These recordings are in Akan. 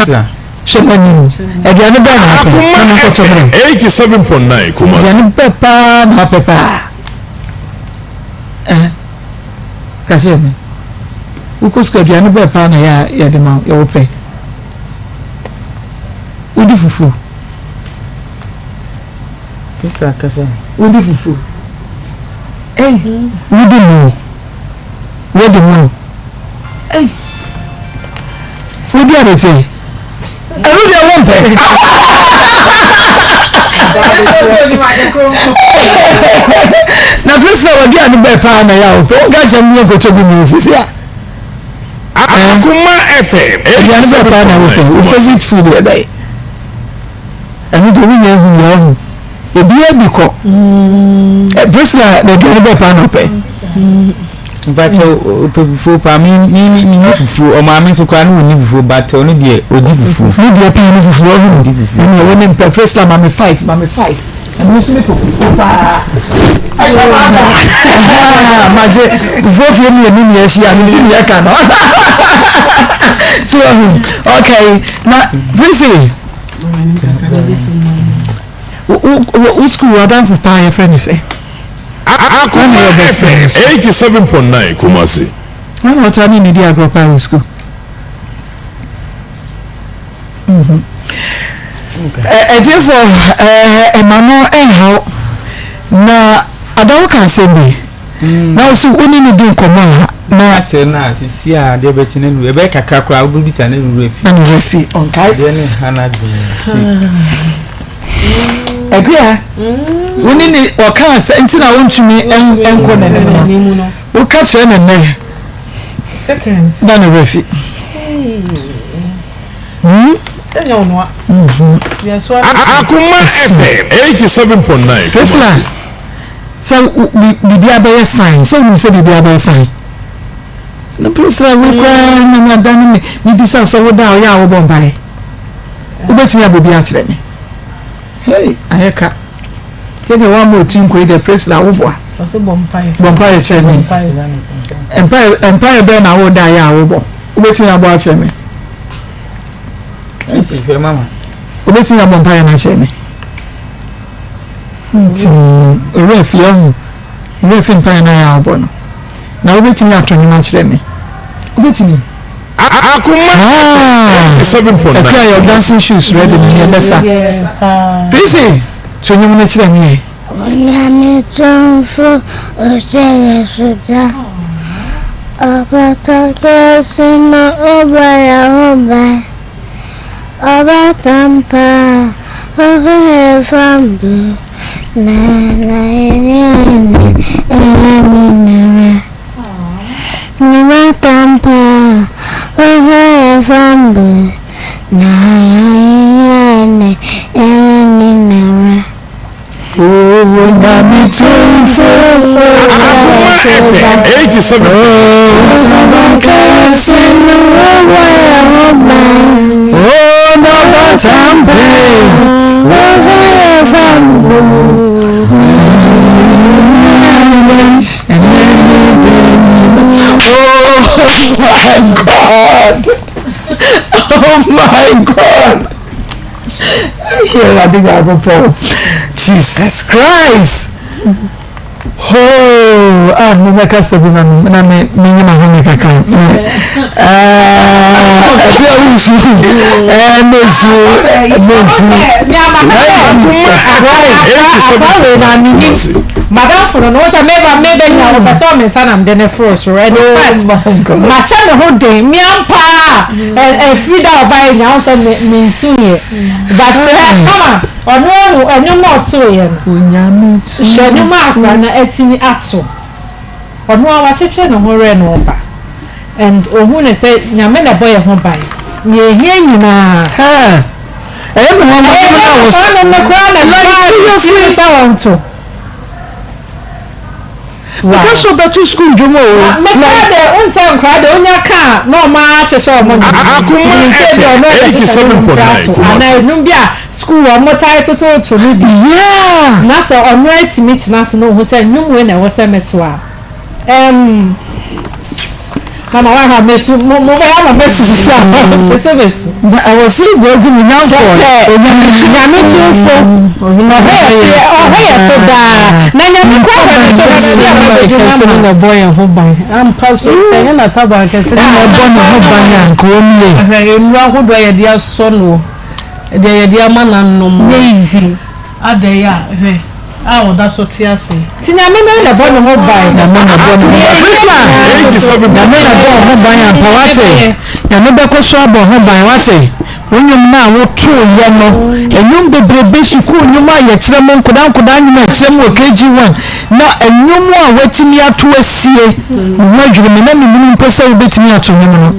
Priscilla. Hwɛ m'anim. Aduane bɛn na wopɛ? Akoma Na menkɔtɔ brɛ FM wo. 87.9 Kumasi. Aduane bɛn paa na wopɛ paa? Eh, ka kyerɛ me. Wokɔ sukuu aduane bɛn paa na yɛ a yɛde ma wo, yɛ wopɛ? Wodi fufuo? Priscilla kasa. Wodi fufuo? Ei, wodi mo? Wodi mo? Ei, wodi abeteɛ? Ɛno deɛ wompɛ. Na Priscilla w'aduane bɛɛ paa na ɛyɛ a wopɛ? Wonka nkyerɛ me ne yɛnkɔtɔ bi mmere sisi a. Akoma FM Aduane bɛɛ paa na wopɛ? 87.9 Wo Kumasi. favourite food yɛ dɛn? Ɛno deɛ wonya ahu yɛ ahu. Obiara bi kɔ. Priscilla n'aduane bɛɛ paa na ɔpɛ? Mpakyɛ ɔpɛ fufuo paa mi mi mi mi ni fufuo ɔmaame nso koraa ne wɔn ni fufuo but ɔno deɛ ɔdi fufuo. Ne deɛ paa ne fufuo ɔho. Ɔdi fufuo. Ɛna ɛwɔ ne mpɛ Priscilla ma me five ma me five. Ɛno nso mepɛ fufuo paa. Magye fufuo fie mmienu ne ahyia no nti ne yɛka no. So ɔho okay na Prissy wo school w'adamfo paa yɛfrɛ ne sɛ? Akoma FM 87.9 Kumasi. Hwan na ɔtaa ne ne di agorɔ paa wɔ sukuu? Ɛtiefo ɛma no ɛnhaw na adawo ka asɛm bi na wo so wo ne no di nkɔmmɔ a na. Akyerɛ no a sisi a adeɛ bɛkye no nu ɛbɛyɛ kakra koraa wobɛbisa ne werɛ fi. Na ne werɛ fi ɔnkae. Adeɛ ne ha no adwene nti. Akua, wo ne ne ɔka asɛ nti na wontumi nkɔ n'anim no. Woka kyerɛ ne nnɛ na ne werɛ fi. Hmm? Akoma FM 87.9 Priscilla, Kumasi. sɛ biribi abɛyɛ fine, sɛ wonim sɛ biribi abɛyɛ fine. No Priscilla, wei koraa na mada no me mebisa sɛ woda a ɔyɛ a wobɔ mpaeɛ. Wobɛtumi abɔ bi akyerɛ me. Hey, ayɛ ka. Yɛ deɛ woama ɔti nkɔ yi deɛ Priscilla woboa. Ɔsɛ bɔ mpaeɛ. Bɔ mpaeɛ kyerɛ me. Mpaeɛ mpaeɛ bɛn na woda yɛ a wobɔ? Wobɛtumi abɔ akyerɛ me. Sisi hwɛ mama. Wobɛtumi abɔ mpaeɛ no akyerɛ me. Nti owura fi ɔho owura fi mpaeɛ no ayɛ a wobɔ no. Na wobɛtumi ato nnwom akyerɛ me. Wobɛtumi. Akoma Ah, 87.9 Akua your Kumasi. dancing shoes ready no yɛbɛsa. Prissy, to nnwom no kyerɛ me ɛ. Onyame tumfo ɔhyɛ yɛ so da. Ɔbata kɛse na ɔbɔ yɛn ho ban. Ɔbata mpa ɔhwɛ yɛn fam do. Na na yɛne ane ɛyɛ ne nara. Ɔbata mpa ɔhwɛ yɛn fam do. Na yɛne ane ɛyɛ ne nara. Onyame tumfo Akoma FM 87. Ɔbata na ɔbɔ yɛn ho ban. Oh, no batampe. Ɔhwɛ yɛn fam do. Oh my God. Oh my God. Here I think I go Jesus Christ. Oh, ah, me mɛka sɛ bi na me na me me nyina ho me kakra. Me eh, ɛfi a wusu, eh, me su, me su. Akoma FM 87.9 Kumasi. Madamfo no no sɛ meba meba nya wɔpɛ sɛ ɔme nsa nam de ne foro soro and in fact Oh my God. mahyɛ me ho den mmea paa ɛfiri da ɔba yɛ nya wo sɛ me me nsu yɛ but kama ɔno ahu ɛnwom a ɔtoo no. Onyame tu. Hyɛ nnwom a akora no atumi ato. Ɔno a wakyekyere ne ho werɛ na ɔba and ohun ne sɛ Nyame na ɛbɔ yɛn ho ban nea ehia nyinaa. Ha. Ɛyɛ me wɔn ɛyɛ mo na dɛ wɔ saa nnwom no koraa na Like, baa seriously? sɛ wɔnto. Because so bɛto school dwom o. Mekora de nsɛ nkora de onya kaa na ɔmo ahyehyɛ ɔmo nnwom. Akoma Nti sɛ bi ɔno FM ɛbɛhyehyɛ ne nnwom koraa 87.9 to Kumasi. anaa nnwom bi a school ɔmo tae tototo no bi. Yeah. Na sɛ ɔno atumi tena ase na ohu sɛ nnwom wei na ɛwɔ sɛ meto a. Mama wa ha mesu mo mo bɛyɛ ama mesu sisi a mese mesu. Na ɛwɔ sɛ egua gu me nyankɔ onyame nyame tumfo ɔhwɛ yɛ so ɔhwɛ yɛ so daa na nyame kɔ hwɛ ne so na baabi a wɔbɛdu na ma na ɛbɔ yɛn ho ban ampa so sɛ ɛnyɛ n'ataban kɛse na ɛbɔ ne ho ban a nka wɔn yie. Hwɛ nnuro ahodoɔ a yɛde asɔ noɔ deɛ yɛde ama n'anom nyɛ easy adɛn a hwɛ. A ɔda so te ase. Nti Nyame no na ɛbɔ ne ho ban. Nyame na ɛbɔ ne ho ban. Priscilla, Nyame na ɛbɔ wo ho ban ampa wate. Nyame bɛkɔ so abɔ ho ban wate. Wo nnwom no a wotooyɛ no, nnwom bebrebe, sukuu nnwom a yɛkyerɛ mo, nkodaa nkodaa nnwom a yɛkyerɛ mo wɔ KG1, na nnwom a woatumi ato asie, me ho adwiri me, na mennim mpo sɛ wobɛtumi ato nnwom no.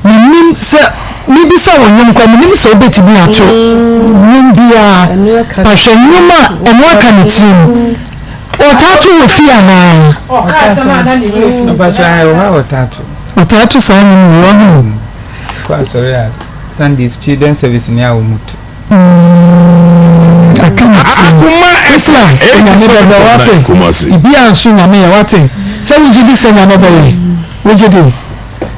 Mennim sɛ. Mebisa wo nnwom koraa menim sɛ wobɛtumi ato nnwom biara pa hwɛ nnwom a ɛno aka ne tirim ɔtaa to wɔ fie anaa? Ɔtaa to saa nnwom wɔ ho. Kɔ asɔre a Sundays children service ni a wɔn to. Aka ne tirim. Priscilla Onyame bɛbɛ wate biribiara nso Nyame yɛ wate sɛ wogye di sɛ Nyame bɛyɛ wogye di.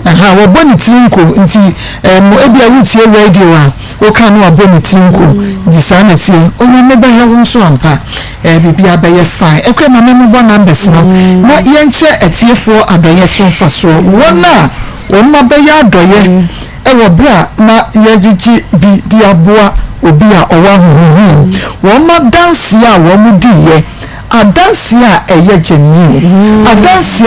Aha, wɔbɔ ne tiri nko, nti ɛɛm ebia wotie radio a, woka no wabɔ ne tiri nko, nti saa na ɛteɛ. Onyame bɛhwɛ wo nso ampa, ɛɛ biribiara bɛyɛ fine. Ɛkura ma me mmobɔ numbers no na yɛnkyerɛ atiefoɔ adɔeɛ so mfasoɔ. Wɔn a wɔn abɛyɛ adɔeɛ wɔ berɛ a na yɛregyegye bi de aboa obi a ɔwɔ ahohiahia mu, wɔn adanseɛ a wɔdiiɛ, adanseɛ a ɛyɛ genuine, adanseɛ.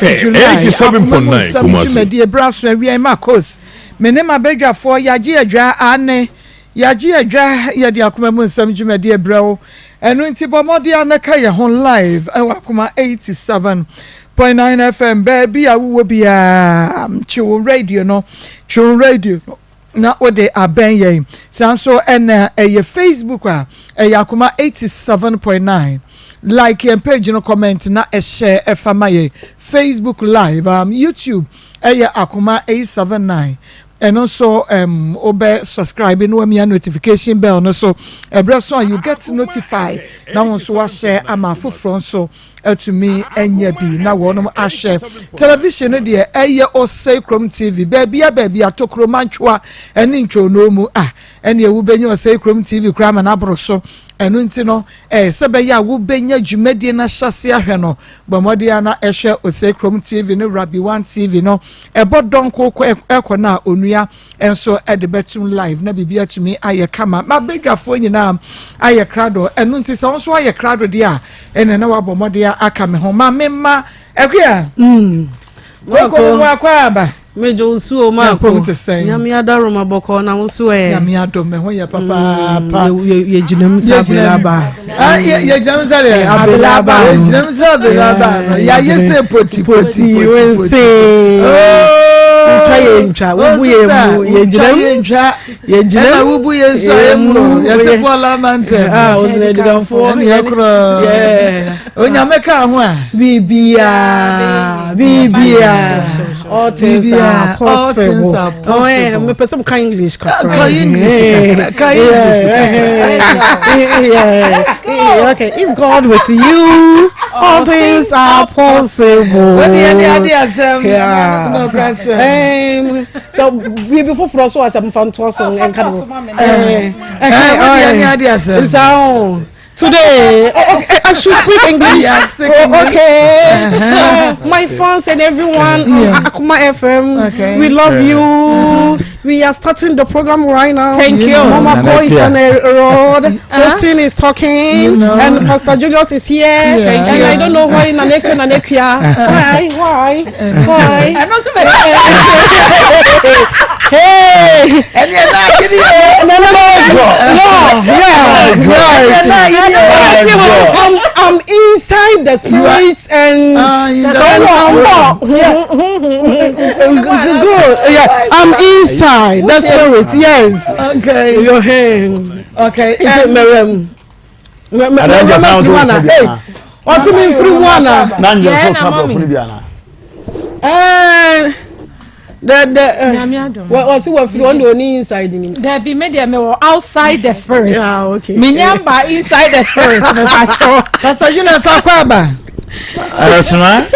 July, Akoma mu nsɛm dwumadie berɛ aso awia yi Marcos, me ne m'abadwafoɔ yɛagye adwa, aane, yɛagye adwa, yɛde Akoma mu nsɛm dwumadie brɛ wo, ɛno nti bɔ mmɔden ara na ka yɛn ho live ɛwɔ Akoma 87.9 FM, baabi a wowɔ biara, twe wo radio no, twe wo radio no. na wode abɛn yɛn. Saa nso na ɛyɛ Facebook a, ɛyɛ Akoma 87.9. Like yɛn page no, comment na share ɛfa ma yɛn. Facebook live, um, YouTube ɛyɛ Akoma 879. Ɛno nso um, wobɛ subscribe na wamia notification bell no so. Ɛberɛ so a you get notified na wo nso wahyɛ ama afoforɔ nso. atumi anya bi na wɔnom ahwɛ television no deɛ ɛyɛ Osei Krom TV baabia baabia tokuro mantwoa ɛne ntwonoo mu a ɛne wobɛnya Osei Krom TV koraa ma no aboro so ɛno nti no ɛɛ sɛ bɛyɛ a wobɛnya dwumadie no ahyɛse ahwɛ no bɔ mmɔden a na ɛhwɛ Osei Krom TV no Rabi One TV no ɛbɔ dɔnko ɛkɔ no a onua nso de bɛtum live na biribi atumi ayɛ kama ma badwafoɔ nyinaa ayɛ krado ɛno nti sɛ wo nso ayɛ krado deɛ a ɛne na wabɔ mmɔden aka me ho ma memma akua mm. koko mu akɔ aba Mejo nsuo maako. Nyame te sɛn? Nyame adaroma bɔkɔɔ na wo so ɛ. Nyame adom me ho yɛ papaapa. Mm, yɛ gyina mu sɛ abelaba. Ah, yɛ gyina mu sɛ deɛ. Abelaba. Yɛ gyina mu sɛ abelaba. Yɛayɛ sɛ poti poti poti poti. Ntwa yɛ ntwa, wobu yɛ mu, yɛ gyina mu. Yɛ Yɛ gyina mu. Ɛna wobu yɛ nso yɛ mu. Yɛsɛ Paul Amantɛm. Ah, ɔsɛ adidanfoɔ. Ɛne yɛ korɔ. Onyame ka ho a. Biribiara, biribiara. All things are possible. All things are possible. Mepɛ sɛ meka English kakra. Ka English kakra. Ka English kakra. Yeah. Okay. If God with you, all things are possible. Wọ́n yẹ ní adé asẹ́m. Nọ̀kọ́ asẹ́m. Sɛ biribi foforɔ so asɛm fa ntoa so nka no. Wọ́n yẹ ní adé asẹ́m. Nsa o. Today, oh, okay, I should speak English. Yeah, speak oh, English. Okay. Uh-huh. My fans and everyone yeah. on Akuma FM, okay. we love yeah. you. We are starting the program right now. Thank you. Mama Nana Ko is Pia. on the road. Christine is talking. You know. And Pastor Julius is here. Thank and you. I don't know why Nanekwe Nanekia. Why? Why? Why? Ɛno nso bɛ Hey! Ɛne ɛna ayiri o. No, no, no. Yeah, yeah, Ɛne ɛna yeah. ayiri o. I'm, I'm inside the spirit and Ah, in the and I'm good. Yeah, I'm inside the spirit. Yes. Okay. Your hand. Okay. Nti mɛrɛm. Adan just now so Mɛrɛm bi ana. Ɔsi mi nfiri mu ana. Na njɛ Yeah, so na ka mommy. brɔfo no bi ana. Ɛɛ the the. Nyame adom. Ɔsi wɔ firi ɔno oni inside ni. Dabi me deɛ mewɔ outside the spirit. Yeah, okay. Menya mba inside the spirit mepa kyɛw. Pastor Julius akɔ aba. Arasuma.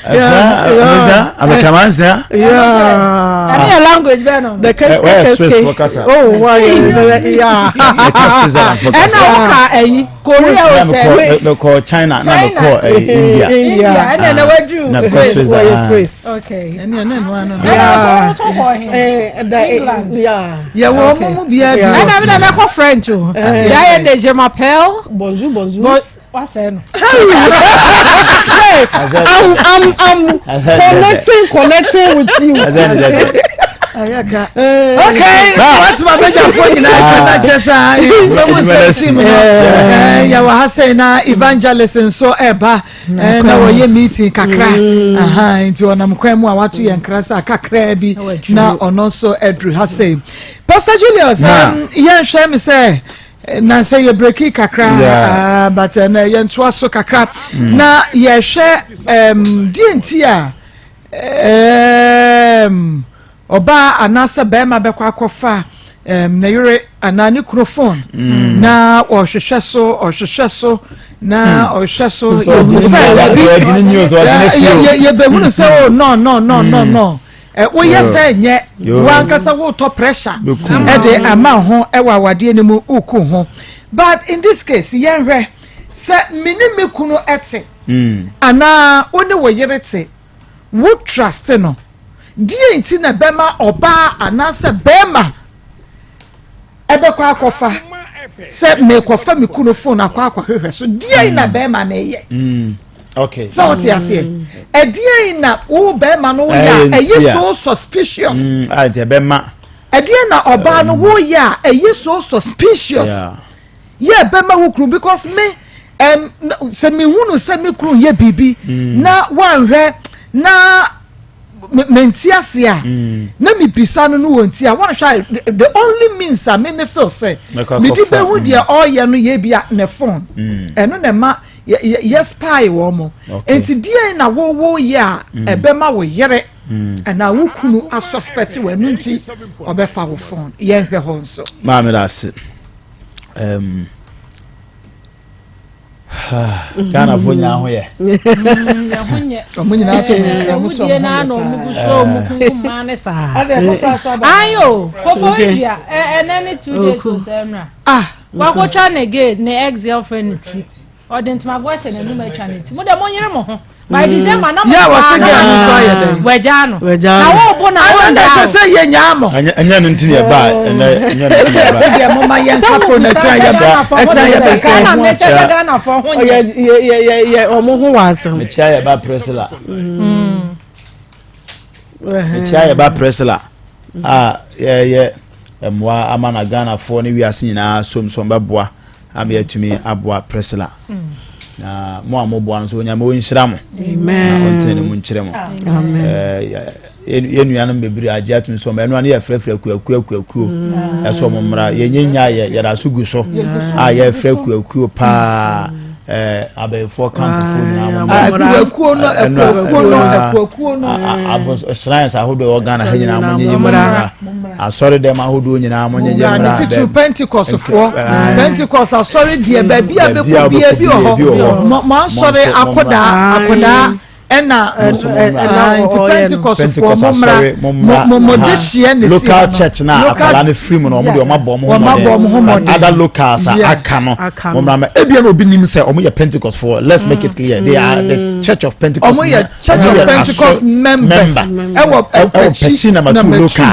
Asuma, amisa, amekamansia. Yeah. Ɛne yɛ language bɛɛ no. The keske Where Swiss keske. for kasa? Oh, why? Yeah. Meka Switzerland for Ɛna kasa. woka ɛyi Korea o Na sɛ mekɔ mekɔ China, na China. mekɔ India. India ɛna ɛna waduru Na mekɔ Swiss. Switzerland. Wɔyɛ Swiss. Okay. Ɛne ɛna ɛno ano no. Ɛna ɔso ɔso kɔ he. Eh, the England. Yeah. Yɛwɔ ɔmo mu biara bi. Yeah. Ɛna mi na mɛkɔ French o. Yayɛ de je m'appelle. Bonjour, bonjour. Bon wasɛ no. Hey, I'm I'm I'm connecting connecting with you. Ɛyɛ ka. Eh, Okay, watuma bɛdwafoɔ nyinaa atwa na kyerɛ sɛ fɛmu nsɛm team no yɛwɔ ha sɛn na evangelist nso ɛba na wɔyɛ meeting kakra aha nti ɔnam kwan mu a wato yɛn kra sɛ kakra bi na ɔno nso aduru ha sɛn Pastor Julius Na. yɛnhwɛ mi sɛ na sɛ yɛ breki kakra Yeah. but ɛnɛ yɛntoa so kakra na yɛhwɛ deɛ nti a ɔbaa anaasɛ bɛrima bɛkɔ akɔfa ne yere anaa ne kunu phone na ɔhwehwɛ so ɔhwehwɛ so na ɔhwehwɛ so yɛhunu sɛ Ɔgyina news, ɔgyina seal. yɛbɛhunu sɛ o no no no no no woyɛ sɛ nyɛ Yo. wankasa wotɔ pressure Bɛkum. ɛde ama ho ɛwɔ awadeɛ no mu woku ho but in this case yɛnhwɛ sɛ me ne me kunu ɛte anaa wo ne wo yere te wo trust no deɛ nti na bɛma ɔbaa anaasɛ bɛrima ɛbɛkɔ akɔfa sɛ mekɔfa me kunu phone akɔ akɔhwehwɛ so deɛ na bɛrima no yɛ Okay. sɛ wote aseɛ ɛdeɛ na wo bɛrima no woyɛ a Ɛyɛ nti ɛyɛ a. so suspicious A nti ɛbɛma. ɛdeɛ na ɔbaa no woyɛ a ɛyɛ so suspicious Yeah. yɛ bɛma wo kunu because me sɛ mehunu sɛ me kunu yɛ biribi na wanhwɛ na mente ase a na mebisa no no wɔ nti a wanhwɛ a the only means a me me feel sɛ Mɛkɔ mede akɔfa, bɛhu deɛ ɔreyɛ no yɛ bi a ne phone ɛno na ɛma yɛ spy wɔ mo nti deɛ na wɔwɔ yɛ a ɛbɛma wo yere anaa wo kunu asuspect wɔ ɛno nti ɔbɛfa wo phone yɛnhwɛ hɔ nso. Maame da ase. Ghanafoɔ nyinaa ho yɛ. Ɔmo nyinaa to nkira mo so ɔmo ɔmo na ho ɔmo yɛ gu paa. so ɔmo kunkum maa ne saa. Ayo kofo dua ɛnɛ ne 2 days o sɛ ɛnura. Ah. Wakotwa ne gay ne ex girlfriend ti ɔde ntomago ahyɛ n'anum atwa ne ti mo de mo nyere mo ho by December na mo Yɛ a wɔsɛ na girl no so ayɛ dɛn? wagya no Wagya na no. wo bo na wo Ana nda sɛ o sɛ yɛ nyaa mo. Ɛnyɛ no nti na ɛba ɛnɛ ɛnyɛ no nti na ɛba. Deɛ mo ma yɛn ka phone ɛkyerɛ yɛ ɛkyerɛ yɛ bɛka Ghana ho mɛhyɛ sɛ asɛm. Ghana fɔ ho Ɔyɛ nyɛ yɛ yɛ yɛ yɛ ɔmo ho wɔ asɛm. Mekyia yɛ ba Priscilla. Mekyia yɛ ba Priscilla a yɛyɛ mmoa ama na Ghanafoɔ ne wiase nyinaa som som bɛboa ama yɛatumi aboa Priscilla. Na mo a moboa no nso Onyame ɔnhyira mo. Na ɔntene ne mu nkyerɛ mo. Amen. Yɛn nuanom bebree agye atum sɛ ɔmo ɛno ano yɛfrɛfrɛ kuakuo akuakuo ɛsɛ ɔmo mmra yɛnyɛ nya yɛ yɛda so gu so a yɛfrɛ kuakuo paa abɛɛfoɔ kampofoɔ nyinaa mo mmra. Akuakuo no akuakuo no akuakuo no. Abos shrines ahodoɔ ɛwɔ Ghana ha nyinaa mo nyinyi mo mmra asɔre dɛm ahodoɔ nyinaa mo nyinyi Mmra ne mmra titiri Pentecost foɔ Pentecost asɔre deɛ baabi a Baabi a bɛkɔ bia bi wɔ wobɛkɔ biara bi wɔ hɔ hɔ. mo asɔre Mo nso, mo akɔdaa mmra. akɔdaa. Ɛna Mo nso mo mmra. Ah, nti Ɔyɛ no. Pentecost foɔ mo mmra, mo mmra, mo mo de aha. hyeɛ na esi Local hɔ no. church na Local- akwadaa no firi mu no, ɔmo deɛ ɔmo abɔ ɔmo ho Wɔn abɔ ɔmo ho mmɔden. But mmɔden. other locals a aka no, Aka mo no. mmra mɛ ebia na obi nim sɛ ɔmo yɛ Pentecost foɔ. Let's make it clear, they are the Church of Pentecost. Ɔmo yɛ Church of Ɔmo yɛ Pentecost members member. ɛwɔ ɛwɔ Pɛkyi number 2 local.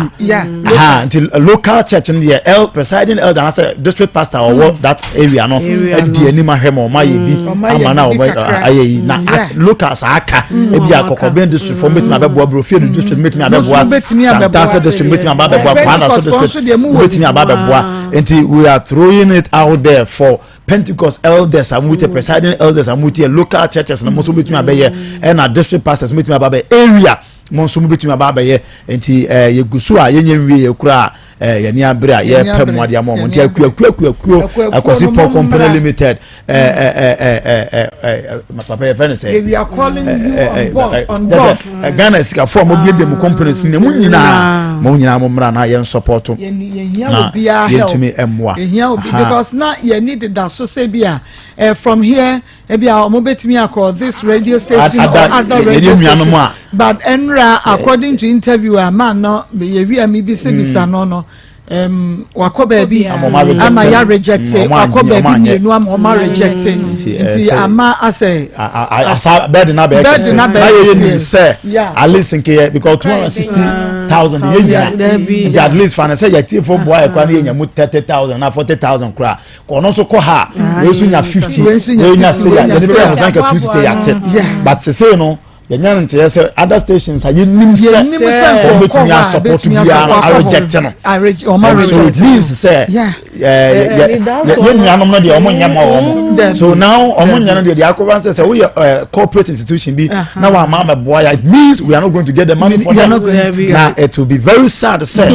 Aha, nti local church no deɛ, el presiding elder anaasɛ district pastor a ɔwɔ that area no Area adi no. anim ahwɛ ma ɔmo ayɛ bi Ɔmo ayɛ ama na biribi ɔmo kakra. ayɛ yi na locals a aka, ebi Ɔmo aka. Akɔkɔbɛn district fo mbɛtumi abɛboa, Burofiedu district mbɛtumi Mo nso abɛboa, mbɛtumi abɛboa. Santase district mbɛtumi aba abɛboa, Kwadaso Pentecost fo nso district deɛ mo wɔ mbɛtumi aba abɛboa. Nti we are throwing it out there for Pentecost elders a mo tie, presiding elders a mo tie, local churches na mo nso mbɛtumi abɛyɛ, ɛna district pastors mbɛtumi aba abɛyɛ, area mo nso mbɛtumi aba abɛyɛ. Nti yɛgu so a yɛnyɛ nwie yɛ kura a yɛni abere a yɛpɛ abere. mmoa de ama wɔn. Yɛni Nti abere. akuakuakuakuo Akuakuo Akwasi no Paul mo Company mmra. Limited, ɛɛ ɛɛ ɛɛ ɛɛ ɛɛ papa yɛ fɛ ne sɛ We are calling you on board, on board. Ghana sikafoɔ a mobiebie mu companies ne mu nyinaa, mo nyinaa mo mmra na yɛn support Yɛhia na obiara help. yɛntumi mmoa. Yɛhia obi because na yɛni deda so sɛ bi a from here ebi a ɔmo betumi akɔ this radio station or other radio yɛne nuanom station, a- but ɛnra, according to interview a man no yɛwi a mi bisabisa no, wakɔ baabi Ama ɔmo areject. ama ya reject. Ɔmo Wakɔ anyɛ, baabi ɔmo anyɛ. mmienu ama ɔmo reject. Nti, Nti ama asɛ asa bɛɛdi na bɛyɛ Bɛɛdi kɛse na na bɛyɛ yɛ kɛseɛ. nim sɛ at least nkeyɛ because 260,000 yɛ nyina. Dabi. Nti at least fa ne sɛ yɛtiefo boa yɛ kora ne yɛnya mu 30,000 na 40,000 kora, ɔno nso kɔ ha, wei nso nya 50, Wei nso nya wei nya 50, se wei a nya yɛde se bɛyɛ a. ho sanka 260 yɛate. But sesei no yɛnya no nteɛ sɛ other stations a yɛnim sɛ Yɛnim sɛ wɔn nkɔkɔ bɛtumi hɔ a asupport bɛtumi biara no asupport. areject no. Ɔmo And so it areject. means sɛ yɛ nuanom no deɛ, ɔmo nyɛ ma wɔn. Dabi. So now ɔmo nyɛ no deɛ, deɛ akɔba sɛ woyɛ corporate institution bi na wɔn ama amɛboa ya, it means we are not going to get the money for We are them. not going to get Na it will be very sad sɛ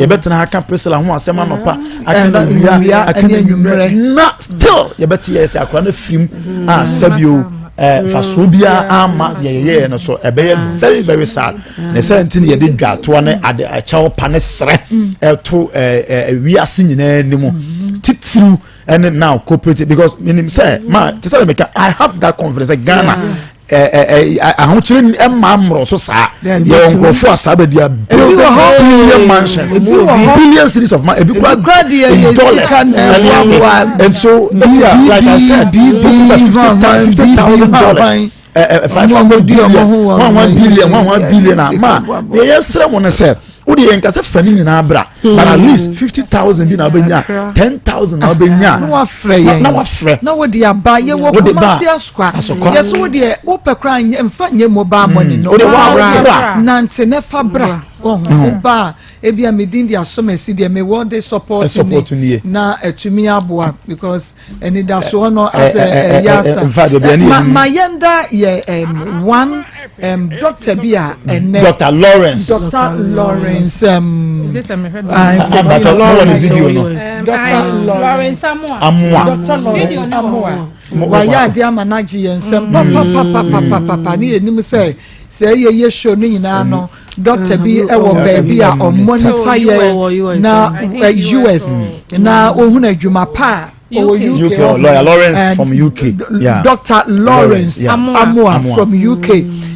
yɛbɛtena ha ka Priscilla ho asɛm anɔpa, aka na Ɛna wia, wia, aka na ɛne anwummerɛ, anwummerɛ. na still yɛbɛte yɛ sɛ akora no firim a sɛbio fasoɔ biara ama yɛyɛyɛ no so. Ɛbɛyɛ very very sad ne sɛ nti ne yɛde dwatoɔ ne ade ɛkyɛw pa ne serɛ ɛto ɛɛ ɛɛ wiase nyinaa anim, titiriw ɛne now cooperative, because menim sɛ ma te sɛ meka, I have that confidence sɛ Ghana ɛɛ ɛɛ ahokyere ɛma mmorɔ so saa. Yɛwɔ nkurɔfoɔ a saa bɛ di a build wɔ hɔ. billion mansions, Ebi wɔ hɔ. billion cedis of money, ebi Ebi kura deɛ in yɛ dollars sika na ɛne ɛboaboa. ade. And so ebi a, like I said, $50,000, 500 Ɔmo a wɔdi billion, ɔmo ho wɔ 1 1 ɔmo billion, 1 1 yɛ billion a sika ma boaboa. deɛ yɛsrɛ mo no sɛ wode yɛn nkasa fa ne nyinaa bra, but at least 50,000 bi na wobɛnya, 10,000 na wobɛnya. Na wafrɛ yɛn. Na wafrɛ. Na wode aba, yɛwɔ Wode ba. Kumasi Asokwa. Asokwa. Yɛso wodeɛ wopɛ koraa mfa nyɛ mobile money no. Wode wa Bra. bra. Nante ne fa bra. Ɔho woba a, ebi a medin de asom asi deɛ mewɔ de support Support nie. Na atumi aboa because anidasoɔ no asɛ ɛyɛ asa. In fact, baabi a ne Ma yɛ- ma yɛnda yɛ one doctor bi a ɛnɛ Dr Lawrence. Dr Lawrence Ah, but mo wɔ ne video no. Dr. Lawrence Amoa. Amoa. Dr. Lawrence Video no wɔ Amoa Mo- wayɛ adeɛ ama no agye yɛn nsɛm papapapapapa ne yɛnim sɛ ɛyɛ yɛ show no nyinaa no, doctor bi ɛwɔ baabi a ɔmonitor yɛ na I think US na ohun adwuma pa a ɔwɔ UK. UK, oh, lawyer Lawrence And from UK. Yeah. Dr. Lawrence yeah. Amoa. Amoa Amoa. from UK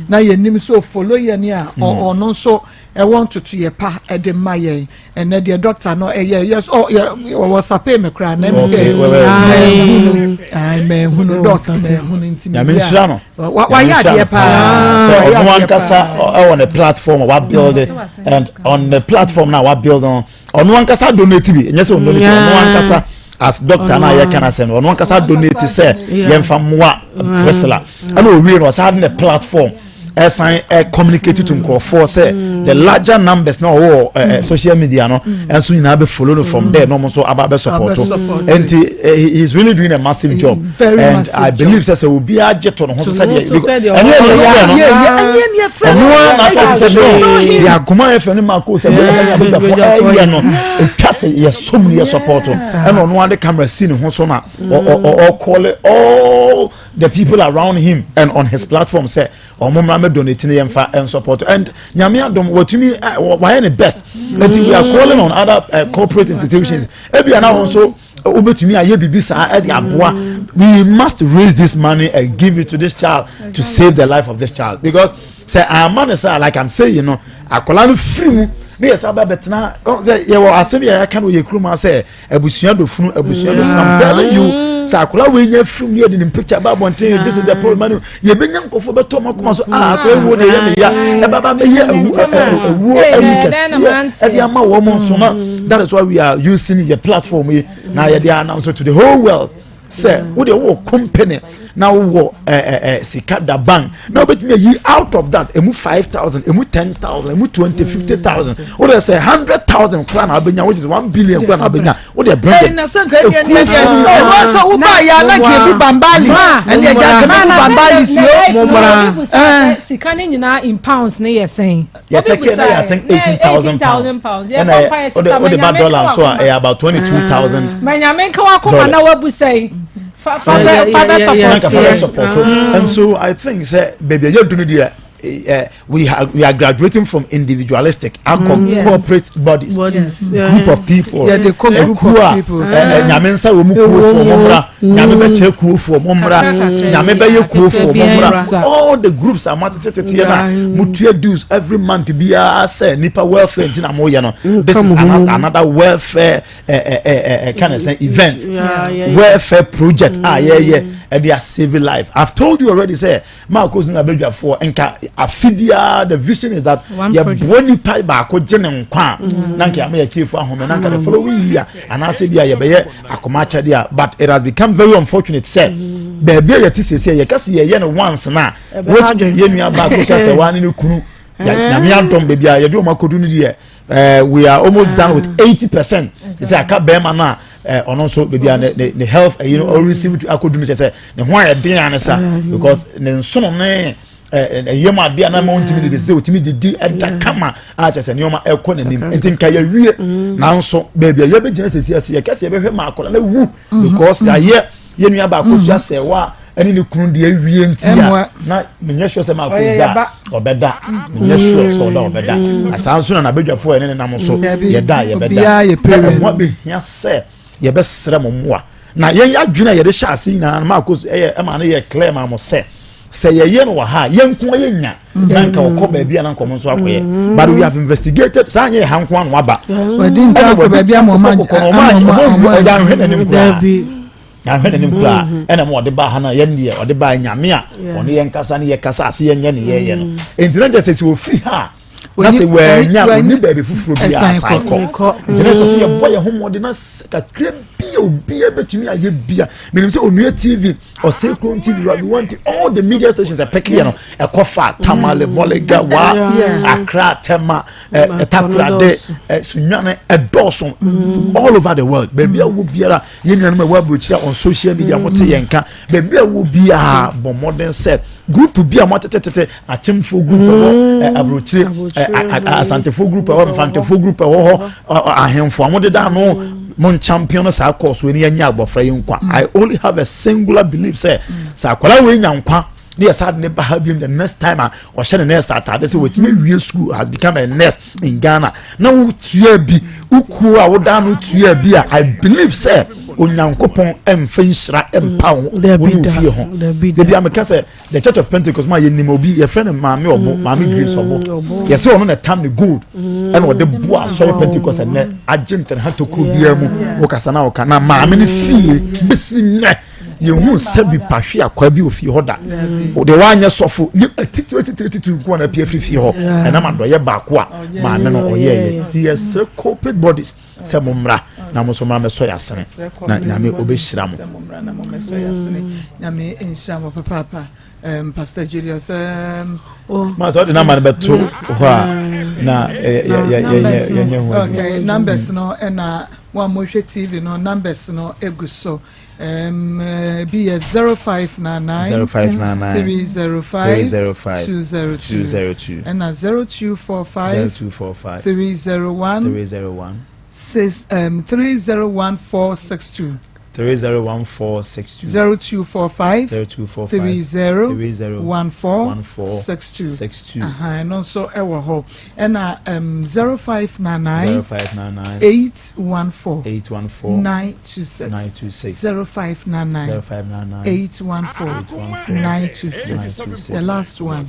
na yɛnim sɛ follow yɛn a ɔno nso ɛwɔ ntotoyɛ pa ɛde ma yɛn. Ɛnɛ deɛ doctor no ɛyɛ, yes, ɔ yɛ ɔwɔ sape me koraa na ɛmi sɛ Okay, well, mɛhunu, ayi, mɛhunu doc, mɛhunu nti Nyame nhyira no. Wayɛ adeɛ paa. Sɛ Wayɛ ɔno adeɛ ankasa paa. ɛwɔ ne platform a wabuild it, and on the platform na wabuild no, ɔno ankasa donate bi, ɛnyɛ sɛ ɔno donate, ɔno ankasa as doctor na yɛ kana sɛ no, ɔno ankasa donate sɛ yɛmfa mmoa Priscilla. Ɛna owie no, ɔsan de ne platform ɛsan ɛ communicate to nkurɔfoɔ sɛ the larger numbers na ɔwɔ social media no ɛnso nyinaa bɛ follow no from there na ɔmo nso aba bɛ support. Abɛ support. Nti he is really doing a massive job Very and massive I job. believe sɛ obiara gye to ne ho so To ne ho sɛdeɛ so sɛdeɛ ɛnyɛ ɔwɔ- deɛ yɛfrɛ no. Ɛnyɛ ne yɛfrɛ Ɔno ara na aka sɛ no him. deɛ Akoma yɛfrɛ no maako sɛ bɛyɛ abɛbɛfo ɛyɛ no, ɛtwa sɛ yɛsom no, yɛ support. Ɛna ɔno ara de camera si ne ho so na ɔcall all the people around him and on his platform sɛ ɔmo mmra mɛ donate ne yɛmfa ɛn support, and Nyame adom wɔtumi wayɛ ne best. Nti we are calling on other corporate institutions, ebi ana wɔn nso wobɛtumi ayɛ biribi saa ɛde aboa. We must raise this money and give it to this child to save the life of this child because sɛ ama ne sɛ like I'm saying no akwadaa no firi mu ne yɛ sábà bɛtena sɛ yɛwɔ asɛm yɛ yɛaka no yɛ kurom sɛ abusua do funu abusua do funu I'm telling you sɛ akwadaa wei nya firi mu ne yɛde ne picture ba abɔnten this is the problem no yɛbɛnya nkurɔfoɔ bɛtɔ ɔmo akoma so ah sɛ ewuo deɛ yɛ ne ya ɛba ba bɛyɛ ewu ewuo ɛyi kɛseɛ ɛde ama wɔn nso na that is why we are using yɛ platform yi na yɛde announce to the whole world sɛ wo deɛ wowɔ company na wowɔ ɛɛ ɛɛ sika da bank na wobɛtumi ayi out of that emu 5,000, emu 10,000, emu 20, 50,000, wo deɛ sɛ 100,000 kora na wobɛnya, which is 1 billion kora na wobɛnya, wo deɛ bring it. Na sɛ nka ɛdeɛ ne deɛ ɛwɔ sɛ wobaa yɛ ana nka ebi bambalis ɛne agya nka ebi bambalis yo. Sika ne nyinaa in pounds ne yɛ sɛn? Yɛ check na yɛ, I think, £18,000, ɛna ɔde ba dollar nso a, ɛyɛ about 22,000. Ma Nyame nka wakoma na wabu sɛn fa fa bɛ fa bɛ support. Fa bɛ support. And so I think sɛ baabi a yɛ dunu deɛ, we are graduating from individualistic akɔ corporate bodies, group of people. Yeah, the group of people. Nyame nsa wɔ mu, kuofoɔ mo mmra, Nyame bɛkyerɛ kuofoɔ mo mmra, Nyame bɛyɛ kuofoɔ mo mmra. All the groups a mo ateteteteɛ na mo tua dues every month biara sɛ nipa welfare nti na mo yɛ no, this is another welfare kind of say event, welfare project a yɛyɛ ɛde a save life. I've told you already sɛ maako sin abadwafoɔ nka afi biara, the vision is that yɛboa nipa baako gye ne nkwa a, na nka yɛama yɛtiefo ahome, na nka the following year anaasɛ bi a yɛbɛyɛ akoma akyɛdeɛ a. But it has become very unfortunate sɛ baabi a yɛte siesie, yɛka sɛ yɛyɛ no once na which yɛn nua baako sɛ sɛ waa ne ne kunu, Nyame adɔm, baabi a yɛde wɔn akɔdu no deɛ, we are almost done with 80%. Sɛ aka bɛrima no a, ɔno nso baabi a ne health ɛyi no ɔreceive akɔdu no, kyɛ sɛ ne ho ayɛ den ane sa because ne nsono ne ɛyɛ mu adeɛ anam ɔntumi didi sɛ ɔtumi didi ɛda kama a, kyɛ sɛ nneɛma ɛkɔ n'anim nti nka yɛwie. Nanso baabi a yɛbɛgyina sɛsi ase, yɛkɛ sɛ yɛbɛhwɛ ma akɔla na wu because yɛayɛ yɛn nua baako so asɛwa ɛne ne kunu deɛ awie nti a, na menyɛ sure sɛ maako da ɔbɛda, menyɛ sure sɛ ɔda ɔbɛda. Asaa nso na n'abadwafoɔ ɛne ne nam so yɛda a yɛbɛda na ɛho abɛhia sɛ yɛbɛsrɛ mo mmoa. Na yɛn adwene a yɛde hyɛ ase nyinaa no, maako ɛyɛ ɛma no yɛ clear ma mo sɛ yɛyɛ no wɔ ha, yɛn nko yɛ nya na nka ɔkɔ baabi a na nkɔmɔ nso akɔyɛ. But we have investigated saa nyɛ ha nko ano aba. Wɔde nka akɔ baabi ama ɔma. Ɔma ɔyɛ ahwɛ n'anim koraa, ahwɛ n'anim koraa, ɛna mo ɔde ba ha na yɛn deɛ ɔde ba Nyame a ɔne yɛn kasa ne yɛ kasa ase yɛn nyɛ ne yɛyɛ no. Nti na kyerɛ sɛ ofiri ha na sɛ wɔanya oni baabi foforɔ bi a asan kɔ. Nti na sɛ yɛbɔ yɛn ho mmɔden na kakra bi a obiara bɛtumi ayɛ bia, menim sɛ Onua TV, Ɔsɛ Kurom TV, Rabi One, all the media stations ɛpɛkɛ yɛ no ɛkɔ fa Tamale, Bɔlega wa, Accra, Tema, Takoradi, Sunyani, ɛdɔɔso all over the world. Baabi a wo biara, yɛn nuanom a ɛwɔ aburokyire on social media mo te yɛn ka, baabi a wo biara, bɔ mmɔden sɛ group bi a mo atetetete, akyemfo group ɛwɔ aburokyire, asantefo group ɛwɔ, mfantefo group ɛwɔ hɔ, ahemfo a mo deda ano, mo champion no saa course wei ni yɛnyɛ abɔfra yi nkwa. I only have a singular belief sɛ akwadaa wei nya nkwa ne yɛ saa de ne ba ha bi, the next time a ɔhyɛ ne nurse ataade sɛ wɔtumi awie school, has become a nurse in Ghana, na wotua bi wokuo a woda no tua bi a, I believe sɛ Onyankopɔn ɛmfa nhyira ɛmpa wo wo ne wo fie ho. Debi ameka sɛ the Church of Pentecost ma yɛnim obi yɛfrɛ no Maame Ɔbo, Maame Grace Ɔbo, yɛsɛ ɔno na tam ne gold ɛna ɔde boa asɔre Pentecost. Ɛnɛ agye ntɛnha tokuro biara mu wokasa na wɔka na maame no fie bɛsi nnɛ yɛhu sɛ bi pahwe akwa bi wɔ fie hɔ da de wanyɛ sɔfo ne atitiri atitiri titiri nko na apue afiri fie hɔ ɛnam adɔyɛ baako a maame no ɔyɛɛyɛ. Nti yɛsrɛ corporate bodies sɛ mo mmra na mo nso mmra mɛsɔ yɛ asene na Nyame ɔbɛhyira mo. Nyame nhyira mo papaapa. Pastor Julius. Ma sɛ ɔde number no bɛto hɔ a na yɛnyɛ ho. Okay, numbers no ɛna mo a mohwɛ TV no, numbers no egu so. Bi yɛ 0599 0599 305 305 202 202 ɛna 0245 0245 301 301 6 301462. 301462. 0245 0245 30 30 14 14 62. 62. Aha, ɛno nso ɛwɔ hɔ. Ɛna 0599 0599 814 814 926. 926. 0599 0599 814 814 926. The last one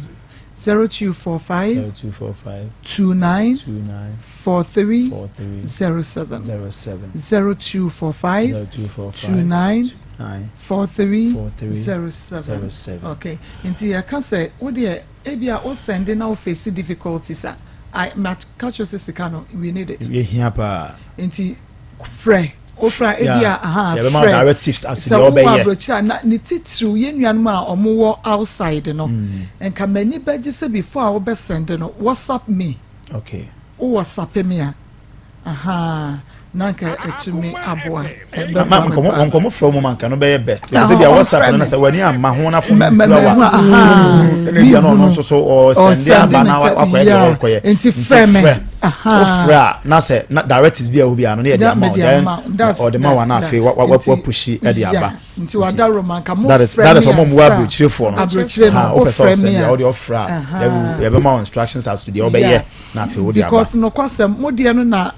0245 0245 29 29 43 43 07. 07. 0245 0245 29 9 43 43 07. 07. Okay. Nti yɛka sɛ wo deɛ ebia wo sɛnde na wo face difficulties a I ma ka kyerɛ sɛ sika no we need it. Yɛhia paa. Nti frɛ wofrɛ a ebia Yeah. aha Yɛbɛma frɛ directives as to sɛ deɛ wowɔ wobɛyɛ. aburokyire a na ne titiriw yɛn nuanom a wɔwɔ outside no nka m'ani bɛgye sɛ before a wobɛsɛnde no whatsapp me Okay. wo whatsapp me a aha na nka ɛtumi aboa Ma ɛbɛboa me paa. nkɔmɔ frɛ mu ma nka no bɛyɛ best. Ah, Sɛ bia ɔmfrɛ WhatsApp no na me. sɛ w'ani amma ho na phone Mɛ- mɛ- frɛ mɛ- wa. aha. Ɛna bia na ɔno nso so ɔsɛnde Ɔsɛnde aba ne na tɛ- wakɔyɛ deɛ yeah. ɔrekɔyɛ. Nti frɛ me. Aha. Wofrɛ a na sɛ na directives bi a ɛwɔ bi a no na yɛde Da- ama wo. mede Then ama wo. That's- ɔde ma wa na that's- afei wa wa nti- wapushi ɛde yeah. aba. Nti wada Roma nka mo That is frɛ that is me ɔmo mu wɔ ansa. aburokyirefoɔ no. Aburokyire no, Ha, wopɛ sɛ wofrɛ me ɔsɛnde a. a wode ɔfrɛ a Aha. yɛbɛ- yɛbɛma wo instructions as to deɛ wobɛyɛ Yeah. na afei wode aba. Because nokwasɛm mo deɛ no na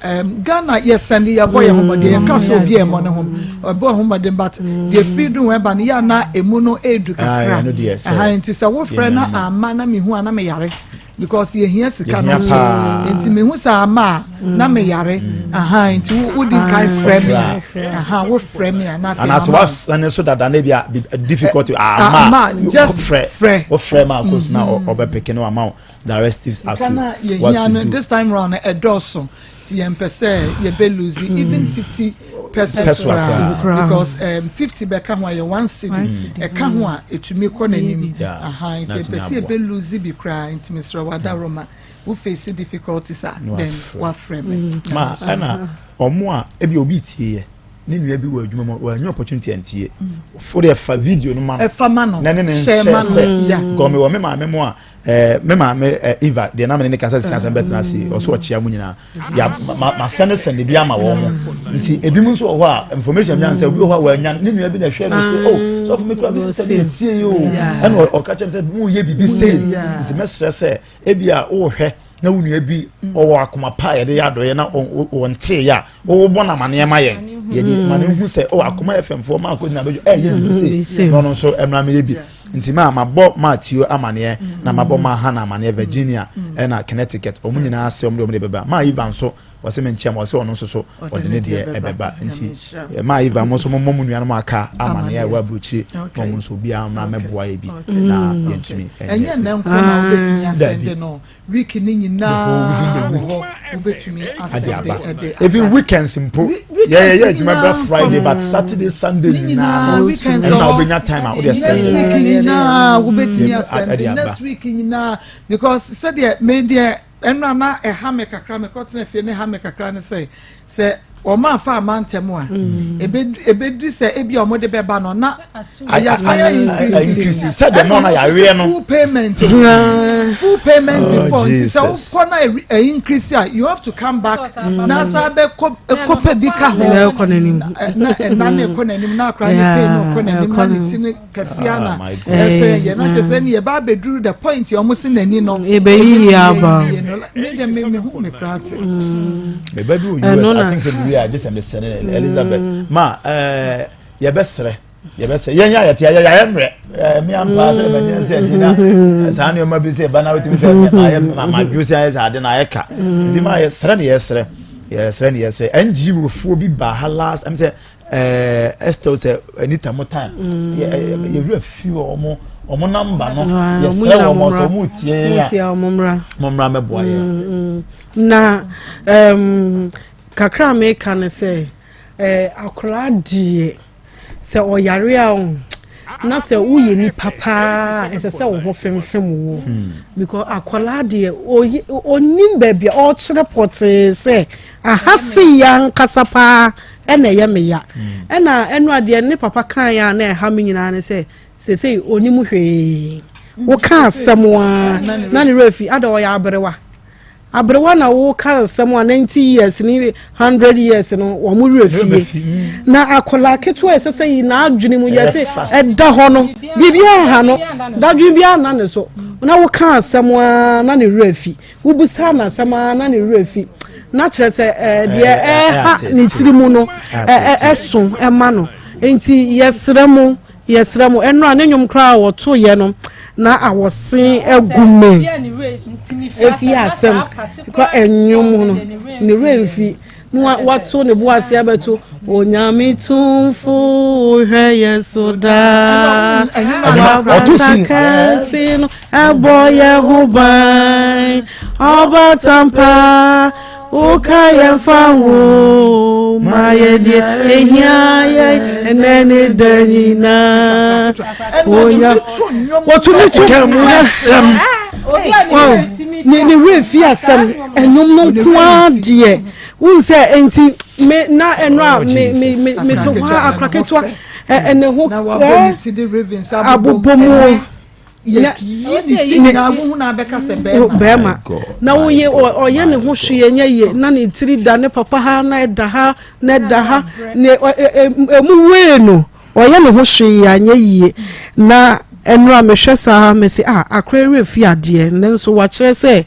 Ghana yɛ sɛnde yɛbɔ yɛn ho mmɔden yɛn ka sɛ obi ɛmmɔ ne ho ɔbɔ ho mmɔden but deɛ firi dun ɛba no yɛ ana emu no edu kakra Ah, ɛno deɛ sɛ Aha, nti sɛ wofrɛ yɛn na nuanom. ama na mehu a na meyare because yɛhia sika no Yɛhia nso paa. nti mehu sɛ ama a na meyare aha nti wodi nkan frɛ me a aha wofrɛ me a na afei anaasɛ mama wo. wasane so dada na bi a difficulty ama, ama just frɛ frɛ. wofrɛ ma akos na ɔbɛpeke no ama wo directives as to Kana what yɛhia to no do. this time round no ɛdɔɔso nti yɛmpɛ sɛ yɛbɛ lose even 50 pesos Peso koraa koraa. because 50 bɛka ho a yɛ 1 cedi ɛka ho a ɛtumi kɔ n'anim Yeah, aha nti na yɛmpɛ ɛtumi sɛ aboa. yɛbɛ lose bi koraa nti mesrɛ wada Roma wo face difficulties a Na then wafrɛ. wafrɛ me. Ma ɛna ɔmo a ebi obi tie yɛ ne nua bi wɔ adwuma mu wɔanya opportunity antie fo deɛ fa video no ma no ɛfa ma no na ne ne hyɛ nhyɛ ma no sɛ yeah. gɔmi wɔ me maame mu a me maame Eva deɛ na me ne ne kasa sisi asɛm bɛtena ase ɔso ɔkyea mu nyinaa ya ma ma sɛne sɛne bi ama wɔn mo nti ebi mu nso wɔ hɔ a information mi ansɛ obi wɔ hɔ a wɔanya ne nua bi na ɛhwɛ no ti oh sɔfo mi kura mi sista bi na tie yi o ɛna ɔka kyerɛ mi sɛ mu yɛ bibi sei nti mɛsrɛ sɛ ebi a wɔhwɛ na wo nua bi ɔwɔ akoma pa a yɛde yɛ adɔyɛ na ɔntee yɛ a wɔwɔ no amaneɛ ma yɛn yɛde ma ne hu sɛ ɔ akoma yɛ fɛmfoɔ ma akɔ gyina bɛdwo ɛyɛ bibi sei na ɔno nso ɛmra meyɛ bi nti maa mabɔ maa tio amaneɛ na mabɔ maa hana amaneɛ Virginia ɛna Connecticut ɔmo nyinaa sɛ ɔmo de ɔmo de bɛba maa Eva nso wɔsɛ me nkyɛn wɔsɛ ɔno nso so ɔde ne deɛ ɛbɛba nti maa Eva mo nso mo mmɔ mo nuanom aka amaneɛ a ɛwɔ aburokyire na ɔmo nso obiara mmra mɛboa yɛ bi na yɛntumi ɛnyɛ nnɛ nko na wobɛtumi Dabi. asɛnde no week ne nyinaa wɔ hɔ wobɛtumi ade asɛnde aba ɛde even weekends mpo weekends yɛyɛ yɛ adwuma nyinaa bra Friday from- but Saturday Sunday Ne nyinaa nyinaa no weekends ɛno na wɔ hɔ. wobɛnya time a wode next sɛnde week nyinaa wobɛtumi Yɛ- asɛnde ɛde aba. next week nyinaa because sɛdeɛ me deɛ ɛno na ɛha me kakra mekɔtena fie ne ha me kakra ne sɛ ɔma afa ama ntɛm a ebedi sɛ ebi a ɔmo de bɛba no na ayasan Ay- increase. Sɛdeɛ na ɔna yareɛ no. full payment o full payment Oh, before nti sɛ Jesus. wokɔ na ɛ increase a you have to come back na asa bɛ kɔ ekɔpɛ bi ka ho Na ɛkɔ n'anim. Na ɛna ne kɔ n'anim na akora ne pay no kɔ n'anim na ne ti ne kɛseɛ Ah, na my God. ɛsɛ yɛ na kyerɛ sɛ ne yɛ ba abɛduru the point yɛ ɔmo si n'ani no Ɛbɛyiyi aba. yie no me de me hu me kora te. meba bi wɔ Ɛno US na- I think sɛ bibi a gye sɛ mesɛne no Elizabeth ma yɛbɛsrɛ yɛn yɛ a yɛte yɛ yɛayɛ mmerɛ me ampa sɛ manyɛ sɛ adi na saa nneɛma bi sɛ ɛba na wotumi sɛ ayɛ madwo sɛ ayɛ sɛ ade na ayɛ ka nti ma yɛsrɛ ne yɛsrɛ NGO foɔ bi ba ha last ɛm sɛ Esther sɛ Anita mo time yɛwura fi wɔ ɔmo number no Ah, ɔmo yɛsrɛ nyinaa wɔn mo sɛ mmra. ɔmo tie yɛn Mo tie a a ɔmo mmra. mo mmra mɛboa yɛn. Na kakra a meka ne sɛ akwaraa deɛ sɛ ɔyare a o na sɛ woyɛ nipa paa ɛsɛ sɛ wo ho femfem wo because akwaraa deɛ onim baabi a ɔrekyerɛ pɔtee sɛ aha se ya nkasa paa ɛna ɛyɛ me ya ɛna ɛno adeɛ ne papa kan a na ɛha me nyinaa ne sɛ seesei onim hwee woka asɛm a na ne werɛ fi ada ɔyɛ aberewa. Aberewa na woka nsɛm a 90 years ne 100 years no wɔn werɛ fie. Mm. Na akwadaa ketewa a ɛsɛ sɛ yi n'adwene mu yɛ sɛ ɛda hɔ no, biribiara ha no, dadwene biara nna ne so. Na woka asɛm a na ne werɛ fi. Wobisa no asɛm a na ne werɛ fi. Na kyerɛ sɛ ɛɛ deɛ ɛha ne tiri mu no ɛso ɛma no. Nti yɛsrɛ mo. Yɛsrɛ mo, ɛnora ne nnwom koraa a wɔtoeɛ no, na awɔse agu me. Efi asɛm kɔ nnwom no, ne werɛ mfi. Na wato ne bo ase abɛto Onyame tumfo hwɛ yɛ so daa. Wabata kɛse no ɛbɔ yɛ ho ban. Ɔbatampa. Woka yɛn fa ho ma yɛ deɛ ehia yɛn ɛnɛ ne da nyinaa. Wonya wɔtumi to asɛm. Ne ne werɛ fi asɛm ɛnwom no nko ara deɛ wohu sɛ nti me na ɛno a me me me me te hɔ a akora ketewa ɛne ho abobɔ mu. Bɛrima na woyɛ ɔyɛ ne ho hwee ɛnyɛ yie na ne tiri da ne papa ha na ɛda ha na ɛda ha ne emu wee no ɔyɛ ne ho hwee anyɛ yie na ɛnura mehwɛ saa mesi a akora werɛ fi adeɛ nanso wakyerɛ sɛ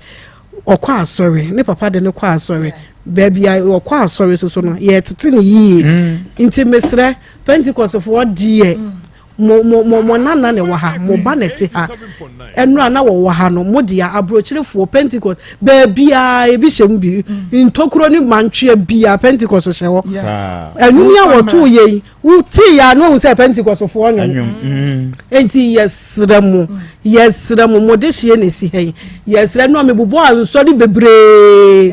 ɔkɔ asɔre ne papa de ne kɔ asɔre baabi a ɔkɔ asɔre soso no yɛtete ne yie mm. nti mesrɛ pentikɔsfoɔ deɛ. Mm. Mo, mo, mo, mo nana na ɛwɔ ha, mo ba na ɛte ha. Ɛnora na wɔwɔ ha no, mo dea, aburokyerefoɔ, Pentecost, baabiara ebi hyɛ mu bi. Ntokuro ne mantwea biara Pentecost hyɛ hɔ. Ɛnwom yi a wɔtoo yɛ yi, wotee yɛ a na wohu sɛ Pentecostfoɔ nwom. Mm. Enti yɛsrɛ mo, yɛsrɛ mo, mo de hyeɛ na esi ha yi. Yɛsrɛ no a mebobɔ ansɔre bebree.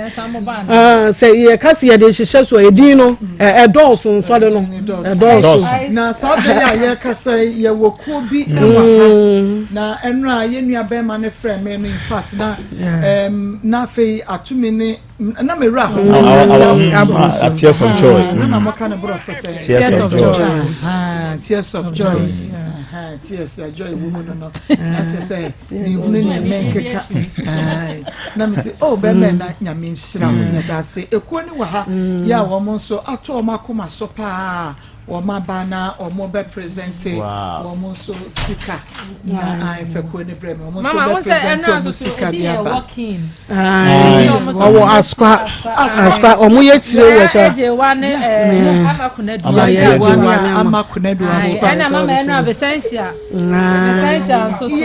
Ah, sɛ yɛka sɛ yɛde hyehyɛ so a edin no ɛdɔɔso nsɔre no ɛdɔɔso. Na saa bere yi a yɛrekasa yi yɛwɔ kuo bi wɔ ha mm. na ɛnora yɛn nua bɛrima no frɛ me no in fact na na afei atumi ne na me wura hɔ. Tears of joy. Na mo ka ne borɔfo sɛ. Tears of joy. Tears of joy. Tears of joy wo mu no no. Na kyerɛ sɛ mehunu ne menkeka. Na me sɛ oh bɛmɛ na nyame nhyira wo yɛda ase. Ekuo ne wɔ ha yɛ a wɔn nso ato wɔn akoma so paa. Wɔn aba na wɔn bɛ presente wɔn nso sika na fɛkuo ne brɛ mi wɔn nso bɛ presente wɔn sika bi aba. Ɔwɔ asukwa asukwa wɔn yɛ tire wɔ so. Ɛgyewa ne ama kunadu. Ɛgyewa ne ama kunadu asukwa. Ɛna mama ɛna Vicentia. Vicentia nso so.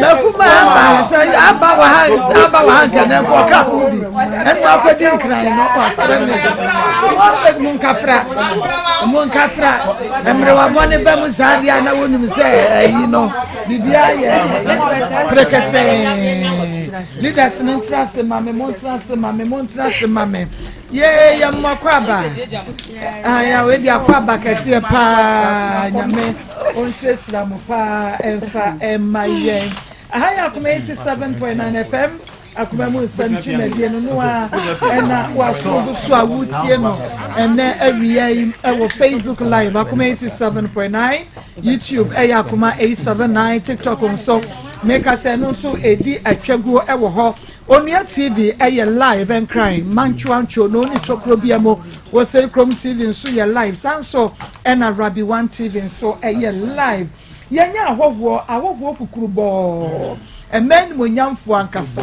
Ɛkuma aba sɛ aba wɔ ha aba wɔ ha nkɛnɛ nkɔ ɔka ho bi ɛnu akɔdi nkran no wafrɛ mi wɔfɛ mu nkafra mu nkafra mmerewa bɔ ne ba mu saa deɛ na wɔnim sɛ ɛyi no biribiara yɛ prekɛsɛɛ leaders no ntena ase ma me mo ntena ase ma me mo ntena ase ma me yee yɛ mo akɔ aba aya wei de akɔ aba kɛseɛ paa nyame ɔnhyirahyira mo paa ɛmfa ɛma yɛn aha yɛ akoma 87.9 fm akoma mu nsɛm dwumadie no no a ɛna waso gu so a wotie no ɛnɛ awia yi ɛwɔ facebook live akoma 87.9 youtube ɛyɛ akoma 879 tiktok nso meka sɛ ɛno nso ɛdi atwaguo ɛwɔ hɔ Onua TV yɛ live Nkran, Mantwoa Ntwonoo ne Tokuro bia mu. Wosei Krom TV nso yɛ live. Saa nso ɛna Rabi One TV nso yɛ live. Yɛnyɛ ahɔhoɔ, ahɔhoɔ kukurubɔɔ, mmaa animuonyamfoɔ ankasa,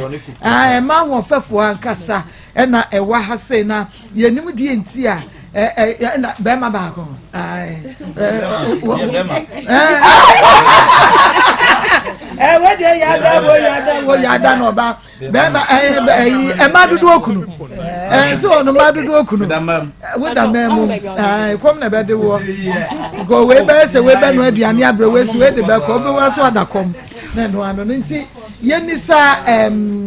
mmaa ahoɔfɛfoɔ ankasa ɛna ɛwɔ ha sei na yɛnim deɛ nti a ɛna bɛrima baako ɛwɔ deɛ yada wɔ yada wɔ yada na ɔba bɛrima ɛyi ɛma dodoɔ kunu ɛnso ɔno ma dodoɔ kunu woda mmaa mu ɛkɔm na ɛbɛde woɔ nka wei bɛyɛ sɛ wei bɛ no aduane abrɛ wei so wei de bɛkɔ wobɛwa so ada kɔm na ɛno ano no nti yɛnisa ɛɛm.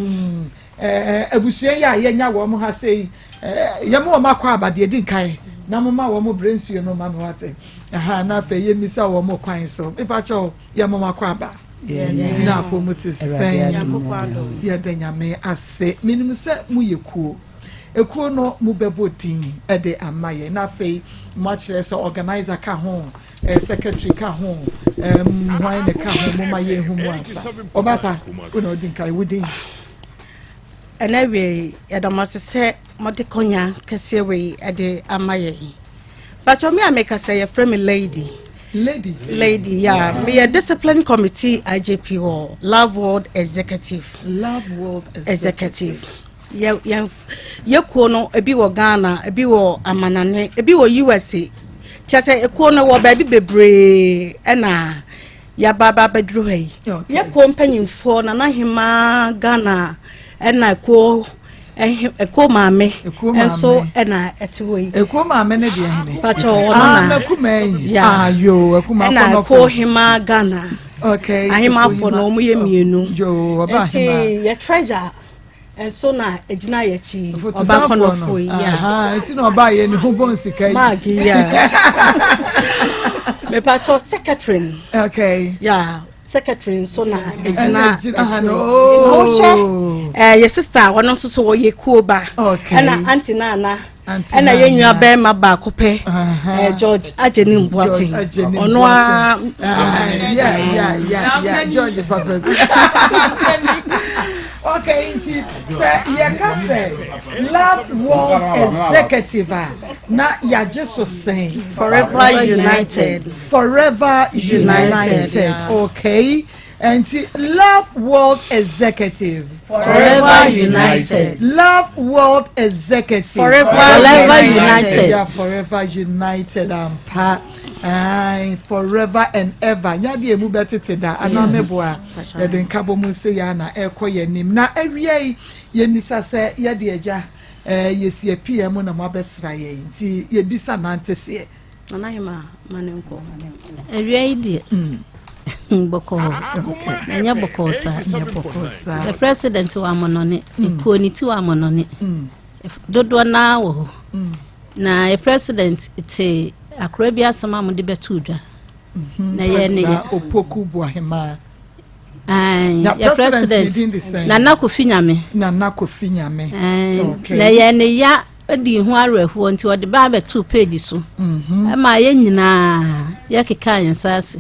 Abusua yi a yɛanya wɔn ha sei yi, yɛma wɔn akɔ aba deɛ di nkan na moma wɔn brɛ nsuo no ma me wate. Aha, na afei yɛmmisa wɔn kwan so. Mepa kyɛw, yɛma wɔn akɔ aba. Na apɔ mu te sɛn? Yɛda Nyame ase. Menim sɛ moyɛ kuo. Ekuo no mo bɛbɔ din de ama yɛn na afei mo akyerɛ sɛ organizer ka ho, eh, secretary ka ho, um, hwan na ka ho, mo ma yɛn hu mu ansa. Ɔba pa, wo na odi nkan, wo din. Ɛna awiei, yɛda mo ase sɛ mode kɔnya kɛseɛ wei de ama yɛn. Pakyɛ me a mekasa yɛfrɛ me Lady. Lady. Lady, yeah. Meyɛ discipline committee IGP wɔ Love World Executive. Love World Executive. Yɛ yɛn yɛ kuo no ebi wɔ Ghana, ebi wɔ amanane, ebi wɔ USA. Kyerɛ sɛ ekuo no wɔ baabi bebree ɛna yɛaba aba abɛduru ha yi. Yɛ kuo mpanyinfoɔ Nana Hemaa Ghana ɛna kuo ɛhe ekuo maame nso ɛna ɛte hɔ yi. Ekuo maame ne deɛ hene. Pakyɛ ɔno na. Ah, mɛkuma yi. Ayo, akuma akɔnɔfo. Ɛna ekuo hemaa Ghana. Okay. Ahemafo no wɔn yɛ mmienu. Yoo, ɔba hemaa. Nti yɛ treasure nso na egyina yɛ akyi. Ɔba akɔnɔfo yi. Nti na ɔba yɛ ne ho bɔ nsika yi. Maagi ya. Mepatɔ secretary no. Okay. Yeah, secretary nso na egyina akyire. Wohwɛ ɛɛ yɛ sister ɔno nso so wɔyɛ kuo ba. Okay. Ɛna aunty Nana. Ɛna yɛn nua bɛrima baako pɛ ɛɛ George Agyenim Boateng. Ɔno a. Yeah, yeah, yeah, yeah, George papa bi. Okay, nti sɛ yɛka sɛ Love World Executive a na yɛagye so sɛn? Forever United. Forever United. Okay. Nti Love World Executive. Forever United. Love World Executive. Forever, Forever United. Yeah, Forever United ampa. Aye, forever and ever. Nyade emu bɛtete da anaa meboa. Yɛde nkabɔ mu nse yɛ ana ɛkɔ yɛn anim. Na awia yi yɛmmisa sɛ yɛde agya eh, yɛsi apia mu na mo abɛsra yɛn nti yɛbisa nante seɛ. Nana Hema ma ne nkɔ. Awia yi deɛ bɔkɔɔ na ɛnyɛ bɔkɔɔ saa. The president wɔ amɔnɔne, ekuo ne ti wɔ amɔnɔne. Dodoɔ naa wɔ hɔ. Na yɛ president te akora bi asɛm a mode bɛto dwa. Na yɛ ne yɛ. Opoku Boahemaa. Yɛ president Nana Kofi Nyame. Nana Kofi Nyame. Na yɛ ne ya dii ho awerɛhoɔ nti ɔde ba abɛtoo page so ɛma yɛn nyinaa yɛkekaa yɛn nsa ase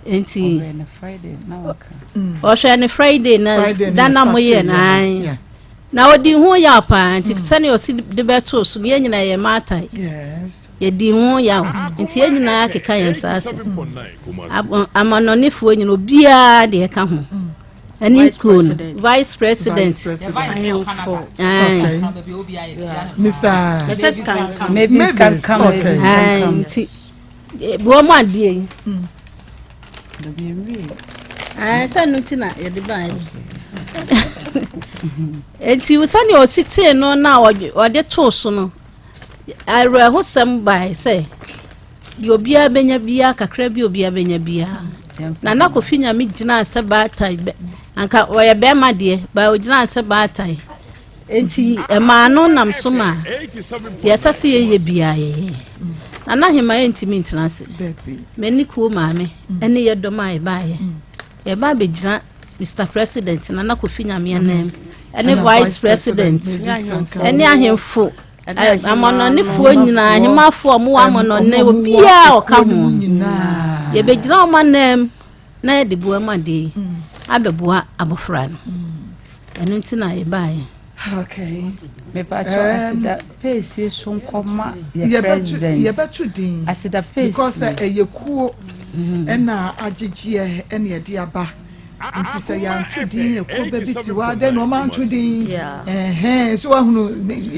nti ɔhwɛ ne Friday na da na moyɛ no na ɔdi ho yaw paa nti sɛnea ɔsi de bɛtoo so no yɛn nyinaa yɛ maatae yɛdi ho yaw nti yɛn nyinaa keka yɛn nsa ase amanɔnefoɔ nyina obiara deɛ ɛka ho ɛne kuo no vice president ahemfo Mr. Mrs. Kankam Mavis okay nti wɔn mu adeɛ yi sɛ no ti na yɛde baa yi nti sɛnea ɔsi tee no na ɔde too so no awerɛhosɛm bae sɛ Deɛ obiara bɛnya biara, kakra bi obiara bɛnya biara. Nana Kofi Nyame gyinaa sɛ baatan bɛ anka ɔyɛ bɛrima deɛ ba ogyinaa sɛ baatan nti ɛmaa no nam so ma deɛ ɛsɛ sɛ yɛyɛ biara yɛyɛ. Nana Hema yɛntumi ntena ase. M'ani kuo maame ɛne yɛ dɔm a yɛbaayɛ. Yɛba abɛgyina Mr President Nana Kofi Nyame anan ɛne Vice President ɛne ahemfo Amannɔnefoɔ nyinaa, ahemafoɔ a wɔwɔ amannɔne, obiara a ɔka ho. Yɛbɛgyina wɔn anam na yɛde boa mu adeɛ yi mm. abɛboa abɔfra no. Mm. Ɛno nti na yɛbaeɛ. Okay. Mepacho aseda peesie so nkɔma yɛ president. Yɛbɛto din. Aseda peesie. Because ɛyɛ kuo ɛna agyegyeɛ ɛna yɛde aba. Nti sɛ yɛanto din ekuo bɛ bi te hɔ a dɛn na wɔn anto din ɛhɛn so wahunu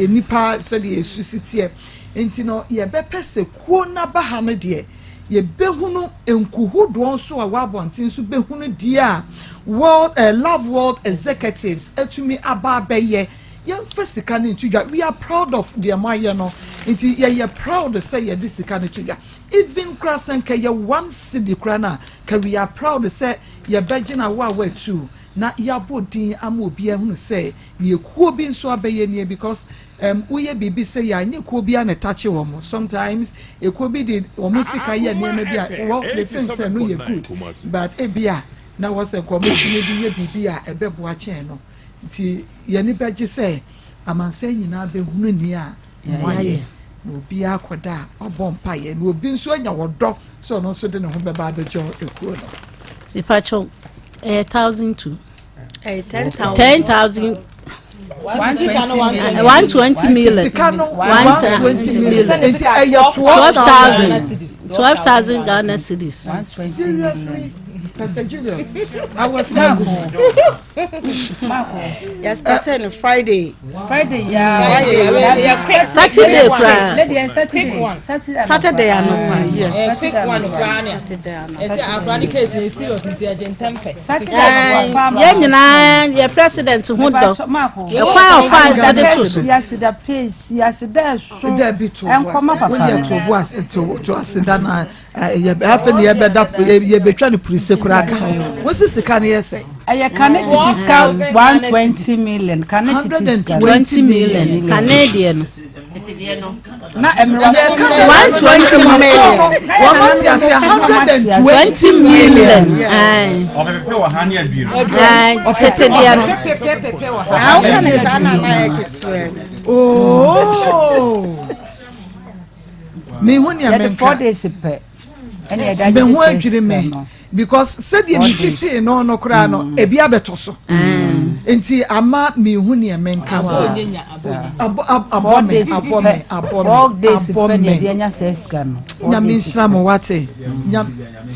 nipa sɛdeɛ esu si teɛ nti no yɛbɛpɛ sɛ kuo n'aba ha no deɛ yɛbɛhunu nkuhodoɔ nso a wɔ abɔnten nso bɛhunu deɛ a world eh, love world executives atumi aba abɛyɛ yɛmfa sika no nto dwa we are proud of deɛ mo ayɛ no nti yɛyɛ proud sɛ yɛde sika no to dwa Even koraa sɛ nka ɛyɛ one cedi koraa no a, nka we are proud sɛ yɛbɛgyina wo a woatu na yɛabɔ din ama obiara ahunu sɛ neɛ kuo bi nso abɛyɛ nie because um, woyɛ biribi sɛ yɛ a nyɛ kuo biara na ɛtakye wɔn. Sometimes ekuo bi de wɔn sika yɛ nneɛma bi a well they think sɛ ɛno yɛ good but ebia na wɔ sɛ nka wɔn tumi de yɛ biribi a ɛbɛboa kyɛn no. Nti yɛn ani bɛgye sɛ Amansan nyinaa bɛhunu nea moayɛ, na obiara akɔda a wabɔ mpaeɛ, na obi nso anya ɔdɔ sɛ ɔno nso de ne ho bɛba abɛgyɔ ekuo no. Mepakyɛw, ɛyɛ 1002. 10,000. 120 million. Sika no 120 million. Nti ɛyɛ 12,000. 12,000 Ghana cedis. Seriously? Pastor Julius, I was single. Yɛ started no Friday. Friday ya. Friday. Saturday kura. Saturday. Saturday anɔpa. Yes. Quick one kura ni. Saturday anɔpa. Ɛsɛ akura ni case ni serious nti ɛgye ntɛm pɛ. Saturday anɔpa. Yɛn nyinaa yɛ president ho dɔ. Ɛkwan a ɔfa nso de so so. Aseda peesi aseda ɛso. Dabi to Ɛnkɔma papa. Wọ́n yɛ to bo ase to aseda na yɛ afei ni yɛbɛda yɛbɛtwa no purise koraa ka ho. Wosi sika no yɛ sɛ. Ɛyɛ kane titi sika 120 million. Kane titi sika. 20 million. Kane deɛ no. Na mmerɛ 120 million. Wɔn mo ti ase 120 20 million. Ɔpɛpɛpɛ wɔ ha ne aduonu. Tete deɛ no. Pɛpɛpɛpɛ wɔ ha. Awo ne saa na na yɛ ketewa. Ooo. Mi hu nea Yɛde four menka. days pɛ. Ɛna yɛde agye Me ho sɛ adwiri sika me no. because sɛdeɛ mi si tee no no koraa no ebi abɛtɔ so. Nti ama mi hu nea menka. Abɔ abɔ Four me days abɔ me pɛ. abɔ Four me days abɔ pɛ na me. yɛde anya sɛ sika no. Four Nyame days nhyira mo pɛ. wate. Nyam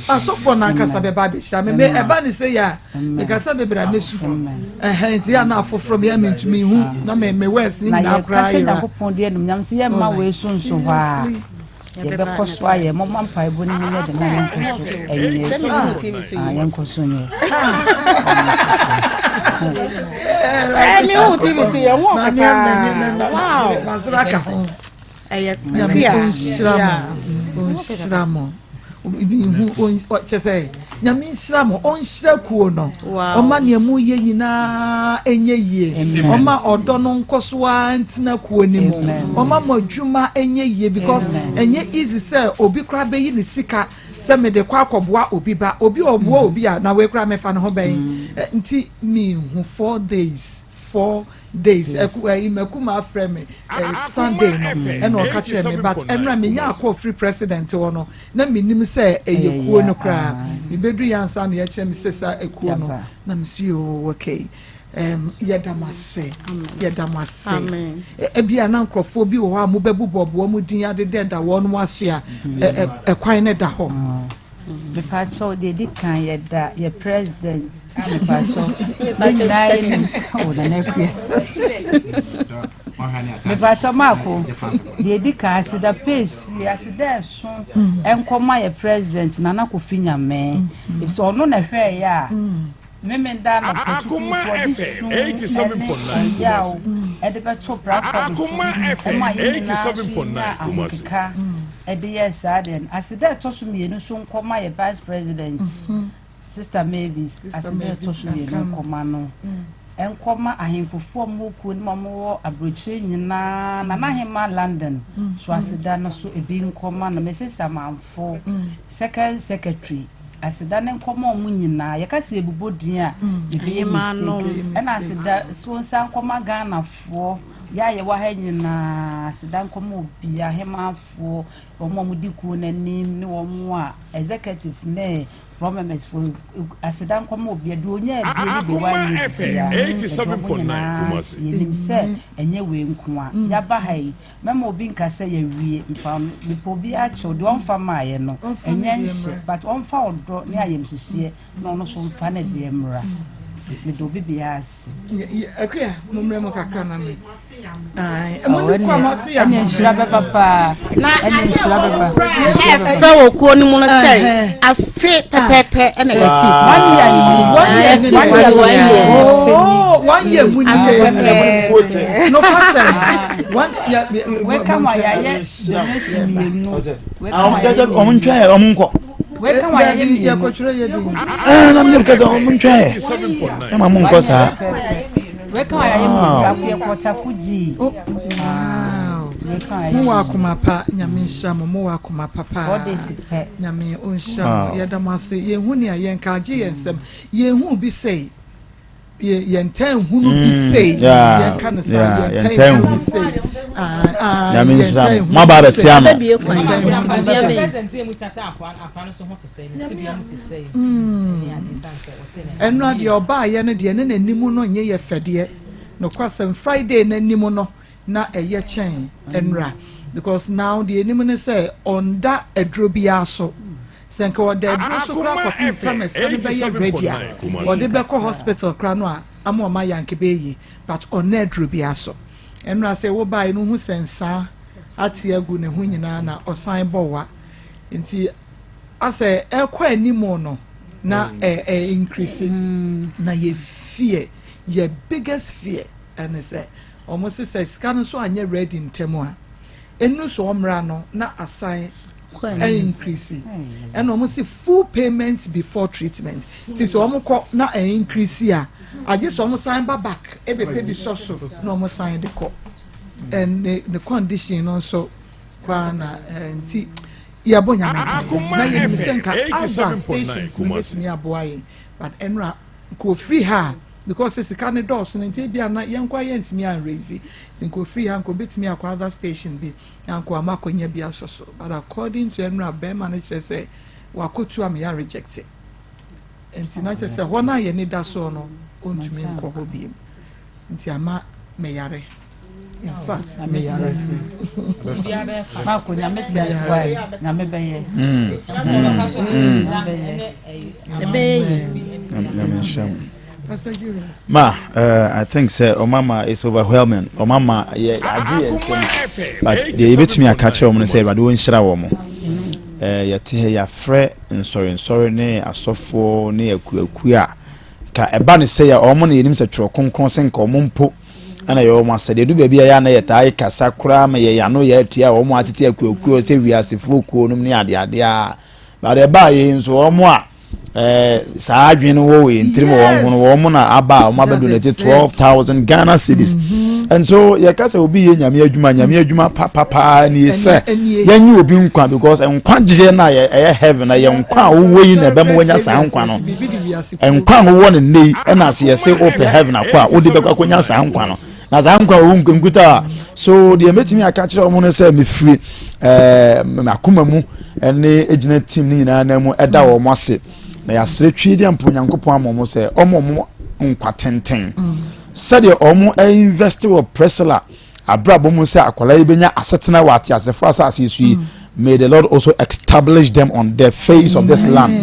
asɔfoɔ n'ankasa bɛba abɛhyira me. Me ɛba ne sɛ yɛ a mekasa bebree a mesu. Ɛhɛn nti yɛ ana afoforɔ me yɛ me ntumi hu na me me wɛs ne Na nyinaa yɛka koraa hyɛ yera. Nyankopɔn deɛ animuonyam sɛ yɛmma wei so nso hɔ a Seriously. yɛbɛkɔ so ayɛ mɔma mpaebɔ no mu nyɛ de na yɛnkɔ so ɛnyɛ. Ah, yɛnkɔ so nyɛ. Ɛɛ mi hu TV so yɛ ho ɔfɛ Maame ama paa. Wow. Masere aka ho. Ɛyɛ Nyame kua. ɔnhyira mo. Ɔnhyira mo. Ihu kyɛ sɛ Nyame nhyira mo. Ɔnhyira kuo no. Wow. Ɔma nea mo yɛ nyinaa ɛnyɛ yie. Amen. Ɔma ɔdɔ no nkɔ so ara ntena kuo no mu. Amen. Ɔma mo adwuma ɛnyɛ yie because Amen. ɛnyɛ easy sɛ obi koraa bɛyi ne sika sɛ mede kɔ akɔboa obi ba. Obi a ɔboa obi a na wei koraa mefa ne ho bɛn. Nti mihu 4 days 4 days ɛku ɛyi mɛku ma afrɛ mi Sunday no ɛna ɔka kyerɛ mi, but ɛnura mi nya akɔ free president hɔ no na mi nim sɛ ɛyɛ kuo no koraa. Mi bɛdu yansa na yɛkyerɛ mi sɛ sa ekuo no na mi si oo, okay, yɛda mo ase, yɛda mo ase. Amen. Ebi a na nkurɔfoɔ bi wɔ hɔ a mo bɛbobɔ wɔn din adeda da wɔn ase a ɛ ɛ ɛkwan ne da hɔ. Mepakyɛw, deɛ ɛdi kan yɛda yɛ president, mepakyɛw, yɛn nyinaa yɛnim sɛ wɔ Nana Akua. Mepakyɛw maako, deɛ ɛdi kan aseda peesi aseda ɛso ɛnkɔma yɛ president Nana Kofi Nyame, efisɛ ɔno na ɛhwɛɛ yɛ a memenda no pɛtutufoɔ de su ɛne ɔyaw ɛde bɛto platform so ɛma yɛn nyinaa so yɛnya ahokeka ɛde yɛ saa deɛ no. Aseda ɛtɔ so mmienu so nkɔma yɛ vice president, Sister Mavis. Aseda ɛtɔ so mmienu nkɔma no, nkɔma ahemfofoɔ a wɔwɔ kuo no mu a wɔwɔ aburokyire nyinaa, Nana Ahema London so aseda no so ebi nkɔma no, Mrs Samanfo, second secretary, aseda ne nkɔma wɔn nyinaa. Yɛka sɛ ebobɔ din a ebɛyɛ mistake. Ɛna aseda so nsa nkɔma Ghanafoɔ yɛ a yɛwɔ ha nyinaa, aseda nkɔma obi ahemafoɔ, wɔn a wɔdi kuo n'anim ne wɔn a executive ne floor members fo, aseda nkɔma obi deɛ onyaa ebie ne deɛ wanyɛ bia, yɛde wɔn nyinaa. Yɛnim sɛ ɛnyɛ wei nko a yaba ha yi mɛma obi nka sɛ yɛwie mfa mepɛ obi akyɛw deɛ ɔmfa maayɛ no ɛnyɛ nhyɛ, but ɔmfa ɔdɔ ne ayamhyehyeɛ na ɔno so mfa ne deɛ mmra. Mede obi biara ase. Akuya, mo mmerɛ mu kakra na me. Ɛne nhyira bɛba paa, ɛne nhyira bɛba. Ɛfɛ wɔ kuo no mu no sɛ afe pɛpɛɛpɛ ɛna yɛti. One year ni. One year ni. One year. One year. Oh, one year mu ni. No pastor. One year. Weka ma yɛayɛ donation mmienu. Ɔmo ntwɛn yɛ, ɔmo nkɔ. Weka ma yɛayɛ mmienu. Yɛkɔtwerɛ yɛ di. Ɛɛ na mi yɛ kasa, ɔmo ntwɛn yɛ, ɛma mo nkɔ saa. Weka ma yɛayɛ mmienu, baako yɛ kɔtako gyi. Mo wɔ akoma pa, Nyame nhyira mo, mo wɔ akoma pa paa. 4 days pɛ. Nyame ɔnhyira mo, yɛda mo ase. Yɛnhu nea yɛnka agye yɛn nsɛm. Yɛnhu bi sɛi. Yɛntaa nhu no bi sei, yɛnka no saa, yɛntaa nhu bi sei. Nyame nhyira mo. Mo aba abɛte ano. Ɛnora deɛ ɔbaayɛ no deɛ ne n'anim no nyɛ yɛ fɛdeɛ. Nokwasɛm Friday n'anim no na ɛyɛ kyɛn ɛnora because now deɛ anim ne sɛ ɔnda aduro biara so. Sɛ nka ɔda aduro so koraa kɔpem time a sika no bɛyɛ ready a ɔde bɛkɔ hospital koraa no a ama ɔma yɛ anka ɛbɛyɛ yie but ɔnna aduro biara so. Ɛnora sɛ wo baeɛ no wohu sɛ nsaa ate agu ne ho nyinaa na ɔsan bɔ wa nti asɛ ɛkɔ anim no na ɛ ɛ increase na yɛ fear yɛ biggest fear ɛne sɛ wɔn se sɛ sika no nso anyɛ ready ntɛm a Enu so ɔmmra no na asan increase ɛna wɔn si full payment before treatment ti sɛ wɔn kɔ na increase a agye sɛ wɔn san ba back ebɛpɛ bi sɔ so na wɔn san de kɔ ɛne ne condition no nso koraa na nti yɛbɔ nyame na yɛnim sɛ nka other stations no bɛtumi aboa yɛn but ɛnora nka ofiri ha a because sɛ sika no dɔɔso no nti ebia na yɛn nkoa yɛntumi anraise nti nka ofiri ha nka obetumi akɔ other station bi na nka wama akɔnya bi asɔ so but according to ɛnura bɛrima no kyerɛ sɛ wakɔtu ama yɛ reject nti na kyerɛ sɛ hɔ no a yɛn da soɔ no ɔntumi nkɔ hɔ biem nti ama meyare in fact meyare. Mako nyame te ase nyame bɛyɛ. Nyame nhyɛ mo. Ma, uh, I think sɛ ɔmama is overwhelming. Ɔmama yɛ agye yɛn nsam. But deɛ yɛbɛtumi aka kyerɛ wɔn no sɛ Awurade wɔnhyira wɔn. Eh, yɛte ha yɛafrɛ nsɔrensɔre ne asɔfoɔ ne akuakuo a ka ɛba ne sɛ yɛ wɔn na yɛnim sɛ twerɛ kronkron sɛ nka wɔn mpo ɛna yɛ wɔn asɛdeɛ du baabi a yɛ ana yɛtaa kasa koraa ma yɛ yɛano yɛ atia wɔn atete akuakuo sɛ wiasefoɔ kuo nom ne adeadeɛ a but ɛbaa yɛ nso wɔn a ɛɛ saa adwene no wɔ yɛn tirim wɔn ho no wɔn na aba a wɔn abɛ donate 12,000 Ghana cedis mm-hmm. and so yɛka sɛ obi yɛ nyame adwuma nyame adwuma papapaa nie sɛ yɛnye obi nkwa because nkwagyeɛ no a ɛyɛ heaven na yɛ nkwa a wowɔ yi na ɛbɛma wanya saa nkwa no nkwa a wowɔ no nnɛ yi ɛna sɛ yɛse wopɛ heaven akɔ a wode bɛkɔ akɔnya saa nkwa no na saa nkwa wɔ nkuta a so deɛ mɛtumi aka kyerɛ wɔn no sɛ mefiri ɛɛ m'akoma mu ɛne egyina team no nyinaa nan mu ɛda wɔn ase na yɛasrɛ twi deɛ mpo nyankopɔn ama wɔn sɛ wɔn wɔn nkwa tenten sɛdeɛ wɔn invest wɔ Priscilla abrabɔ mu sɛ akwadaa yi bɛnya asetena wɔ ateasefo asase so yi mm. may the lord also establish them on the face of this land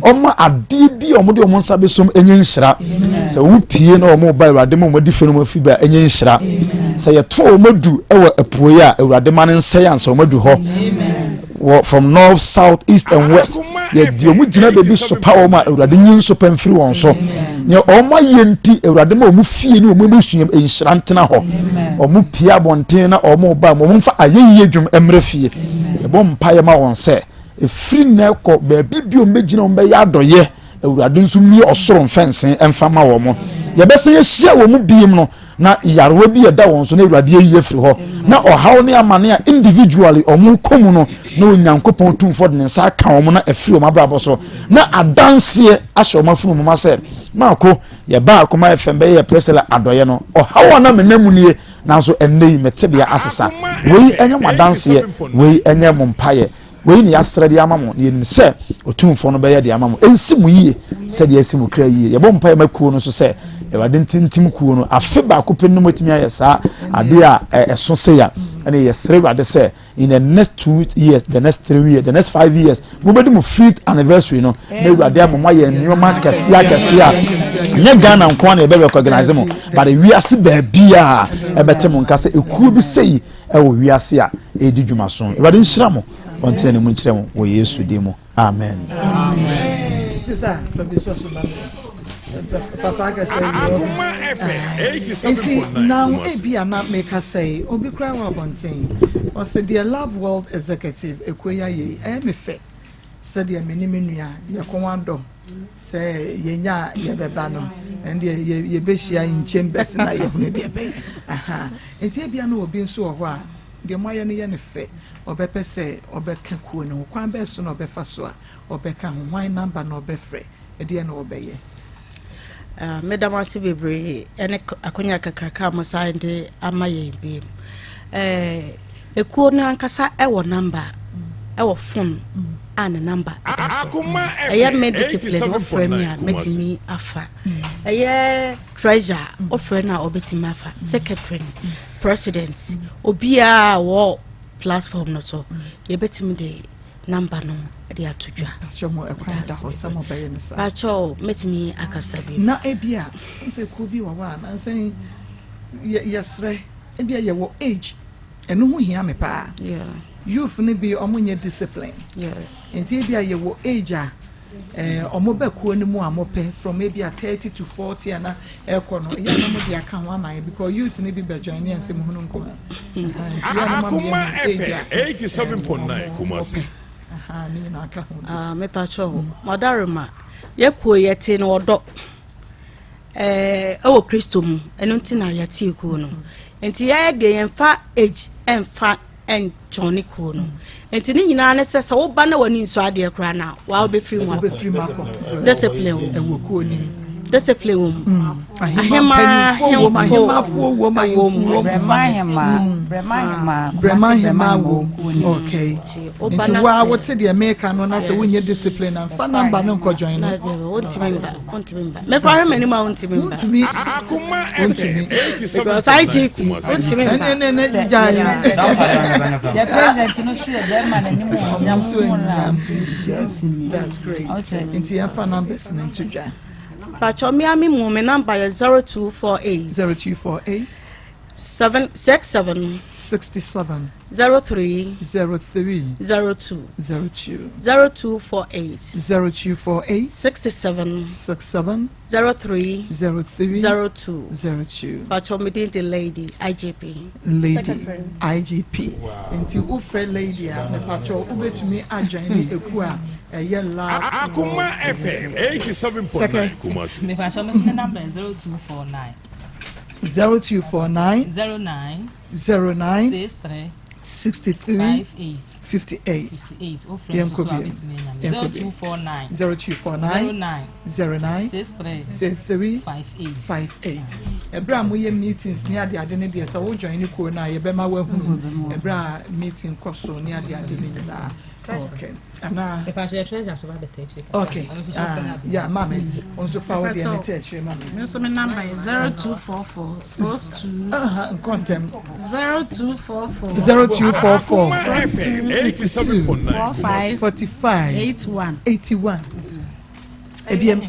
ɔma adeɛ bi a wɔde wɔn nsa bɛsom ɛnyɛ nhyira sɛ wɔn pie na wɔn ba awurade ma wɔn adi fɛ no wɔn afi ba ɛnyɛ nhyira sɛ yɛto wɔn adu wɔ apuoyɛ a awurade ma ne nsa yɛ ansa wɔn adu hɔ wɔ from north south east and west yɛde wɔn gyina baabi sopa wɔn a awurade nyi nsopa mfiri wɔn so nea wɔn ayɛ nti awurade ma wɔn fie ne wɔn abusua nhyira ntena hɔ wɔn pie abɔnten na wɔn ba wɔn mfa ayɛyie dwom mmerɛ fie ɛbɔ mpaeɛ ma wɔn sɛ efiri nnɛ kɔ baabi bi wɔn bɛgyina wɔn bɛyɛ adɔyɛ awurade nso mmue ɔsoro mfɛnsee mfa ma wɔn yɛbɛsan ahyia wɔn biem no na nyarewa bi a ɛda wɔn so na Awurade ayi afiri hɔ na ɔhaw ne amane a individually wɔn kɔ mu no na Onyankopɔn tumfoɔ de ne nsa aka wɔn na afiri wɔn abrabɔ so na adanseɛ ahyɛ wɔn afunu mu ma sɛ maako yɛba akoma fm bɛyɛ Priscilla adɔyɛ no ɔhaw a na menam mu nie nanso ɛnnɛ yi mete bea asesa wei ɛnyɛ mo adanseɛ wei ɛnyɛ mo mpaeɛ Wei ne yɛasrɛ de ama mo, na yɛnim sɛ Otumfoɔ no bɛyɛ de ama mo. Ɛnsi mo yie sɛdeɛ asi mo kra yie. Yɛbɔ mpaeɛ ma kuo no nso sɛ Awurade ntintim kuo no. Afe baako pɛ no mu atumi ayɛ saa adeɛ a ɛso sei a, ɛne yɛsrɛ Awurade sɛ in the next 2 years, the next 3 years, the next 5 years, mobɛdi mo fifth anniversary no, na Awurade ama mo ayɛ nneɛma akɛseɛ akɛseɛ a nyɛ Ghana nko ara na yɛbɛ recognize mo, but wiase baabi a ɛbɛte mo nka sɛ ekuo bi sei ɛwɔ wiase a ɛredi dwuma so. Awurade nhyira mo, ɔntena ne mu nkyerɛ mo wɔ Yesu din mu. Amen. Sister, papa akasa yi nti na ebi a na meka sɛ obi kura wɔ abɔnten ɔsɛ deɛ love world executive ekuo yi ayɛ yi ɛyɛ me fɛ sɛdeɛ me ne me nua yɛ kɔn adɔ sɛ yɛnya a yɛbɛba no ɛndeɛ yɛbɛhyia in chambers na yɛhunu deɛ ɛbɛyɛ aha nti ebia no obi nso wɔ hɔ a deɛ moayɛ no yɛ no fɛ ɔbɛpɛ sɛ ɔbɛka kuo no ho kwan bɛɛ so na ɔbɛfa so a ɔbɛka ho hwan number na ɔbɛfrɛ ɛdeɛ na ɔbɛyɛ. Ah, meda mo ase bebree ɛne akonya kakraka a mo san de ama yɛn bi. Eh, ekuo no ankasa ɛwɔ namba, ɛwɔ phone a ne namba ɛda so. Ɛyɛ me discipline wofrɛ me a mɛtumi afa. Ɛyɛ treasure wofrɛ no a ɔbɛtumi afa. Secretary, president, obiara wɔ platform no so yɛbɛtumi de number no de ato dwa. Pakyɛ mo ɛkwan da hɔ sɛ mo bɛyɛ no saa. Pakyɛ o mɛtumi akasa bi. Na ebi a sɛ kuo bi wɔ hɔ a nansɛn yɛ yɛsrɛ ebi a yɛwɔ age ɛno ho hia me paa. Youth no bi ɔmo nyɛ discipline. Nti ebi a yɛwɔ age a ɛɛ ɔmo bɛ kuo no mu a mo pɛ from ebi a 30 to 40 ana ɛkɔ no ɛyɛ na mo de aka ho ama yɛ because youth no bi bɛ join ne yɛn nsɛm hunu nkɔmɔ. Akoma FM 87.9 Kumasi. Ah, mepa kyɛw madarema yɛkuo yɛte no ɔdɔ ɛwɔ Kristo mu ɛno nti na yɛte kuo no nti yɛyɛ deɛ yɛmfa age ɛmfa ɛntɔn ne kuo no nti ne nyinaa ne sɛ sɛ woba na w'ani nsɔ adeɛ koraa no a waa wobɛfiri mu akɔ discipline wɔ ɛwɔ kuo no mu discipline wɔ mu ahema ahemafoɔ wɔ mu ahemfo wɔ mu brɛma ahema wɔ mu okay nti waa wote deɛ meka no na sɛ wonyɛ discipline na nfa namba no nkɔ join no wontumi mba wontumi mba mekora hwɛ m'anim a wontumi mba wontumi wontumi because IGP wontumi mba ɛne ne ne gya yɛ yɛ president no so yɛ bɛrima n'anim wɔ nyam mu na yes that's great nti yɛmfa numbers no nto dwa. Pacho me ami mu me number yɛ 0248 0248 767 67 03 03 02 02 0248 0248 67 67 03 03 02 02. Pacho me din de Lady IGP. Lady IGP. Nti wofrɛ lady a mepacho wobɛtumi adwan ne eku a ɛyɛ love. Akoma FM 87.9 Kumasi. Mepacho me so me number 0249 0249 09 09 63 63 58 58. 58. O friend so so abetumi anya me. 0249 0249 09 09 63 63 58 58. Ɛberɛ a moyɛ meetings ne adeade no deɛ sɛ wo join ne kuo no a yɛbɛma woahunu ɛberɛ a meeting kɔ so ne adeade no nyinaa. Okay. Anaa Mepacho yɛ treasure so ba bɛtɛ akyire kakra. okay. Ɔno nso so Ah, fɛ yeah, maame. Wo nso fa wo deɛ ne tɛ akyire ma me. Me nso me number yɛ 0244 62 Aha, nkɔ ntɛm. 0244 0244 Akoma FM 87.9 45 Kumasi. 45 81 81. Ebiem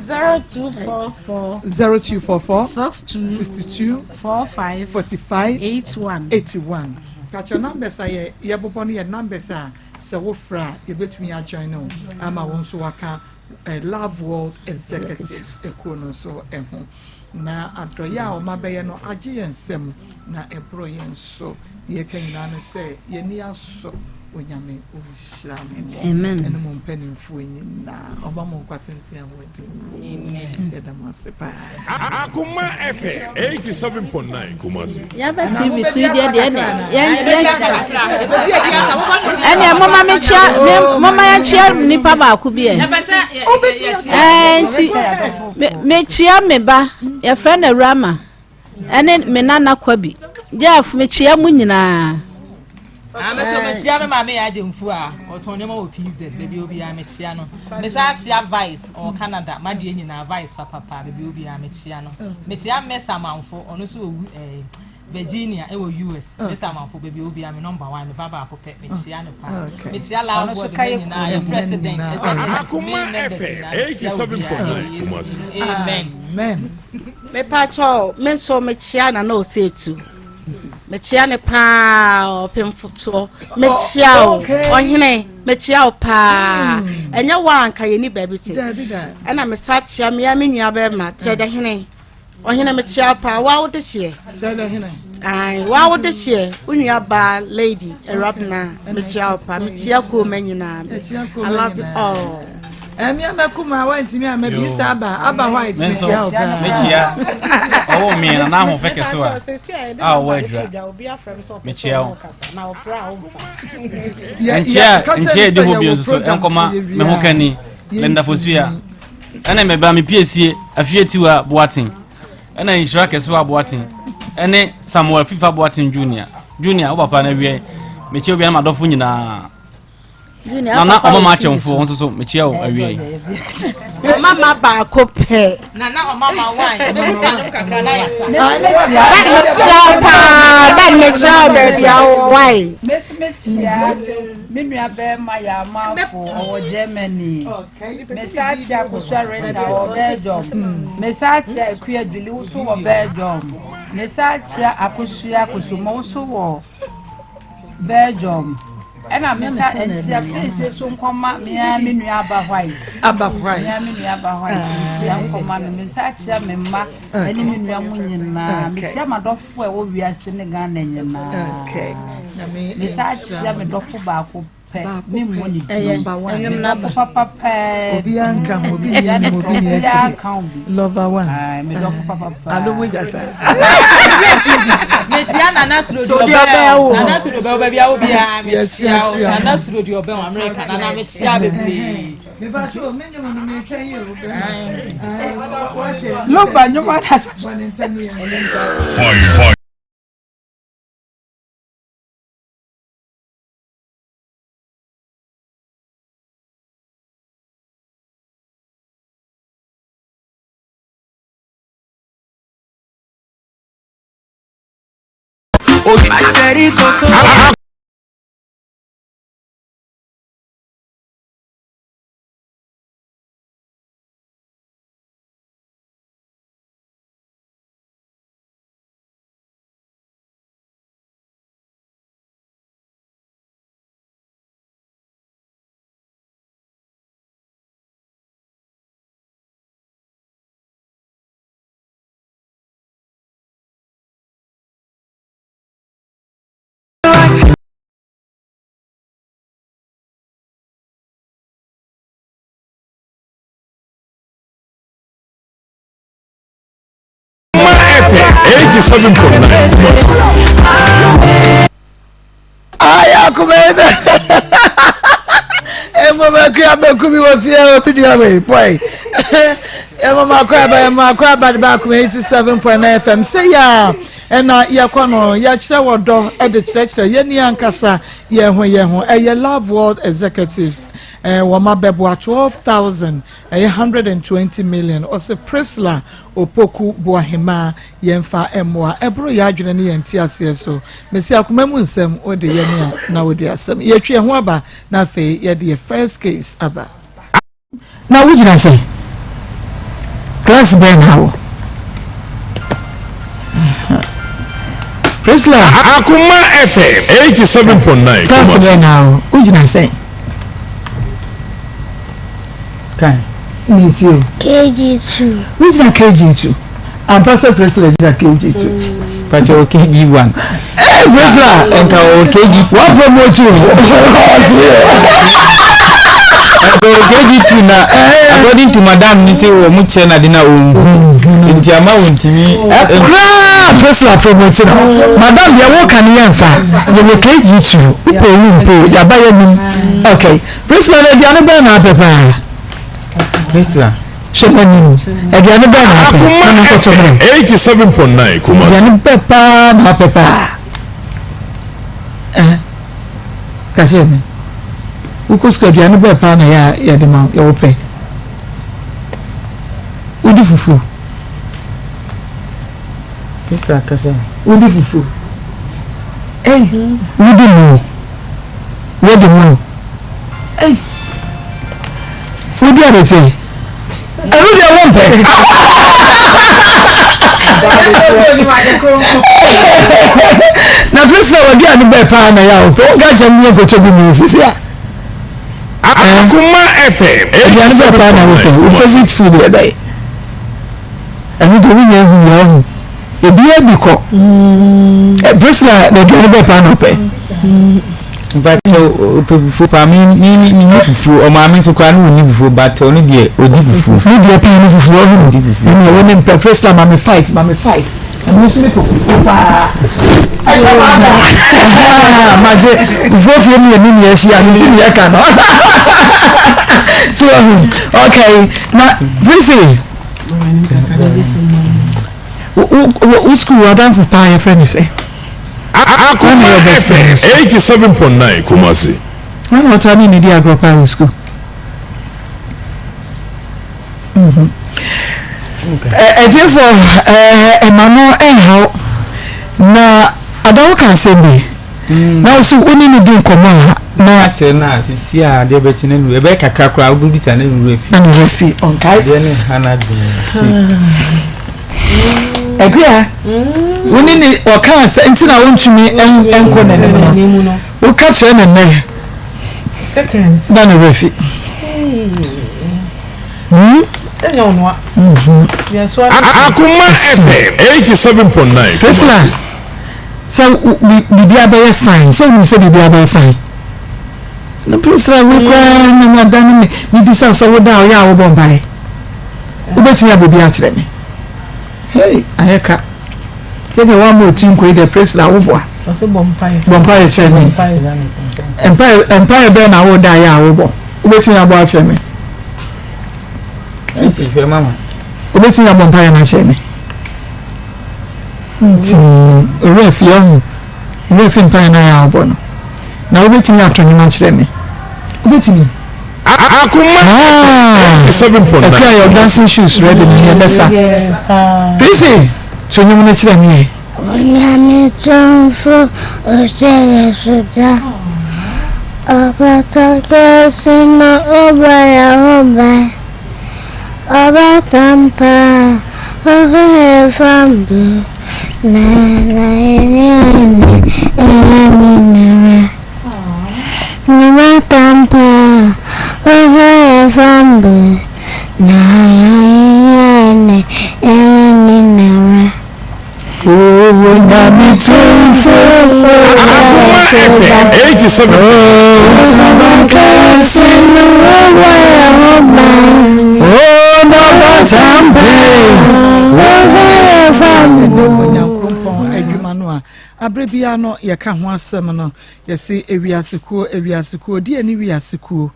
0244 0244 62 62 45 45 81. 81. Kakyɛ numbers a yɛ yɛbobɔ no yɛ numbers a sɛ wofrɛ a yɛbɛtumi ajoin no ama wo nso waka eh, Love World Executives ekuo no nso ɛho na adɔyɛ a ɔma bɛyɛ no agye yɛn nsam na ɛboro yɛn so yɛka nyinaa no sɛ yɛni asɔ Onyame ɔnhyira mo Amen. ɛne mo mpanimfoɔ nyinaa ɔma mo nkwa tenten a wɔadi yɛda mo ase paa. Akoma FM 87.9 Kumasi. Yaba TV so yi deɛ deɛ yɛn yɛn ɛnna moma me kyia moma yɛnkyia nipa baako bi ɛ ɛɛ nti me mekyia me ba yɛfrɛ no Rama ɛne me nana Kwabi Jeff mekyia mu nyinaa. Ame so mekyia me maame yɛ agyemfu a ɔtɔn nneɛma wɔ PZ baabi obiara mekyia no. Mesa akyia Vice ɔwɔ Canada madeɛ nyinaa Vice papapa baabi obiara mekyia no. Mekyia Miss Amanfo ɔno nso wɔ eh, Virginia ɛwɔ US. Miss Amanfo baabi obiara me number one me ba baako pɛ mekyia no paa. Mekyia Loud Ɔno nso Board ka me yɛ nyinaa yɛ president executive Akoma main members FM nyinaa mekyia obiara 87.9 ɛwɔ Yesu Kumasi. din mu. Amen. Amen. Mepakyɛw me nso mekyia Nana Osei-Tutu mekyia ne paa ɔpemfotoɔ mekyia wo ɔhene mekyia wo paa ɛnyɛ wo a anka yɛni baabi te Dabi da. ɛna mesa kyia mea me nua bɛrima kyerɛ hene ɔhene mekyia wo paa woa wode hyeɛ Kyerɛ hene. Ae, woa wode hyeɛ wo nua baa lady Awurabena mekyia wo paa mekyia kuoma nyinaa I love you all. Ɛmi amɛkuma wantumi ama bi Easter aba aba white Me nso mekyia wo paa. mekyia ɔwɔ mi na n'ahoɔfɛ kɛse wa a ɔwɔ adwira mekyia wo nkyia nkyia edi hɔ bio nso so nkɔma me ho kani Linda Fosua. Ɛne me ba me piesie Afie Tiwa Boateng ɛna Nhyira Kɛsewa Boateng ɛne Samuel Fifa Boateng Junior. Junior wo papa no awiɛ mekyia obiara ne m'adɔfo nyinaa. Nana ɔma ma akyɛmfoɔ nso so mekyia wo awiɛ yi. Ɔma ma baako pɛ. Nana ɔma ma wine. Ɛbɛbusa nom kakra na yasa. Dad mekyia wo paa. Dad mekyia wo baabi a wowɔ wine. Mesu mekyia me nua bɛrima yɛ amanfo ɔwɔ Germany. Mesan kyia Akosua Rita wɔ Belgium. Mesan kyia Akua Julie wo so wɔ Belgium. Mesan kyia Akosua Akosomɔ wo so wɔ Belgium. Ɛna mesan nkyia Prince so nkɔma mea me nua Aba White. Aba White. Mea me nua Aba White nkyia nkɔma no. Mesan kyia me mma ɛne me nua mu nyinaa. Mekyia m'adɔfo a ɛwɔ wiase ne Ghana nyinaa. Mesan kyia me dɔfo baako. pɛ Baako me mmɔ pɛ. ne Ɛyɛ din Number one. ɛnwom no medɔfo aba. papa pɛɛ Obiara nka ho, obi nni obiara anim, ne obi nni obiara akyire. nka ho bi Lover one. Ae, medɔfo papa paa Alo mo gyata. Mehyia Nana Suro di Suro di ɔbɛn ɔbɛn o. o. Nana Suro bɛn o baabi a wo biara mehyia o. Yɛkyiakyia Nana mo. Suro di ɔbɛn o America. Nana mehyia bebree. Mepakyɛ o, me nnwom no metwɛn yi o, bɛma. Wakyɛ. Lumba nnwom adasa Bɔ ne ntam yɛ. Fire. Akuma FM 87.9 Kumasi. Ayɛ akoma yi dɛ. Mmom akua bɛku mi wɔ fie obi dua wei boy. Mmom akɔ aba mmom akɔ aba de ba akoma 87.9 FM sɛ yɛ a ɛna yɛkɔ no yɛkyerɛ wɔ dɔ de kyerɛkyerɛ yɛn ni ankasa yɛn ho yɛn ho ɛyɛ Love World Executives ɛɛ wɔn abɛboa 12,000 ɛyɛ 120 million ɔsɛ Priscilla Opoku Boahemaa yɛmfa mmoa ɛboro yɛn adwene ne yɛn nteaseɛ so. Mese akoma mu nsɛm wode yɛ me a na wode asɛm. Yɛtwe yɛn ho aba na afei yɛde yɛ first case aba. Na wo gyina sɛ class bɛn na awɔ? Priscilla. Akoma FM 87.9 Class bɛn na awɔ? Wo gyina sɛn? Kan. Ne ti o. KG2. Wogyina KG2. Ampa sɛ Priscilla gyina KG2. Pakyɛ wɔ KG1. Ee Priscilla. Nka wɔ KG. Wa promote o. Nka wɔ KG2 na according to madam ni sɛ wɔn kyerɛ na de na ohun. Nti ama wɔn ntumi. Koraa Priscilla promote no. Madam deɛ wɔka ne yɛn fa. Yɛ wɔ KG2. Wopɛ owu mpo yaba yɛ nim. Okay. Priscilla na aduane bɛn na apɛ paa? Priscilla. Hwɛ m'anim. Aduane bɛn na apɛ? Akoma Na menkɔtɔ FM brɛ. 87.9 Kumasi. Aduane bɛn paa na apɛ paa? Eh, ka kyerɛ me. Wokɔ sukuu aduane bɛn paa na yɛ a yɛde ma wo, yɛ wopɛ? Wodi fufuo? Priscilla kasa. Wodi fufuo? Ei, wodi mo? Wodi mo? Ei, wodi abɛkyɛ? Ɛno deɛ wompɛ. Na Priscilla w'aduane bɛɛ paa na yɛ a wopɛ? Wonka kyerɛ me yɛnkɔtɔ bi mu sisi a. Akoma FM Aduane bɛɛ paa na wopɛ? 87.9 Wo Kumasi. favourite food yɛ dɛn? Ɛno deɛ wonya hu yɛ ɔho. Obiara bi kɔ. Mm. Priscilla na aduane bɛɛ paa na ɔpɛ. Mpakyɛ ɔpɛ fufuo paa mi mi mi mi ni fufuo ɔmaame nso koraa ne ɔni fufuo but ɔno deɛ ɔdi fufuo. Ne deɛ paa ne fufuo ɔho. Ɔdi fufuo. Ɛna ɛwɔ ne mpɛ Priscilla ma me five ma me five. Ɛno nso mepɛ fufuo paa. Ɛyɛ maa da. Magye fufuo fie mu yɛ ne nea ahyia no nti ne yɛka no. So okay na Prissy wo school w'adamfo paa yɛfrɛ ne sɛ. Akoma FM 87.9 Kumasi. Wọn na ɔtaa ne ne di agorɔ paa wɔ school. Ɛtiefo ɛma no ɛnhaw na adawo ka asɛm bi na wosi wo ne ne di nkɔmɔ a na. Akyerɛ no a sisi a adeɛ bɛkye no nuru ɛbɛyɛ kakra koraa wobɛbisa ne nuru afi. Na ne werɛ fi ɔnkae. Adeɛ ne ha no adwene nti. Akua wo ne ne ɔka asɛ nti na wontumi nkɔ n'anim no woka kyerɛ ne nnɛ na ne werɛ fi. Akoma FM 87.9 Priscilla sɛ biribi abɛyɛ fine sɛ wonim sɛ biribi abɛyɛ fine no Priscilla wei koraa na mada no me mebisa sɛ woda a ɔyɛ a wobɔ mpaeɛ wobɛtumi abɔ bi akyerɛ me hei ayɛ ka yɛdeɛ woama ɔti nkoi deɛ Priscilla woboa bɔ mpaeɛ kyerɛ me mpaeɛ bɛɛ na woda yɛ a wobɔ wobɛtumi abɔ akyerɛ me wobɛtumi abɔ mpaeɛ no akyerɛ me nti owura fie ɔho owura fie mpaeɛ no ayɛ a wobɔ no na wobɛtumi ato nnwom akyerɛ me wobɛtumi Akoma 87.9. Ɛkura yɛ dancing shoes ready ne yɛbɛsa. Prissy, to nnwom no kyerɛ me ɛ. Onyame tumfo ɔhyɛ yɛ so da Ɔfata kɛse na ɔbɔ yɛn ho ban Ɔbaatan pa ɔhwɛ yɛn fam do Na n'ahenni ne ɛyɛ nyinara Ɔbaatan pa ɔhwɛ yɛn fam do Na n'ahenni ne ɛyɛ nyinara. Onyame tumfo Akoma FM 87. Kɛse no wɔbɔ yɛn ho ban. Onɔbatampe. Wɔhwɛ yɛn fam do. Onyankopɔn adwuma no a abere biara no yɛka ho asɛm no yɛse ewiase kuo ewiase kuo deɛ ne wiase kuo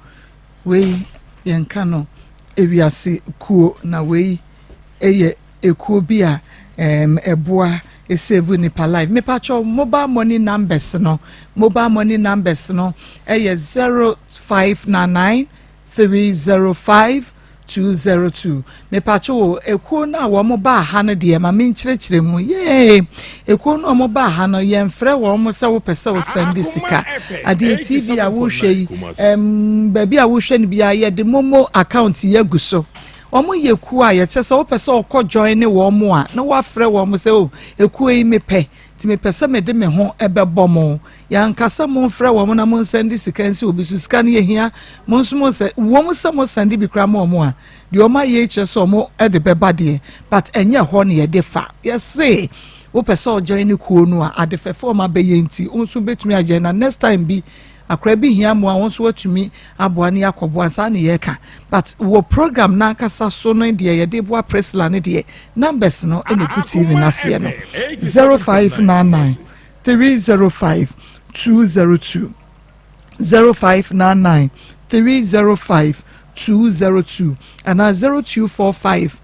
wei yɛnka no ewiase kuo na wei yɛ ekuo bi a ɛɛm ɛboa save nipa life. Mepakyɛw mobile money numbers no mobile money numbers no ɛyɛ 0599 305 202. Mepakyɛw o ekuo no a wɔn baa ha no deɛ ma menkyerɛkyerɛ mu yee ekuo no a wɔn baa ha no yɛnfrɛ wɔn sɛ wopɛ sɛ wosɛnde sika adeɛ TV a wohwɛ yi ɛɛm baabi a wohwɛ no biara yɛde momo account yi agu so. Wɔn yɛ kuo a yɛkyɛ sɛ wopɛ sɛ wokɔ join ne wɔn a na woafrɛ wɔn sɛ oh ekuo yi mepɛ nti mepɛ sɛ mede me ho bɛbɔ mo. Yɛanka sɛ momfrɛ wɔn na monsɛnde sika nsi obi so, sika no yɛhia mo nso mo sɛ wɔm sɛ mosɛnde bi koraa ma wɔn a deɛ wɔn ayɛ yi kyerɛ sɛ wɔn de bɛba deɛ but ɛnyɛ hɔ na yɛde fa. Yɛse wopɛ sɛ ɔjoin ne kuo no a ade fɛfɛ wɔn abɛyɛ nti wo nso wobɛtumi ajoin na next time bi Akora bi hia mmoa wo nso watumi aboa ne akɔboa saa ne yɛka but wɔ program n'ankasa so no deɛ yɛde boa Priscilla no deɛ numbers no ɛna egu TV n'aseɛ no 0599 305 202 0599 305 202 anaa 0245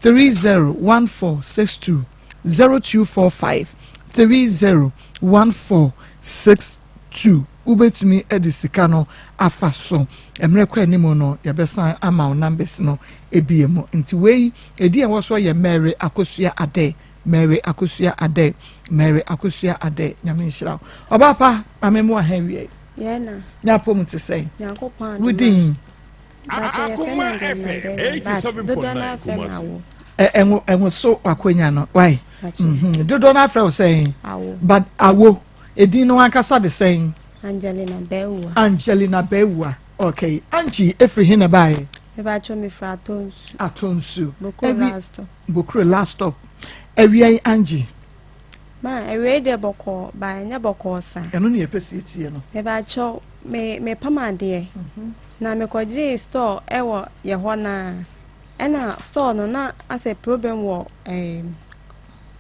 301462 0245 301462 Tu, wobɛtumi de sika no afa so. Mmerɛ kɔ anim no, yɛbɛsan ama wo numbers no ebie mu. Nti wei, edin a ɛwɔ soɔ yɛ Mary Akosua Adeh, Mary Akosua Adeh, Mary Akosua Adeh. Nyame nhyira wo. Ɔbaa pa, ma me mmoa ha awiei. Yɛn na. Nyapɔ mu te sɛn? Nyankopɔn adom Wo din? Mpakyɛ yɛfrɛ me Angelina Berry, but dodoɔ no ara frɛ me Awo. Ɛnwo ɛnwo so wakonya no, why? Mpakyɛ. Dodoɔ no ara frɛ wo sɛn? Awo. But Awo. Edin no ankasa de sɛn? Angelina Bawuah. Angelina Bawuah. Okay. Angie, efiri he na ɛbaeɛ? Mebakyɛ mefiri Atonsu. Atonsu. Bokuro last stop. Bokuro last stop. Awia yi Angie. Ma awia yi deɛ bɔkɔɔ ba ɛnyɛ bɔkɔɔ saa. Ɛno ne yɛpɛ sɛ yɛtie no. Mebakyɛ me mepam adeɛ. Mhm. Na mekɔgyee store ɛwɔ yɛ hɔ naa. Ɛna store no na asɛ problem wɔ ɛɛ eh,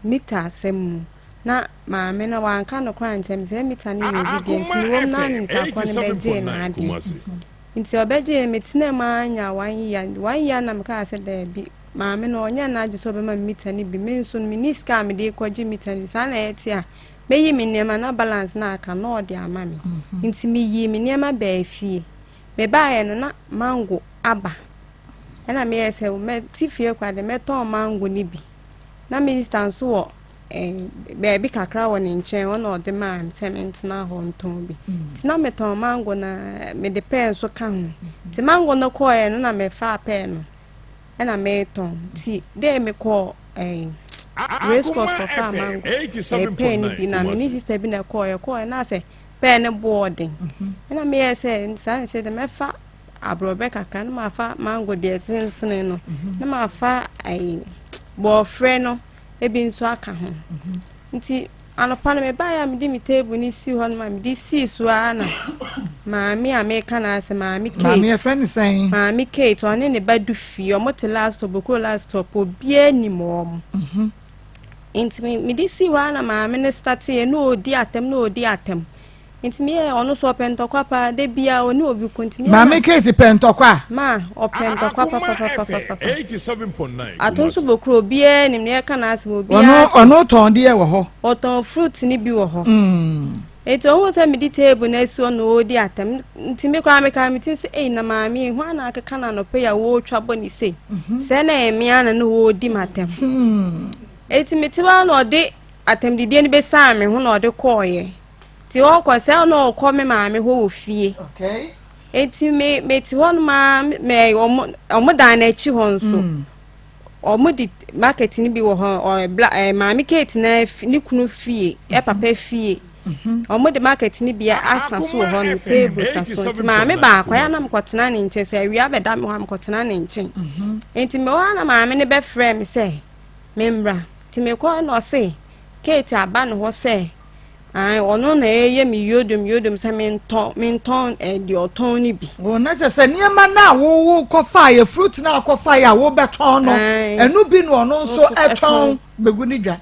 mita asɛm mu. Na maame no wanka nokorɛ ankyerɛ me sɛ mita no yɛ obi deɛ nti mewɔ mu na nipa korɔ no bɛgyee n'adeɛ. Nti ɔbɛgyee no, metenaa mu ara nyaa one year. One year na mekaa sɛ daabi, maame no ɔnyɛ n'adwene sɛ ɔbɛma me mita no bi. Me nso no, menni sika a mede rekɔgye mita no bi. Saa na ɛte a, mɛyi me nneɛma na balance no a aka no na ɔde ama me. Nti meyii me nneɛma baa fie. Mebaeɛ no, na mango aba. Ɛna meyɛɛ sɛ mɛte fie koraa deɛ mɛtɔn mango no bi. Na minista nso wɔ eh, baabi kakra wɔ ne nkyɛn hɔ na ɔde maa me sɛ mentena hɔ ntɔn bi. Nti na metɔn mango na mede pɛɛ nso ka ho. Nti mango no kɔɔeɛ no na mefaa pɛɛ no ɛna metɔn. Nti dɛ mekɔɔ eh, race course kɔfaa mango eh, pɛɛ no bi na me ne sista bi na ɛkɔɔeɛ kɔɔeɛ na sɛ pɛɛ no boɔ den. Ɛna meyɛɛ sɛ saa ne sɛ dɛ mɛfa aborɔbɛ kakra na mafa mango deɛ sensene no mhm. na mafa ayi bɔɔfrɛ no ebi nso aka ho mhm. nti anɔpa no mebaeɛ a mede me table no si hɔ no ma mede sii so ara na maame a meka no asɛ maame Kate maame yɛfrɛ no sɛn maame Kate ɔne ne ba du fie ɔmo te last stop okuro last stop obiara nim wɔn mhm. nti mede sii hɔ ara na maame no starteɛ na ɔdi atɛm na ɔdi atɛm Nti me yɛ ɔno so ɔpɛ ntɔkwa paa da biaa ɔne obi ko nti me yɛ Maame Kate pɛ ntɔkwa. Ma ɔpɛ ntɔkwa papapapapapa. Ato nso bokuro obiaa nim no yɛka n'asɛm obiaa te. Ɔno ɔtɔn deɛ wɔ hɔ. Ɔtɔn fruit no bi wɔ hɔ. Nti ohuu sɛ mede table no asi hɔ na ɔredi atɛm nti me koraa mekaa me tirim sɛ ei na maame yi hwan na akeka no anɔpa yi a wɔretwa bɔ ne sei sɛɛ na ɛyɛ me ara na na ɔredi m'atɛm. Nti mete hɔ ara na ɔde atɛmdidie no bɛsiane me ho na ɔde kɔɔeɛ. Nti ɔkɔ sɛ ɔna ɔkɔ me maame hɔ wɔ fie. Nti me mete hɔ nom a me ɔmo ɔmo dan n'akyi hɔ nso. Mm. Ɔmo di market no bi wɔ hɔ ɔ bla ɛ maame Kate na ne kunu fie ɛ mhm. papa fie. Mhm. Ɔmo de market no bi asa so wɔ hɔ no table sa so nti maame baako ya na mekɔtena ne nkyɛn sɛ awia bɛda me hɔ a mekɔtena ne nkyɛn. Mhm. Nti mewɔ hɔ na maame no bɛfrɛ me sɛ memmra. Nti mekɔ na ɔse Kate aba ne hɔ sɛ Ae, ɔno na ɛyɛ me yodom yodom sɛ mentɔ mentɔn eh, deɛ ɔtɔn no bi. O na kyerɛ sɛ nneɛma no a wo wokɔfaeɛ, fruit no a wokɔfaeɛ a wobɛtɔn no, ɛno bi na ɔno nso ɛtɔn bɛgu ne dwa.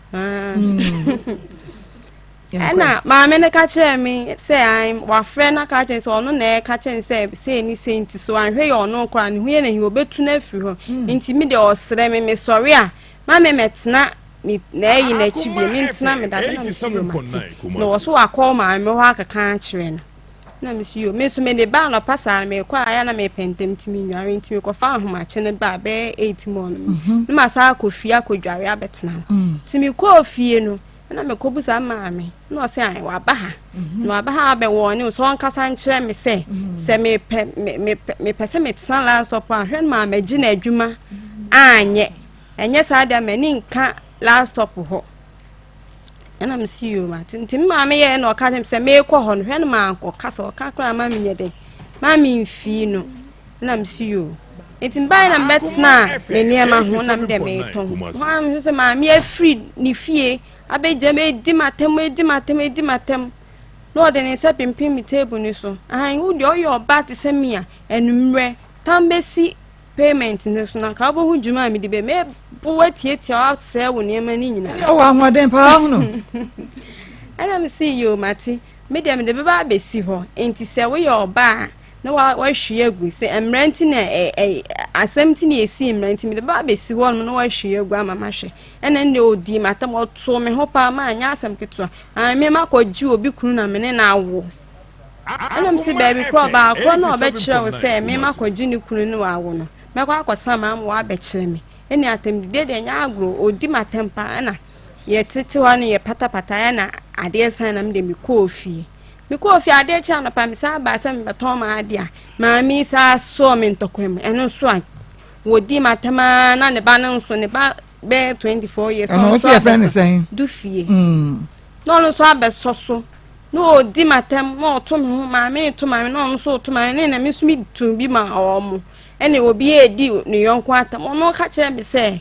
Ɛna maame no ka kyerɛɛ me sɛ ae, wafrɛ no aka kyerɛ sɛ ɔno na ɛka kyerɛ no sɛ sei ne sei nti so anhwɛ yɛ ɔno koraa ne ho yɛ na hi ɔbɛtu no afiri hɔ. Hmm. Nti me deɛ ɔsrɛ me mesɔre a ma me mɛtena ne n'ayi n'akyi bio mentena me dada na mesi yo mate na wɔ so wakɔ maame hɔ akeka akyerɛ no na mesi yo me nso mede ba anɔpa saa no mekɔ a ayɛ na mepɛ ntɛm nti menware nti mekɔfa ahomakye no ba bɛyɛ 8 mu ɔno mhm. na masa akɔ fie akɔdware abɛtena hɔ mm. nti mekɔɔ fie no na mekɔbu saa maame na ɔsɛ ae waba ha mhm. na waba ha abɛwɔ ne so ɔnkasa nkyerɛ me sɛ mhm. sɛ mepɛ mepɛ sɛ metena last stop a hwɛ no maame gye n'adwuma anyɛ Ɛnyɛ saa deɛ m'ani nka last stop hɔ. Ɛna me si yoo mate. Nti me maame yɛɛ na ɔka kyerɛ me sɛ meekɔ hɔ no hwɛ no mankɔ kasa ɔka koraa ma menyɛ dɛn ma memfii no. Ɛna me si yoo. Nti mebaeɛ na mebɛtenaa me nneɛma ho na me deɛ meetɔn. Hɔ ara mehu sɛ maame afiri ne fie abɛgya me edi m'atɛm edi m'atɛm edi m'atɛm. Na ɔde ne nsa pimpim me table no so. Ahan wo deɛ ɔyɛ ɔbaa te sɛ me a anummerɛ tam bɛsi payment no so na nka wobɛhu dwuma a mede bɛ mɛbo atiatia wo asɛe wo nneɛma no nyinaa. Ɔwɔ ahoɔden paa hono. Ɛna me se yoo mate me deɛ mede bɛba abɛsi hɔ nti sɛ woyɛ ɔbaa a na wahwie agu sɛ mmerɛ nti na ɛ ɛ asɛm nti na ɛsii mmerɛ nti mede bɛba abɛsi hɔ nom na wahwie agu ama mahwɛ ɛna ɛnna ɔdii m'atam ɔtoo me ho paa ma anyɛ asɛm ketewa me makɔgye obi kunu na me ne no awo Ɛna mese baabi korɔ ɔbaa korɔ na ɔbɛkyerɛ wo sɛ me makɔgye ne kunu ne wawo no mɛkɔ akɔsena ma ama wabɛkyerɛ me ɛne atɛmdidie deɛ ɛnyɛ agorɔ ɔdi m'atɛm paa ɛna yɛtete hɔ no yɛpatapata ɛna adeɛ san na mede mekɔɔ fie mekɔɔ fie adeɛ kyɛ anɔpa mesan baa sɛ mebɛtɔn m'adeɛ a maame saa sɔɔ me ntɔkwa mu ɛno nso a wɔdi m'atɛm ara na ne ba no nso ne ba bɛyɛ 24 years ɛno nso yɛfrɛ no sɛn du fie mm. na ɔno nso abɛsɔ so na ɔredi m'atɛm na ɔto me ho maame reto maame na ɔno nso reto maame ne na me nso metu bi ma wɔn ɛna obi redi ne yɔnko atɛm ɔno ka kyerɛ me sɛ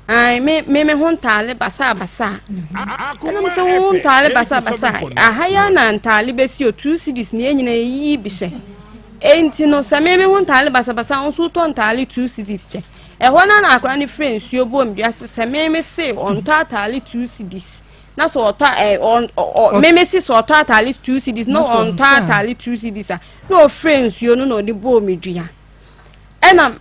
ae me me me ho ntaale basabasa ɛna me sɛ wo ho ntaale basabasa aha ya na ntaale bɛsi o two cedis ne yɛn nyinaa yɛyiyi bi hyɛ enti no sɛ me me ho ntaale basabasa wo nso wotɔ ntaale two cedis hyɛ ɛhɔ no na akora no frɛ nsuo bɔ me dua sɛ me me se ɔntɔ ataale two cedis. na sɛ ɔtɔ ɛ ɔ ɔ meme si sɛ ɔtɔ ataale 2 cedis na ɔntɔ ataale 2 cedis a na ɔfrɛ nsuo no na ɔde bɔɔ me dua. Ɛna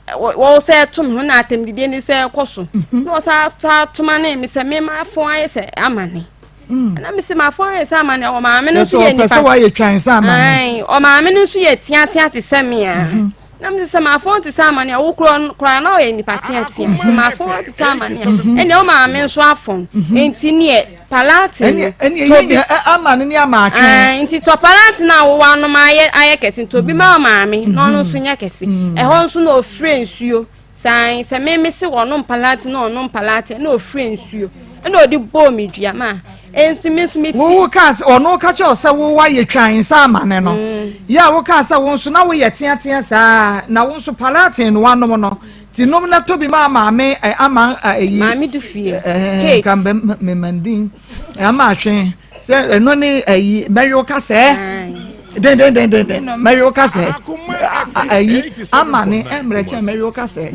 wɔ sɛ ɛto me ho na atɛmdidie ne sɛ ɛkɔ so mhm. na ɔsa sa toma ne me sɛ me ma afɔn ayɛ sɛ amane mm. ɛna me sɛ ma afɔn ayɛ sɛ amane ɔmaame no nso yɛ nipa sɛ wayɛ twan sɛ amane ɔmaame no nso yɛ teatea te sɛ me a mhm. na me sɛ ma afɔn te sɛ amane a wo korɔ koraa na ɔyɛ nipa teatea sɛ ma afɔn te sɛ amane a mhm. ɛnna ɔmaame nso afɔn nti neɛ Palatine no. Ɛne ɛyɛ nyɛ ama no ne ama atwe. Ae, nti tɔ palatine a wowɔ anom ayɛ ayɛ kɛse nti obi ma maame na ɔno nso nyɛ kɛse. Mm. Ɛhɔ nso na ofire nsuo. Saa sɛ me me se ɔnom palatine na ɔnom palatine na ofire nsuo. Ɛna ɔde bɔɔ me dua ma. Nti me nso me ti. Wo kaa sɛ ɔno ka kyerɛ sɛ wo wayɛ twan nsa ama ne no. Mm. Yɛ a wo kaa sɛ wo nso na woyɛ teatea saa na wo nso palatine no wanom no. Ti nom na tɔ bi ma maame ɛ ama ɛyi. Maame du fie. Kate. Nka mbɛ mmemmandin ama atwe sɛ ɛno ne ɛyi mɛwe kasɛɛ dendendendenden no mɛwe kasɛɛ ɛyi ama ne ɛmmerɛ kyɛn mɛwe kasɛɛ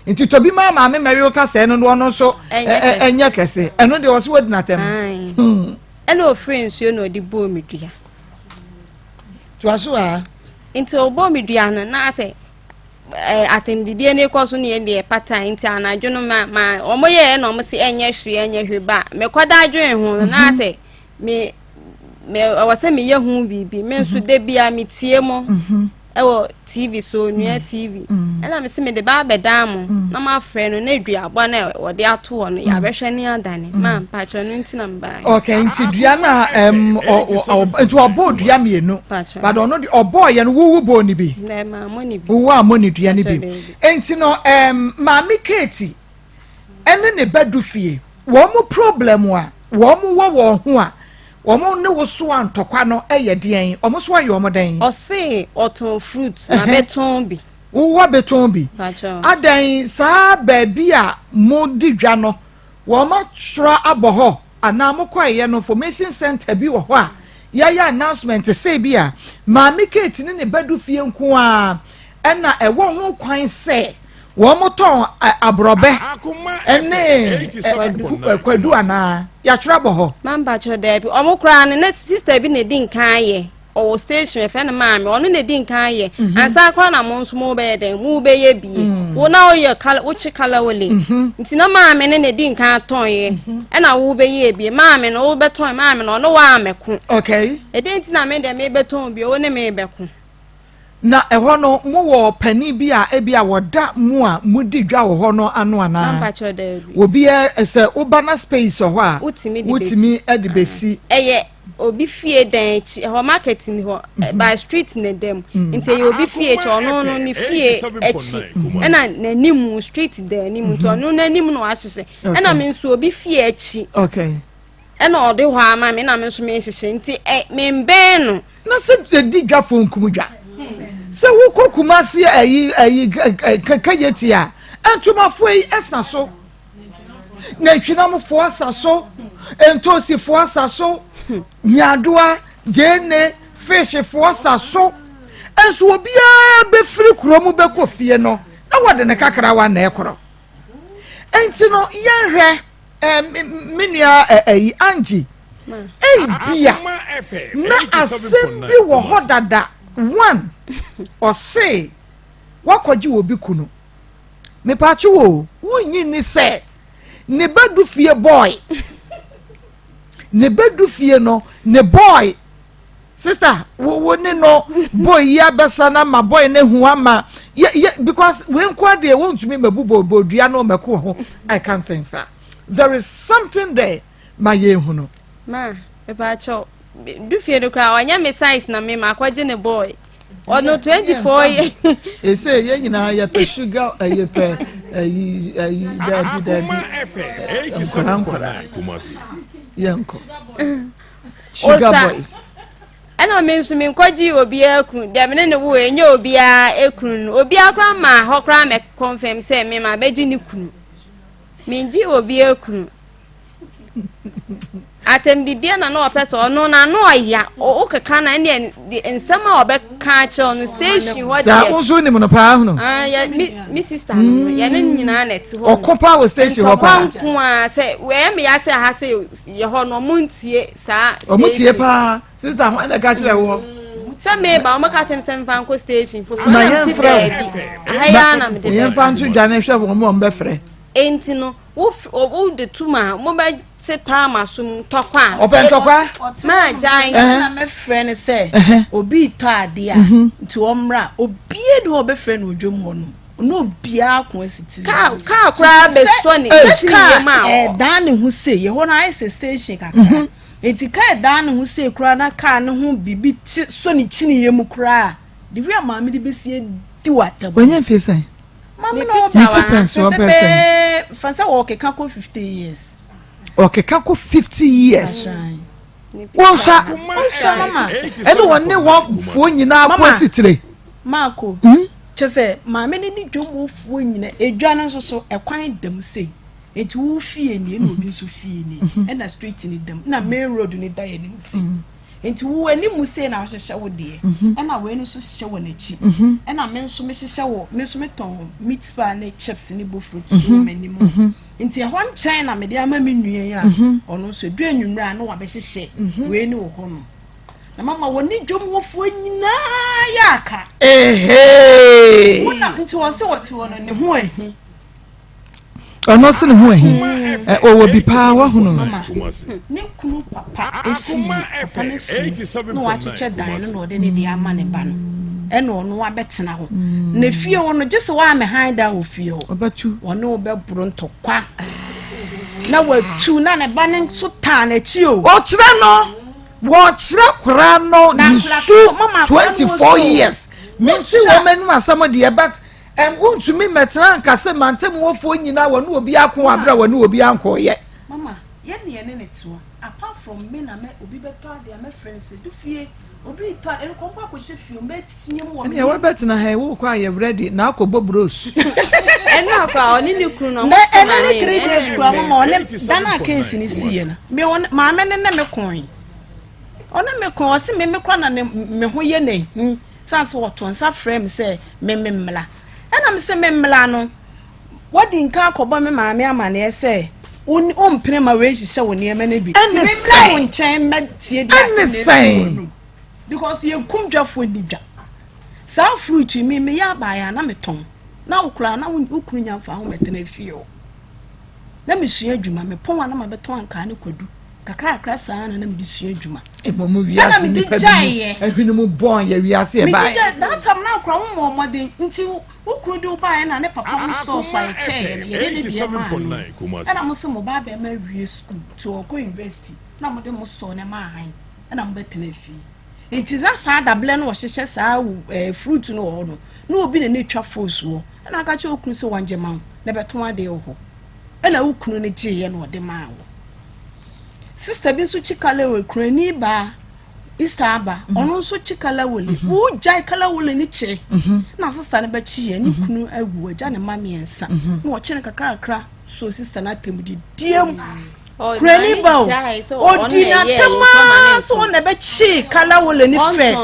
nti tɔ bi ma maame mɛwe kasɛɛ no ɔno nso ɛnyɛ kɛse ɛno deɛ ɔso wadi n'atɛm. Ɛna ofiri nsuo na ɔde bɔɔ me dua. Toa so a. Nti ɔbɔɔ me dua no na asɛ. Eh, atɛmdidie no kɔ so ne yɛn deɛ pata nti anadwo no ma ma wɔn yɛɛ na wɔn se ɛnyɛ hwee ɛnyɛ hwee ba mekɔda adwene ho no na mhm. asɛ me me ɛwɔ sɛ meyɛ ho biribi me nso mhm. da bia metie mo mhm. ɛwɔ tv so nua tv ɛna me se mede ba abɛdan mo na mafrɛ no na aduabɔ no wɔde ato hɔ no yɛabɛhwɛ ne adane ma mpakyɛ no nti na mebaeɛ ok nti dua no a ɛm nti ɔbɔɔ dua mmienu but ɔno de ɔbɔɔ yɛ no wowu bɔɔ ne bi wowu a mɔ ne dua no bi nti no ɛm maame keeti ɛne ne ba du fie wɔn mo problem a wɔn mo wɔ wɔn ho a wɔn ne wo so a ntɔkwa no ɛyɛ deɛn wɔn so ayɛ wɔn dɛn. Ɔse ɔtɔn fruit na bɛtɔn bi. Wowɔ bɛtɔn bi. Adan saa baabi a mo di dwa no wɔn atwerɛ abɔ hɔ anaa mo kɔeɛ no information center bi wɔ hɔ a yɛayɛ announcement sɛ bi a Maame Kate ne ne ba du fie nko ara ɛna ɛwɔ ho kwan sɛ wɔn tɔn aborɔbɛ ɛne kwadu anaa yɛatwerɛ abɔ hɔ. Mampakyɛ daabi wɔn koraa no na sister bi na edi nkan yɛ. ɔwɔ station yɛfrɛ no maame ɔno na edi nkan yɛ mhm. ansa koraa na mo nso mo bɛyɛ dɛn mo bɛyɛ bie mm. wo na woyɛ kala wokye kala wole mhm. nti na maame no na edi nkan atɔn yɛ mhm. ɛna wo bɛyɛ bie maame no wo bɛtɔn maame no ɔno waa mɛko okay ɛdɛn nti na me deɛ me bɛtɔn bie wo ne me bɛko. Na ɛhɔ no mowɔ panin bi a ebia wɔda mo a modi dwa wɔ hɔ no ano anaa? Mampakyɛw daabi. Obiara sɛ woba na space wɔ hɔ a, Wotumi de besi. wotumi de besi. Ɛyɛ obi fie dan akyi, ɛhɔ market ni hɔ, mhm. by street na ɛda mu. Mm. Nti ɛyɛ obi fie akyi, ɔno no ne fie akyi, ɛna n'anim street da anim, nti mhm. ɔno n'anim na wahyehyɛ. Ɛna me nso obi fie akyi. Okay. Ɛna ɔde hɔ ama me na me nso mehyehyɛ nti ɛ membɛn no. Na sɛ yɛdi dwa fo nkum dwa. Sɛ wokɔ Kumasi ayi ayi kɛkɛyɛti a ntomafoɔ yi ɛsa so nantwinamfoɔ asa so ntosifoɔ asa so nyaadoa gyeene fishfoɔ sa so nso obiara bɛfiri kuro mu bɛkɔ fie no na wɔde ne kakrawa na ɛkorɔ nti no yɛnhwɛ. Eh, me nua eh, eh, Angie, ebia na asɛm bi wɔ hɔ dada. One, ɔse wakɔgye obi kunu. Mepatwe wo, wonnyi nni sɛ ne ba du fie boy, ne ba du fie no, ne boy Sister, wo wo ne no boy yi abɛsa na ma boy no hu ama yɛ yɛ because wei nko adeɛ wɔntumi mɛbu bɔ bɔ dua no mɛko ho I can't think that there is something there ma yɛn hu no. Ma mepaakyɛw du fie no koraa ɔnyɛ me size na me ma akɔgye ne boy ɔno 24 yɛ. Ese yɛn nyinaa yɛpɛ sugar yɛpɛ ɛyi ɛyi daabi daabi nkɔla nkɔla yɛnkɔ. Sugar Boys. Ɛna me nso menkɔgyee obiara kunu deɛ me ne ne wo ɛnyɛ obiara ekunu no obiara koraa maa hɔ koraa mɛ confirm sɛ me ma bɛgye ne kunu mengye obiara kunu. Atɛmdidiɛ na na ɔpɛ sɛ ɔno n'ano ɔya wokeka na ɛneɛ nsɛm a ɔbɛka akyerɛ no station hɔ deɛ. Saa wo nso nim no paa hunu. Ah, yɛ mi mi sister no yɛ ne nyinaa na ɛte hɔ. Ɔko paa wɔ station hɔ paa. Ntɔkwa nko a sɛ wɔyɛ me ya sɛ ha sɛ yɛ hɔ no ɔmo ntie saa station. Ɔmo tie paa sister ho ɛna ɛka kyerɛ woɔ. Sɛ meba ɔmo ka kyerɛ me sɛ mfa nkɔ station foforɔ na na yɛn msi frɛ daabi aha yi ara na mede yɛn fa nto dwa ne hwɛ wɔn a wɔn bɛfrɛ. Enti no wo wo de tum a mo bɛ te paa ma so mu ntɔkwa a. Ɔpɛ ntɔkwa. Maa gyae. Ɛna mɛfrɛ no sɛ obi retɔ adeɛ a nti ɔmmra obie ni hɔ ɔbɛfrɛ no odwom hɔ no ɔne obiara ko asi tiri. Kaa kaa koraa bɛsɔ ne kyini yam a. Kaa ɛdan ne ho sei yɛ hɔ no ayɛ sɛ station kakra nti kaa ɛdan ne ho sei koraa na kaa ne ho biribi te sɔ ne kyini yam koraa de wi a maame de bɛsi adi wɔ atam. Wanya mfie sɛn? Maame no Ne ti pɛn so ɔbɛɛ sɛn? Fa sɛ ɔkeka kɔ 50 years. Ɔkeka kɔ 50 years. Wɔnsa ɛne wɔn ne wɔn foɔ nyinaa kɔ asitire. Maako kyɛ sɛ maame no ne dwomfoɔ nyinaa edwa no nso so ɛkwan dam sei nti wo fie nie na obi nso fie nie ɛna street ni dam na main road ni da yɛ anim sei. Nti wo anim sei na wohyehyɛ wo deɛ, ɛna wei no nso hyehyɛ wɔ n'akyi, ɛna me nso mehyehyɛ wɔ, me nso metɔn meat pie ne chips ne bofrot so wɔ m'anim hɔ. Nti ɛhɔ nkyɛn na mede ama me nua yi a, ɔno nso ɛduru anwummerɛ a na wabɛhyehyɛ wei ne wɔ hɔ nom. Na mama wɔne dwam hɔfoɔ nyinaa yɛ aka. Ehee! Wo na nti ɔse ɔte hɔ no ne ho ahi. Ɔno se ne ho ahi. Ɔwɔ bi paa wahunu no. Ne kunu papa efie papa no fie na wakyekyɛ dan no na ɔde ne deɛ ama ne ba no ɛna ɔno abɛtena hɔ na fie hɔ no gye sɛ wɔamɛ han dan wɔ fie hɔ ɔbɛtu ɔne wo bɛboro ntɔkwa na watu na ne ba no nso taa n'akyi o. Ɔkyerɛ no wɔkyerɛ koraa no ne su 24 years mensi wɔn anim asɛm deɛ but Ɛm wontumi mmɛtena nka sɛ mantam hɔfoɔ nyinaa wɔne obi ako wɔ aberɛ a wɔne obi ankɔeɛ. Mama, yɛn ne yɛne no te hɔ, apart from me na mɛ obi bɛtɔ adeɛ a mɛfrɛ no sɛ du fie, obi retɔ a ɛrekɔ nkɔ akɔhyɛ fie o, mɛteam wɔ me Ɛneɛ wabɛtena ha yi wokɔ a yɛ ready na akɔ bɔ bros. Ɛno akora ɔne ne kunu no Na ɔmo ɛno ne 3 days kura mama ɔne da no a case no siiɛ no me ɔne maame no ne me koe ɔne me koe ɔse me me kora na ne me ho yɛ n'ahi San sɛ wɔto nsa frɛ me sɛ me memmra. Ɛna me sɛ memmra no, wadi nka akɔbɔ me maame amaneɛ sɛ wompene ma wei hyehyɛ wo nneɛma no bi. Nti memmra wo nkyɛn mmɛtie deɛ asɛm na ɛfiri w'anum. Because yɛnkum dwafoɔ nni dwa. Saa fruit yi me meyɛ abaayewa na metɔn. Na wo koraa na wo kunu nya mfa ho mmɛtena fie hɔ. Na mesua adwuma, mepɔn a na mabɛtɔn ankaa ne kwadu. Kakrakra saa na na mede sua adwuma. Mmom wiase nipa bi mu ahwene mu bɔn yɛ wiase ɛbaeɛ. Mede gyae that time na akora wo mmɔɔ mmɔden nti wo kunu de wo baeɛ na ne papa mo store so a yɛkyɛeɛ no yɛde ne deɛ maa no ɛna mo se mo ba abɛɛma awie school nti ɔkɔ university na mo de mo store no maa han ɛna mo bɛtena fie nti na saa dablɛ no wɔhyehyɛ saa ɛɛ fruit no wɔ hɔ no na obi na ne twa fos wɔ ɛna aka kyerɛ okunu sɛ wɔngye ma wo na bɛtɔn adeɛ wɔ hɔ ɛna wo kunu no gyeeɛ na ɔde maa wo. Sister bi nso kyi kalawole, kurani baa, Easter aba, mhm. ɔno nso kyi kalawole. Mhm. Wogyae kalawole no kye. Mhm. Na sister no bɛkye yɛ, ne kunu awu, agya ne mma mmiɛnsa. Na ɔkye no kakrakra so sister no atam didie mu. Kurani ba o, odi n'atam ara so ɔna ɛbɛkye kalawole ne first.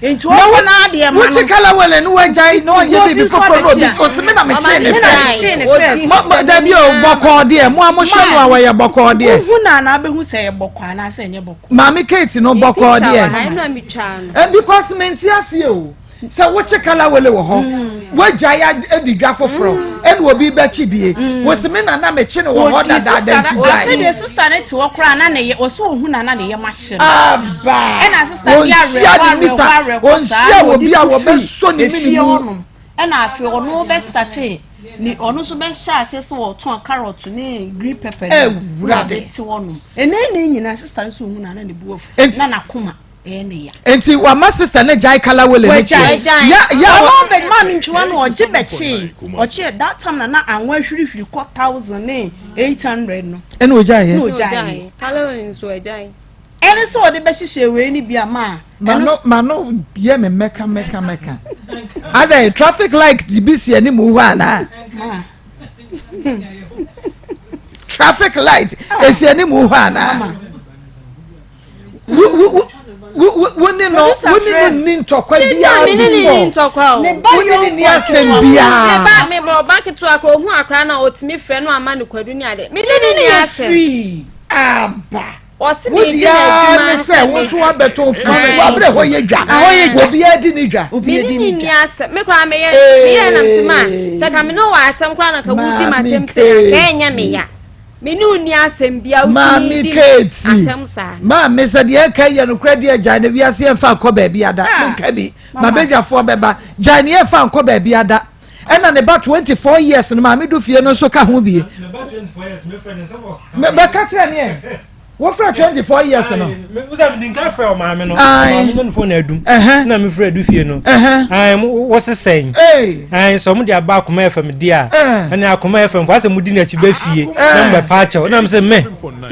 Nti ɔfa n'adeɛ ma no. Wokye kalawole no wagyae na ɔnyɛ biribi foforɔ na obi ɔsi mi na mi kye ne first. Mo dabi o bɔkɔɔ deɛ mo a mo hwɛ no a wɔyɛ bɔkɔɔ deɛ. Wohu na anaa bɛhu sɛ ɛyɛ bɔkɔɔ anaasɛ ɛnyɛ bɔkɔɔ. Maame Kate no bɔkɔɔ deɛ. Eh, because mente aseɛ o. Sɛ wokye kalawele wɔ hɔ, mm. wagyae adi dwa foforɔ, mm. ɛna obi bɛkye bie. Mm. Wosi me na na mekye no wɔ hɔ dadaada nti gyae. Ɔfɛ deɛ sista ne te hɔ koraa na ne yɛ ɔsɛ ohun na na ne yam ahye no. Aba. Ɛna sista bi awerɛhɔ awerɛhɔ awerɛhɔ saa na ɔde tu firi efie hɔnom. Ɛna afei ɔno bɛ starte ne ɔno nso bɛ hyɛ aseɛ sɛ ɔtɔn carrot ne green pepper no. Ewurade. Ɔde te hɔnom. Ɛnɛ ne nyinaa sista no so ohun na na ne bu afu na n'akoma. Nti wama sister ne gyae kala wele ne kyeɛ. Ya ya. Ɔno bɛ maame ntwiwa no ɔgye bɛkyee ɔkyeɛ that time na na anwa hwirihwiri kɔ 1800 no. Ɛna ogyae yɛ. Ɛna ogyae yɛ. Kala wele nso ɛgyae. Ɛne sɛ ɔde bɛhyehyɛ wei ne bi ama a. Mano mano yɛ me mɛka mɛka mɛka. Adɛn traffic light bi si anim hɔ anaa? Traffic light esi anim hɔ anaa? Wo ne no wo ne no nni ntɔkwa biara before. Wo ne no nni asɛm biara. Me ba me bɔ ɔba ketewa kora ohun akora na otumi frɛ no ama no kwadu ne ade. Me ne no nni asɛm. Aba. Wɔsi Wo mi gye deɛ na ara adwuma ne sɛ wo nso wabɛtɔn fufu wabrɛ hɔ yɛ dwa. Obiara di ne dwa. Me ne ne nni asɛm. Me koraa meyɛ meyɛ nam si ma sɛ ka me ne wɔ asɛm koraa na ka wodi ma tɛm sɛ ka ɛnyɛ me ya. Me ne wo nni asɛm bia wotumi di atɛm saa. Maame sɛ deɛ ɛka yɛ nokorɛ deɛ gyae na wiase yɛmfa nkɔ baabi ada. Ah. Menka bi. Mabadwafoɔ bɛba. Gyae ne yɛmfa nkɔ baabi ada. Ɛna ne ba 24 years no maame du fie no nso ka ho bie. Bɛka kyerɛ ne ɛ. Wofrɛ 24 years no. Wusa mi di nka frɛ ɔmaame no. Ɔmaame no fone adum. Na mi frɛ du fie no. Ayi wosesɛn. Ayi sɛ ɔmo de aba akoma fm di a. Ɛne akoma fm fo asɛ mo di n'akyi bɛ fie. Na mo bɛ pa akyɛw. Na mo sɛ mɛ.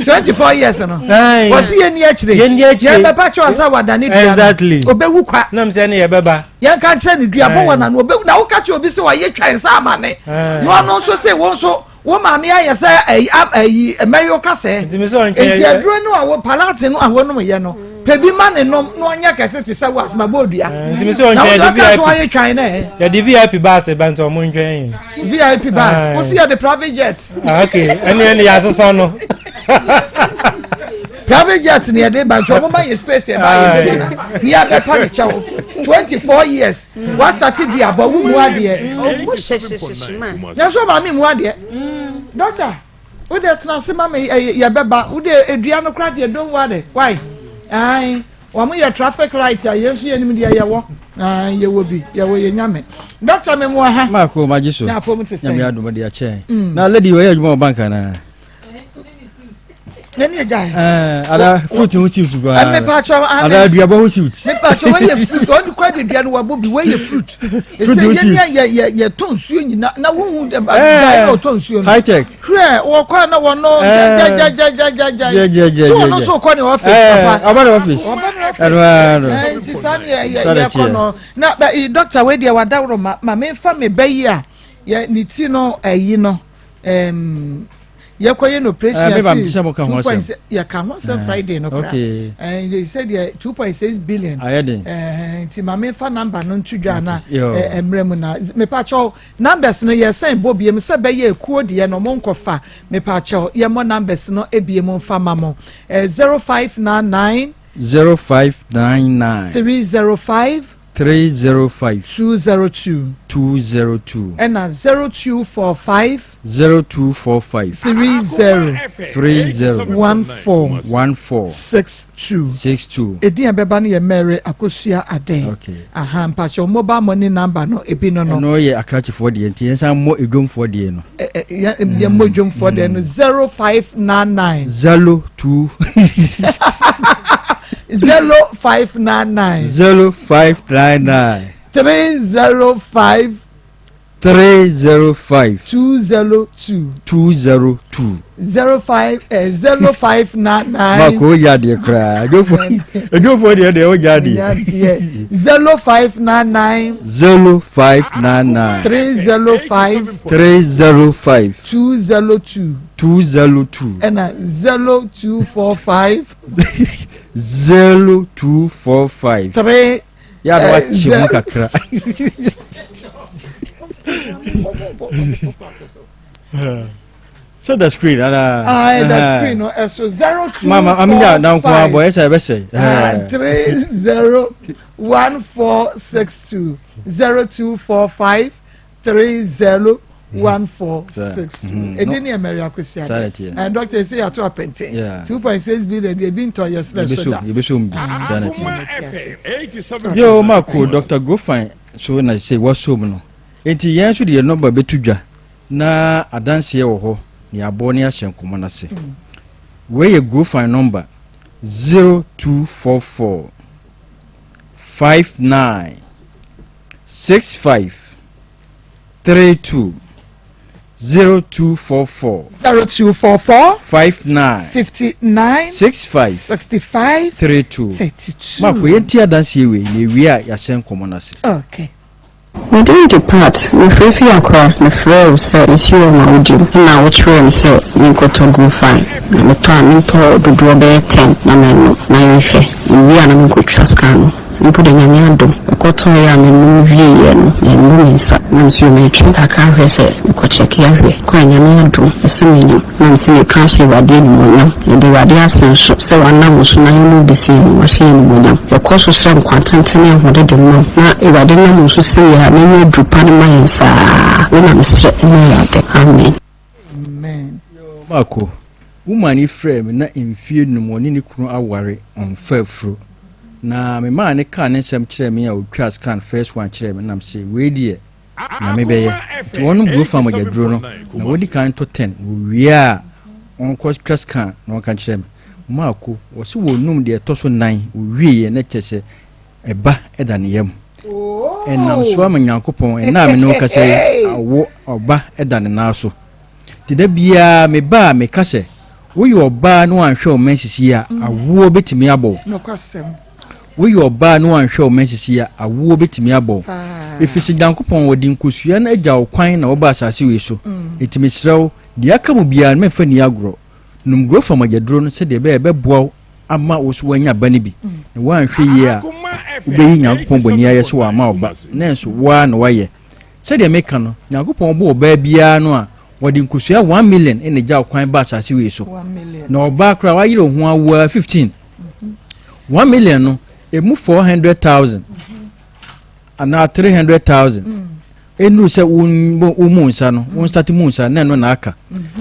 24 years no. Wɔsi yɛn ni akyire. Yɛn ni akyire. Yɛn bɛ pa kyɛw asa wadane dua no. Exactly. Obewu kwa. Na mo sɛ ɛne yɛ bɛ ba. Yɛn ka kyerɛ ne dua bɔ wɔn ano obewu na woka kyerɛ obi sɛ wɔyɛ twɛn sɛ amane. Na ɔno nso sɛ wɔn nso. Wo maame ayɛ sɛ ayi ayi mmɛri wo kasɛɛ. Nti aduro no a wo palate no a wɔnom yɛ no pɛ bi ma ne nom na ɔnyɛ kɛse te sɛ wo asoma bɔ odua. Nti mi sɛ ɔntwɛn yɛde VIP. Na wɔn ɔyɛ twan nɛ. Yɛde VIP bus ba nti ɔmo ntwɛn yɛn. VIP bus wosi yɛde private jet. Ah, ok ɛne ɛne yɛ asesa no. Private jet ni yɛde ba nti ɔmo ma yɛ space yɛ ba yɛ bɛ gyina ni yɛ bɛ pa ne kyɛw 24 years. Wasate duabɔ wo mu adeɛ. Ɔmo hyɛhyɛhyɛhyɛ ma. Nanso maame mu adeɛ. Doctor, wo de tena ase ma me yɛ bɛba. Wo de edua no kora deɛ don't worry. Why? Ayi, wɔn yɛ traffic light a yɛn nso yɛ nim deɛ yɛwɔ. Ayi, yɛwɔ bi, yɛwɔ yɛ nyame. Doctor me mu ha. Maako magye so. Na apom te sɛ. Nyame adom de akyɛn. Na lady ɔyɛ adwuma wɔ bank anaa? n'ani agya yɛ. Eh, ada fruit ho suit paa. Eh, mepa kyɛw ane. Ada aduaba ho suit. Mepa kyɛw wɔyɛ fruit ɔde kura de dua no wabɔ bi wɔyɛ fruit. Fruit ho suit. Ɛsɛ yɛ yɛ yɛ tɔ nsuo nyina na wohu dɛ ba na ɔtɔ nsuo no. High tech. Hwɛ wɔkɔ a na wɔn no gyagyagyagyagyagya. So wɔn nso kɔ ne office papa. Ɔba ne office. Ɔba ne office. Ɛno ara no. Nti saa ne yɛ yɛ yɛ kɔ no na doctor wei deɛ wadaworo ma ma mefa me bɛ yi a yɛ ne ti no ɛyi no. Um, yɛkɔyɛ no operation eh, ase 2.6 yɛka ho asɛm eh, Friday no koraa eh, sɛ deɛ 2.6 billion nti ma memfa number no nto dwa na mmerɛ mu na mepakyɛw numbers no yɛsɛn bɔ biem sɛ bɛyɛ ekuo deɛ no mo nkɔfa mepakyɛw yɛmmɔ numbers no ebiem mfa ma mo 0599 0599 305 305. 202. 202. Ɛna 0245. 0245. 30. 30. 14. 14. 62. 62. Edin a ɛbɛba no yɛ Mary Akosua Aden. Okay. Aha, mpakyɛw mobile money number no ebi no no. Ɛno yɛ akrakyefoɔ deɛ nti yɛn san mmɔ edwomfoɔ deɛ no. Ɛ ɛ yɛn mmɔ edwomfoɔ deɛ no 0599. 02. 0599. 0599. 305. 305. 202. 202. 05 eh, 0599. Mako o yɛ adeɛ koraa. Edwofo deɛ deɛ o yɛ adeɛ. 0599. 0599. 305. 305. 202. 202. Ɛna 0245. 0245. 3. Yà na wakye mu kakra. Sɛ the screen ana. Ah, the screen no ɛso 0245. Mama ami nya na nko abɔ ɛsɛ ɛbɛsɛ. 301462 0245 30 1462. Ɛdi ne Mary Akosua. And doctor say yɛato apɛntɛn. 2.6 billion deɛ ebi ntɔ yɛ srɛ so da. Yɛbɛsɔ mu bi. Saa na teɛ. Yo Marco Dr. Grofine so na sɛ wɔsɔ mu no. Enti yɛn nso de yɛn nɔmba bɛto dwa na adanseɛ wɔ hɔ na yɛabɔ ne ahyɛ nkɔmmɔ no ase. Wei yɛ Grofine nɔmba 0244 59 65 32 0244. 0244. 59. 59. 65. 65. 32. 32. Mako yɛn ti adanseɛ wei na ewie a yɛahyɛ nkɔmɔ no ase. Okay. Me din de Pat, mefrɛ fi Accra, mefrɛɛ wo sɛ nsuo wɔ m'awodie mu ɛna wo kyerɛɛ me sɛ menkɔtɔ Gru-Fine na metɔ a mentɔ dodoɔ bɛyɛ ten na mennom na yɛnhwɛ, mewie a na menkɔtwa scan no mpo deɛ Nyame adom mekɔtɔeɛ a menom wieeɛ no mammu me nsa na mese o meretwɛn kakra ahwɛ sɛ mekɔ kyɛke ahwɛ kɔ a Nyame adom mese menyim. Na mese meka ahyɛ Awurade animuonyam. Yɛda Awurade ase nso sɛ wanam wo so na yɛn mu bi sei no, wahyɛ yɛn animuonyam. Yɛkɔ so srɛ nkwa tenten ne ahoɔden de ma wo, na Awurade nam wo so sei a n'ani aduru pa no ma yɛn saa. Wei na mesrɛ ma Awurade. Amen. Amen. Yoo Marco, woman yi frɛɛ me na mfie num ɔne ne kunu aware ɔnfa afuro na me maa ne kaa ne nsɛm kyerɛɛ me a ɔtwaa scan first one kyerɛɛ me na mese wei deɛ Nyame bɛyɛ. Nti wɔnom Gurofa mogyaduro no na wɔdi kan to ten, wɔwie a wɔnkɔ twa scan na wɔnka nkyerɛ me. Maako, wɔse wɔnum deɛ ɛtɔ so nan, wɔwieɛ na kyerɛ sɛ ɛba da ne yam. Ɛnam so ama Nyankopɔn, ɛnna a me ne wo kasa yi, awo ɔba da ne nan so. Nti da biara meba a meka sɛ, woyɛ ɔbaa na wanhwɛ wo mma nsisi a, awoɔ bɛtumi abɔ wo. Nokwasɛm. Woyɛ ɔbaa na wanhwɛ wo mma nsisi a, awoɔ bɛtumi abɔ wo. Ɛfiri sɛ Nyankopɔn, ɔde nkosua no agya wo kwan na wɔba asase wei so. Nti mesrɛ wo, deɛ aka mu biara no, mɛmfa nni agorɔ. Nom Grofa mogyaduro no sɛdeɛ ɛbɛyɛ a ɛbɛboa wo ama wo nso woanya ba no bi. Na woanhwɛ yie a, wobɛyi Nyankopɔn bɔne ayɛ sɛ wamma wo ba, nanso wo ara na woayɛ. Sɛdeɛ meka no, Nyankopɔn bɔ ɔbaa biara no a, wɔde nkosua 1 million na egyaw kwan ba asase wei so. Na ɔbaa koraa wayere ho awo ara 15. 1 million no, emu 400,000 anaa 300,000 ɛnuru sɛ wo mu nsa no, wo nsate mu nsa na ɛno na aka.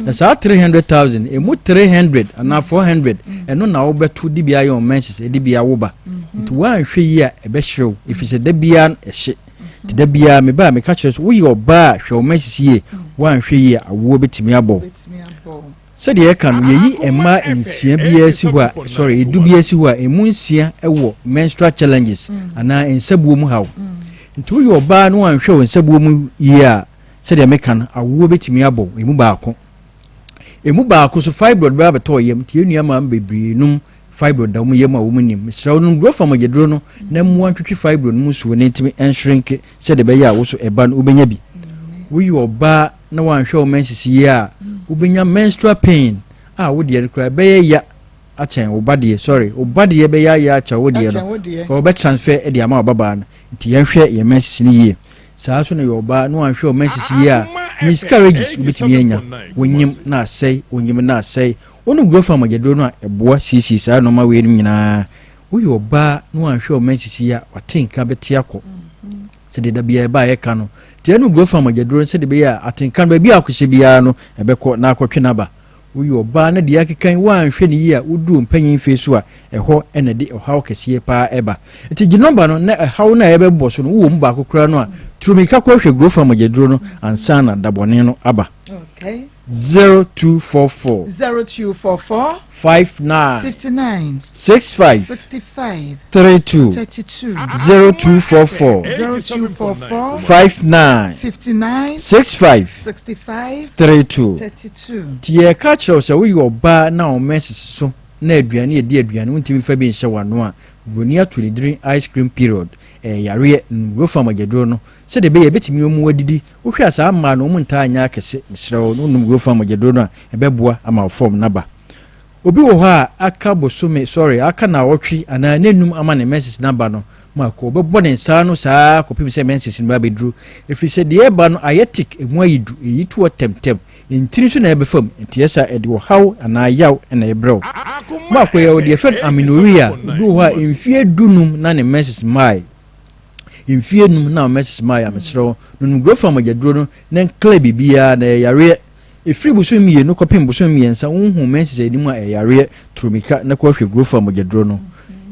Na saa 300,000, emu 300 anaa 400 ɛno na wobɛto de bi ayɛ wɔn menses, de bi awo ba. Nti woanhwɛ yie a ɛbɛhyerew, ɛfiri sɛ da biara ɛhye. Nti da biara meba a meka kyerɛ so woyɛ ɔbaa a hwɛ wo menses yie, woanhwɛ yie a awoɔ bɛtumi abɔ wo. Sɛdeɛ yɛka no yɛyi mmaa nsia biara si hɔ a, sorry, edu biara si hɔ a emu nsia wɔ menstrual challenges anaa nsabuo mu haw. Nti woyɛ ɔbaa na woanhwɛ wo nsabuo mu yie a, sɛdeɛ meka no awoɔ bɛtumi abɔ wo emu baako. Emu baako so fibroid bɛba abɛtɔ wo yam nti yɛn nua mmaa bebree nom Fibroid da wɔn yam a wɔn nnim. Mesrɛ wo nom Grofa mogyaduro no na mmoa ntwetwe fibroid no mu nsuo na ɛntumi nshrinke sɛdeɛ ɛbɛyɛ a wo so ɛba no wobɛnya bi. Woyɛ ɔbaa na woanhwɛ wo menses yie a, wobɛnya menstrual pain a wo deɛ no koraa ɛbɛyɛ ya akyɛn wo ba deɛ, sorry, wo ba deɛ bɛyɛ ya akyɛn wo deɛ no, wɔbɛ transfer de ama wo babaa no. Nti yɛnhwɛ yɛn menses no yie. Saa nso na yɛ ɔbaa na wanhwɛ wo menses yie a, miscarriages wobɛtumi anya, wonyim na asɛe, wonyim na asɛe, Wonom Grofa mogyaduro no a ɛboa siesie saa nnoɔma weinom nyinaa. Woyɛ ɔbaa na wanhwɛ wo menses yi a, w'atenka bɛte akɔ. Sɛdeɛ da biara ɛba a yɛka no. Nti ɛnom Grofa mogyaduro no sɛdeɛ ɛbɛyɛ a atenka no baabi a akɔhyɛ biara no ɛbɛkɔ na akɔtwe no aba. Woyɛ ɔbaa na deɛ akeka yi woanhwɛ no yie a woduru mpanyin mfeɛ so a ɛhɔ na ɛde ɔhaw kɛseɛ paa ɛba. Nti gye nɔmba no na ɛhaw no a yɛbɛbobɔ so no wowɔ mu baako koraa no a turu mirika kɔhwɛ Grofa mogyaduro no ansa na dabɔne no aba. Okay. 0244. 0244. 59. 59. 65. 65. 32. 32. 0244. 0244. 59. 59. 65. 65. 32. 32. Nti yɛka kyerɛ wo sɛ woyɛ ɔbaa na wo menses so na aduane yɛdi aduane wontumi mfa bi nhyɛ w'ano a, buroni ato ne din ice cream period. Ɛyɛ yareɛ. Nnuro mogyaduro no sɛdeɛ ɛbɛyɛ ɛbɛtumi wɔn adidi. Wohwɛ a saa mmaa no wɔn ntaa nyɛ akɛse. Mesrɛ wo, wonom Grofan mogyaduro no a, ɛbɛboa ama wo fɔm no aba. Obi wɔ hɔ a aka bosome, sorry, aka naawɔtwe anaa nnanum ama ne menses no aba no, mako, ɔbɛbɔ ne nsa ano saa ara kɔpem sɛ menses no bɛabɛduru. Ɛfiri sɛ deɛ ɛreba no ayɛ thick, ɛmu ayɛ du, ɛyi toɔ tɛmtɛm, ntini nso na ɛbɛfa mu, nti ɛsa ɛde ɔhaw anaa yaw na ɛbrɛ wo. Mako, yɛwɔ deɛ yɛfrɛ no amenorrhea, obi wɔ hɔ a mfeɛ dunum na ne menses mmaeɛ. Mfie num na menses mae a mesrɛ wo nonom Grofa mogyaduro no na ɛnclear biribiara na ɛyɛ yareɛ. Ɛfiri bosome mmienu kɔpem bosome mmiɛnsa wonhuu menses a ɛnim a ɛyɛ yareɛ turumika na kɔhwɛ Grofa mogyaduro no.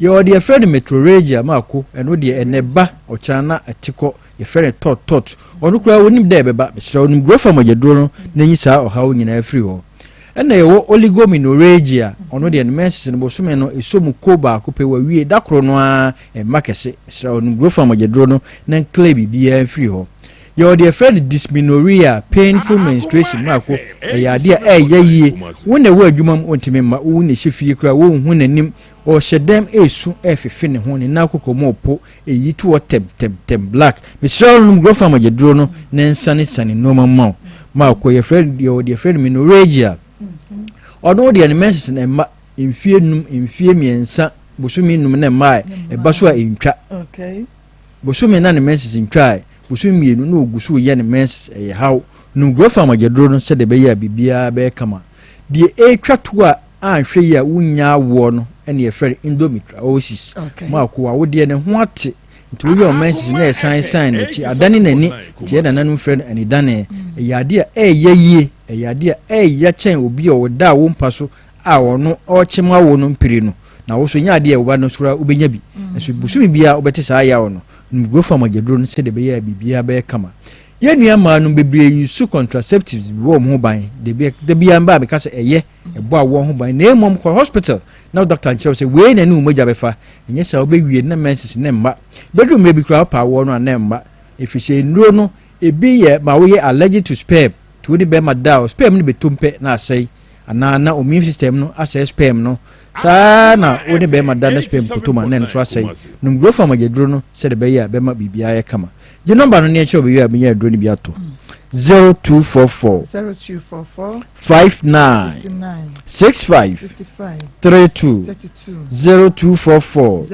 Yɛwɔ deɛ yɛfrɛ no metrorrhagia mako ɛno deɛ ɛnɛ ba ɔkyena na ɛte kɔ yɛfrɛ no tɔt tɔt ɔno koraa wonim dɛ ɛbɛba mesrɛ wo nom Grofa mogyaduro no na nyi saa ɔhaw nyinaa firi hɔ. Ɛna yɛwɔ oligomenorrhagia ɔno deɛ no menses no bosome no ɛsɔ mu ko baako pɛ wawie da koro no ara Mma kɛse, mesrɛ wo, nom Grofa mogyaduro no na nclear biribiara mfiri hɔ. Yɛwɔ deɛ yɛfrɛ no dysmenorrhea, painful menstruation, mako, ɛyɛ adeɛ a ɛyɛ yie. Wo na ɛwɔ adwuma mu, ɔntumi mma, wo na ɛhyɛ fie koraa, wonhu n'anim. Ɔhyɛ dɛm resu refefe ne ho, ne nan koko mu repo, eyi to hɔ tɛm tɛm tɛm black. Mesrɛ wo nom Grofan mogyaduro no na ɛnsane sane nnoɔma mma wo. Marco, yɛfrɛ no deɛ ɔwɔ deɛ yɛfrɛ no menorrhagia. Ɔno deɛ ne menses no ɛmma mfie num, mfie mmiɛnsa, bosome num na ɛmmae, ɛba so a ɛntwa. Bosome na ne menses ntwae, bosome mmienu na ɔgu so reyɛ ne menses, ɛyɛ haw. Nom Grofan mogyaduro no sɛdeɛ ɛbɛyɛ a biribiara bɛyɛ kama. Deɛ ɛretwa toɔ a anhwɛ yie a wonnya awoɔ no na yɛfrɛ no endometriosis. Maako, w'awodeɛ no ho ate nti woyɛ wo menses na ɛsan san n'akyi, adane n'ani nti yɛn nananom frɛ no anidane. Ɛyɛ adeɛ a ɛyɛ yie, ɛyɛ adeɛ a ɛyɛ kyɛn obi a ɔda wo mpa so a ɔno ɔrekyem awo no mpire no. Na wo so nyɛ adeɛ a wo ba no so koraa wobɛnya bi. Nso bosome biara wobɛte saa yaw no. Nom Grofam agyaduro no sɛdeɛ ɛbɛyɛ a biribiara bɛyɛ kama. Yɛn nua mmaa nom bebree use contraceptives de bɔ wɔn ho ban. Da biara mba a meka sɛ ɛyɛ, ɛbɔ awoɔ ho ban. Na mmom kɔ hospital na wo doctor nkyerɛ wo sɛ wei na ɛne wo mogya bɛfa. Ɛnyɛ saa wobɛwie no na menses no mma. Bɛduru mmerɛ bi koraa wopɛ awoɔ no a na ɛmma. Ɛfiri sɛ nnuro no ebi yɛ ma woyɛ allergic to sperm. Nti wo ne bɛrima da a sperm no bɛtom pɛ na asɛe. Anaa na immune system no asɛe sperm no. Saa ara na wo ne bɛrima da na sperm kɔtom a na ɛno nso asɛe. Nom Grofam agyaduro no sɛdeɛ ɛbɛyɛ a ɛbɛma biribiara ayɛ kama. Gye nɔmba no na yɛnkyerɛ wo baabi a wobɛnya aduro no bi atɔ. 0244 59 65 32 0244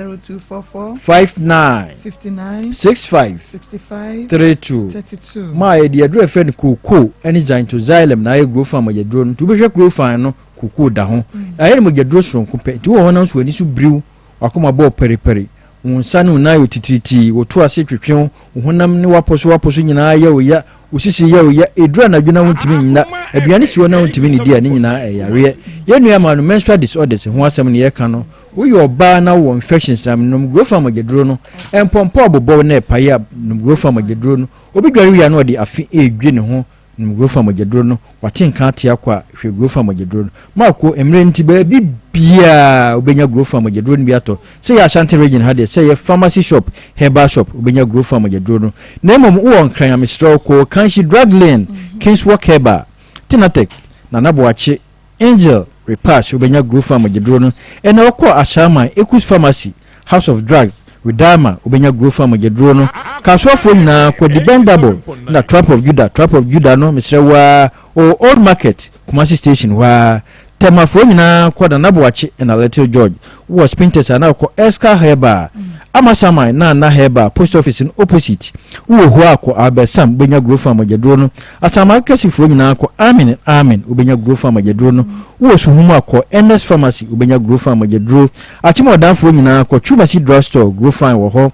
59 65 32 Ma yɛde aduro a yɛfrɛ no kookoo ne xanthoxylum na ayɛ Grofan mogyaduro no. Nti wobɛhwɛ Grofan no, kookoo da ho. Ayɛ no mogyaduro soronko pɛ. Nti wowɔ hɔ na nso w'ani so biriw W'akoma bɔ paripari, wo nsa ne wo nan yɛ otitiritii, wo to ase twetwe wo, wo honam ne w'apɔsowapɔso nyinaa yɛ wo ya, wo sisi yɛ wo ya, ɛduru anadwo na wontumi nna, aduane si hɔ na wontumi nnidi a, ne nyinaa ɛyɛ yareɛ. Yɛn nua maa no menstrual disorders ho asɛm na yɛreka no, woyɛ ɔbaa na wowɔ infections na nom Grofan mogyaduro no, mpɔmpɔ a bobɔw na ɛpae a nom Grofan mogyaduro no, obi dware wie a na ɔde afe redwi ne ho Nom Grofa mogyaduro no, wate nka ate akɔ a, hwɛ Grofa mogyaduro no. Marko, mmerɛ nti baabi biara wobɛnya Grofa mogyaduro no bi atɔ. Sɛ ɛyɛ Ashanti region ha deɛ, sɛ ɛyɛ pharmacy shop, herbal shop, wobɛnya Grofa mogyaduro no. Na mmom wowɔ Nkran a, mesrɛ wo kɔ Kanshi Drug Lane, Kingswalk Herbal, Tinatec, Nana Boakye, Angel Repass wobɛnya Grofan mogyaduro no ɛna wokɔ Ashaiman Ekus Pharmacy, House of Drugs, Widama wobɛnya Grofan mogyaduro no. Kasoafoɔ nyinaa kɔ Dependable na Trap of Judah, Trap of Judah no mesrɛ wo ara ɔwɔ Old Market, Kumasi Station hɔ ara. Tɛmafoɔ nyinaa kɔ Nana Boakye ɛna Little George. Wowɔ Spintex a na wokɔ Eska Herbal, Amasaman na Anna Herbal, Post Office no opposite. Wowɔ hɔ a kɔ Albert Sam wobɛnya Grofan mogyaduro no. Asaman kɛsefoɔ nyinaa kɔ Amen and Amen wobɛnya Grofan mogyaduro no. Wowɔ Suhum a kɔ Ernest Pharmacy wobɛnya Grofan mogyaduro. Akyem Ɔdanfoɔ nyinaa kɔ Chumasi Drug Store Grofan wɔ hɔ.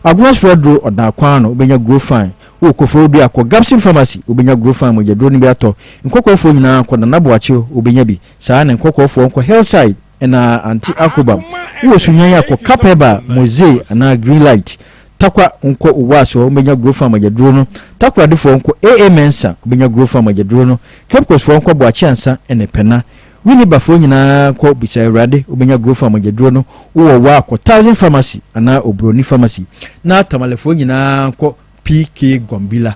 Agona Soro Aduro Ɔdan Kwan ano wobɛnya Grofan. Wowɔ Koforidua a kɔ Gabson Pharmacy wobɛnya Grofan mogyaduro no bi atɔ. Nkɔkɔɔfoɔ nyinaa kɔ Nana Boakye hɔ wobɛnya bi. Saa ara na Nkɔkɔɔfoɔ nkɔ Hillside ɛna Aunty Akobam. Wowɔ Sunyani a kɔ Kapeba, Mozee anaa Green Light. Takwa nkɔ Owuaso hɔ wobɛnya Grofan mogyaduro no. Takoradefoɔ nkɔ AA Mensah wobɛnya Grofan mogyaduro no. Cape Coast foɔ nkɔ Boakye Ansa ɛne Pɛna. Winneba foɔ nyinaa nkɔ Bisa Awurade wobɛnya Grofan mogyaduro no. Wowɔ Wa a kɔ Thousand Pharmacy anaa Obroni Pharmacy. Na Tamalefoɔ nyinaa nkɔ PK Gombila.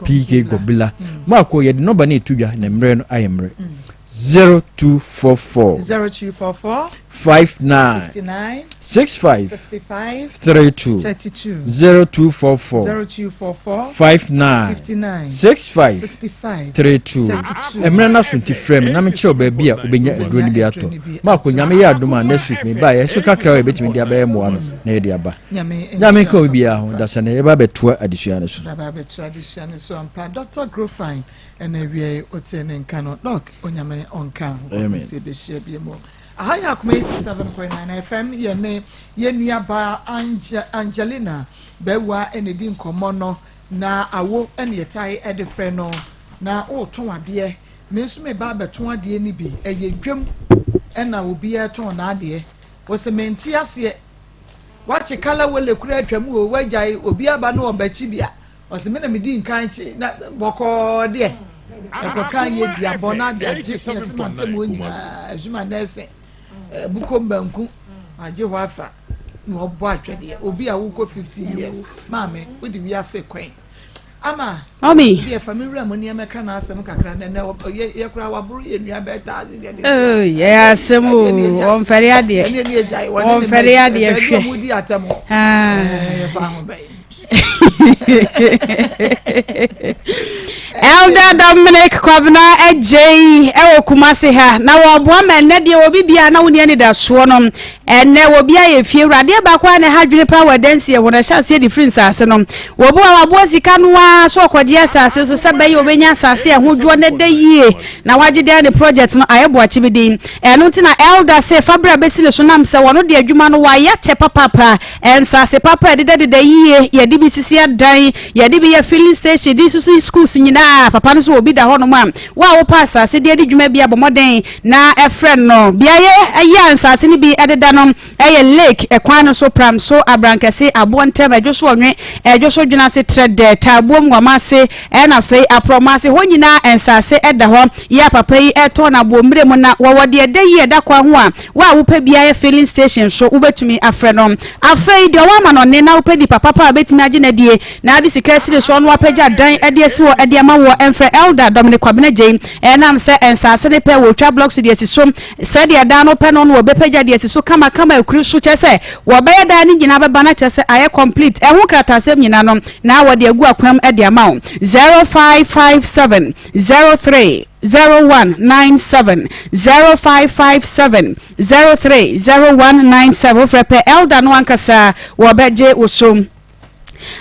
PK Gombila. Maako yɛde nɔmba no eto dwa na mmerɛ no ayɛ mmerɛ. 0244 0244 59 59 65 65 32 32 0244 0244 59 59 65 65 32 32. Mmerɛ no aso nti frɛ me na menkyerɛ wo baabi a wobɛnya aduro no bi atɔ. Maako Nyame yɛ adom a next week mebaeɛ ɛso kakra a yɛbɛtumi de abɛyɛ mmoa no na yɛde aba. Nyame Nyame nka nhyira obi biara ho dasane yɛba abɛtoa adesua no so. Baba abɛtoa adesua no so ampa. Dr. Grofine ɛna awiei otee ne nka no. Doc, Onyame ɔnka ho kɔpem Amen. sɛ yɛbɛhyia bio mu. Aha yɛ Akoma 87.9 FM yɛne yɛn nuabaa Ange, Angelina Bawuah ɛna ɛdi nkɔmmɔ no na awo ɛna yɛtae ɛde frɛ no na wotɔn adeɛ me nso meba abɛtɔn adeɛ no bi ɛyɛ dwam ɛna obiara tɔn n'adeɛ wɔsɛ mente aseɛ Wakye kala wele koraa atwa mu o, wagyae obi aba na ɔbɛkye bi a, ɔse me na medi nkan kye na bɔkɔɔ deɛ ɛkɔka yɛ duabɔ na ade agye yɛse mantam hɔ nyinaa azuma nɛɛse bukom banku agye hɔ afa na ɔbɔ atwɛdeɛ obi a wokɔ 50 years maame wode wiase kwan. Ama. Mami. Deɛ fa me wura mu nneɛma ka n'asɛm kakra na ɛnɛ yɛ koraa waboro yɛ nua bɛɛ taa ase deɛ. Ee yɛ asɛm o wɔnfɛre adeɛ wɔnfɛre adeɛ hwɛ. Ɛsɛ di atɛm. Ɛɛ yɛ fa ho bɛyɛ. Elder Dominic Kwabena Agyei ɛwɔ Kumasi ha na wɔboa ma ɛnɛ deɛ obi bia na wonni anidasoɔ no ɛnɛ obi ayɛ fie wura adeɛ baako a na ɛha adwene paa wɔ adansie ho na ɛhyɛ aseɛ de firi nsaase no wɔbu a waboa sika no ara so ɔkɔgye asase so sɛ bɛyɛ obɛnya asase a ɛho dwoɔ na ɛda yie na wagye deɛ ne project no ayɛ boakye bi din ɛno nti na elder se fa berɛ a bɛsi ne so nam sɛ wɔno deɛ adwuma no wayɛ kyɛ papaapa Nsase papa a ɛdedadeda yiye, yɛde bi sisi adan, yɛde bi yɛ filling station, de sisi schools nyinaa. Papa no nso obi da hɔnom a, wo a wopɛ asase de adi dwuma bi a, bɔ mmɔden na frɛ no. Beaeɛ yi a nsase no bi deda no yɛ Lake kwan no so, Pramso, Abrankɛse, Aboɔ Ntam, Adwo so Ɔnwe, Adwo so Dwenase, Trɛdɛ, Taabuom, Wamase, ɛna afei Aprɔmase. Hɔ nyinaa nsase da hɔ. Yɛ a papa yi retɔn no aboɔmmerɛ mu na wɔwɔ deɛ ɛda yie a ɛda kwan ho a, Wo a wopɛ bi ayɛ filling station nso, wobɛtumi afrɛ no. Afei, deɛ ɔwɔ amanɔne na wopɛ nipa papa a ɔbɛtumi agye no adie na ade sika asi ne soɔ na wapagya dan de asi hɔ de ama woɔ, mfrɛ Elder Dominic Kwabena Gyei. Ɛnam sɛ nsaase no pɛ, wɔtwa blocks de asi so. Sɛdeɛ dan no pɛ no na wɔbɛpagya de asi so kamakama akuri so, kyerɛ sɛ wɔbɛyɛ dan no nyinaa bɛba na kyerɛ sɛ ayɛ complete. Ɛho krataasɛm nyinaa no na wɔde agu akwan mu de ama wo. 0557 03. 0197 0557 03 0197 wofrɛ pɛ elder no ankasa wɔbɛgye wo so.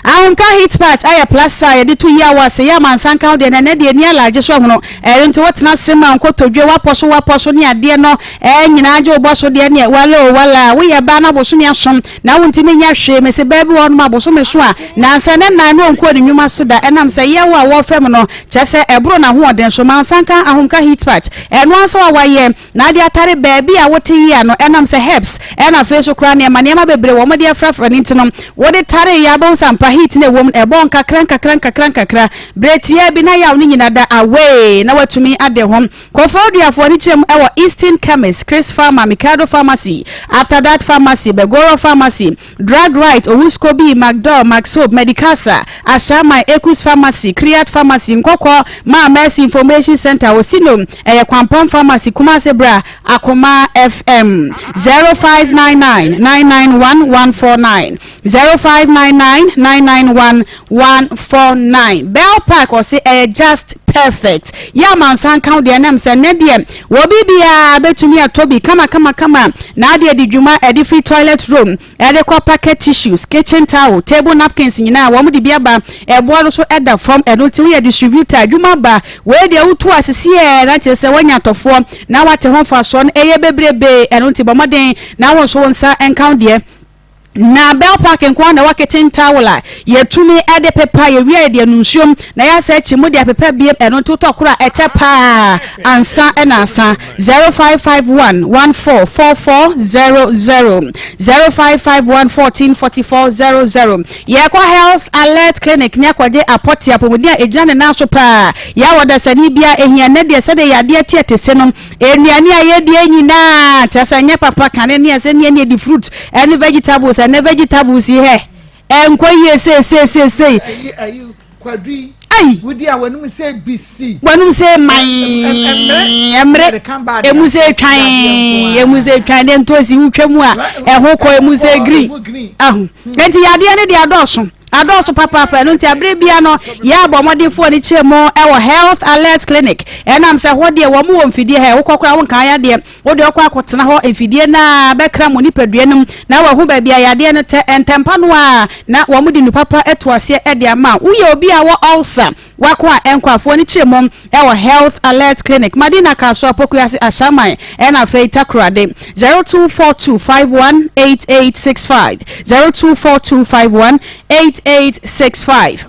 Ahomka heat patch ayɛ plaster a yɛde to yi a wɔ ase yɛ amansa nka ho deɛ na ɛnɛ deɛ ni alaagye so ɛhono ɛno nti wotena ase ma nkotodwe wapɔ so wapɔ so ne adeɛ no ɛɛ nyinaa gye wobɔ so deɛ neɛ wala o wala woyɛ baa na bosome asom Na wontumi nyɛ hwee. Mese baa bi wɔ hɔnom a bosome so a nnansa ne nnan no ɔnkɔɔ ne nnwuma so da ɛnam sɛ yaw a wɔrefam no kyerɛ sɛ ɛboro n'ahoɔden so. Mansa nka ahomka heat patch ɛno ara nso a wayɛ na ade atare baabi a wote yi ano ɛnam sɛ herbs ɛna afei nso koraa nneɛma nneɛma bebree wɔn de afrafra no nti no wode tare yɛ abɛhu sɛ ampa heat no ɛwɔ mu no ɛbɔ nkakra nkakra nkakra nkakra berɛ tiaa bi na yaw no nyina da away na watumi ade ho. Koforidua ne kyerɛ mu wɔ Eastern Chemist, Chris Pharma, Mikado Pharmacy, After That Pharmacy, Begoro Pharmacy, Drug Right, Owuskobi, Macdor, Maxhope, Medicasa, Ashaiman, Ekus Pharmacy, Kriat Pharmacy, Nkɔkɔ, Maa Mercy Information Centre, Osino, ɛyɛ Kwampɔn Pharmacy, Kumasi Bra, Akoma FM, 0599 991 149, 0599 991 149. Bell Park ɔse ɛyɛ just perfect. Yɛ amansan nka wo deɛ ɛnam sɛ nnɛ deɛ wɔ biribiara bɛtumi atɔ bi kama kama kama na adeɛ de dwuma ɛde firi toilet roll ɛde kɔ packet tissues, kitchen towel, table napkins nyinaa wɔn de bi aba ɛboɔ no so ɛda fam ɛno nti woyɛ distributor adwuma ba wei deɛ wotu asisiɛ na kyerɛ sɛ woanya atɔfoɔ na wate ho mfasoɔ no ɛyɛ bebrebe ɛno nti bɔ mmɔden na wo nso wo nsa nka wo deɛ. Na Bell Park nko ara na ɛwɔ kitchen towel a yɛtumi de pepa, yɛwie a yɛde anu nsuom na yɛasa akyi mu de apepa biem, ɛno nti wotɔ koro a ɛkyɛ paa ansa na asa. 0551 144400 0551 14 44 00 Yɛkɔ Health Alert Clinic ne akɔgye apɔte apɔmuden a ɛgyina ne nan so paa. Yɛ a ɔdasani biara ɛhia nnɛ deɛ sɛdeɛ yadeɛ teɛ te se no, Nnuane a yɛdie nyinaa kyerɛ sɛ ɛnyɛ papa kane ne ɛsɛ ne ɛne ɛdi fruit ɛne vegetables ɛnɛ vegetables yi hɛ ɛnkɔ yie sei sei sei sei. Ayi ayi kwadu yi. Ayi. Wodi a w'anum sɛ bisi. W'anum sɛ man ɛmere emu sɛ twan emu sɛ twan ne ntoosi wotwa mu a ɛho kɔ emu sɛ green ahu nti yadeɛ ne deɛ adɔɔso. Adɔɔso papaapa, ɛno nti abere bia no yɛ abɔ mmɔdenfoɔ no kyerɛ mu wɔ Health Alert Clinic. Ɛnam sɛ hɔ deɛ wɔn wɔ mfidie hɛ, wokɔ koraa wonkaa yadeɛ, wode ɔkɔ akɔtena hɔ mfidie no ara bɛkra mo nipadua no mu na wahu baabi a yadeɛ no tɛ ntɛmpa no ara na wɔn de nnupapa to aseɛ de ama wo. Woyɛ obi a wɔ ulcer, Wako a ɛnkɔ afoɔ no kyerɛ mu wɔ Health Alert Clinic, Madina Kasoa Pokuase Ashaiman ɛna afei Takoradi 0242518865 0242518865.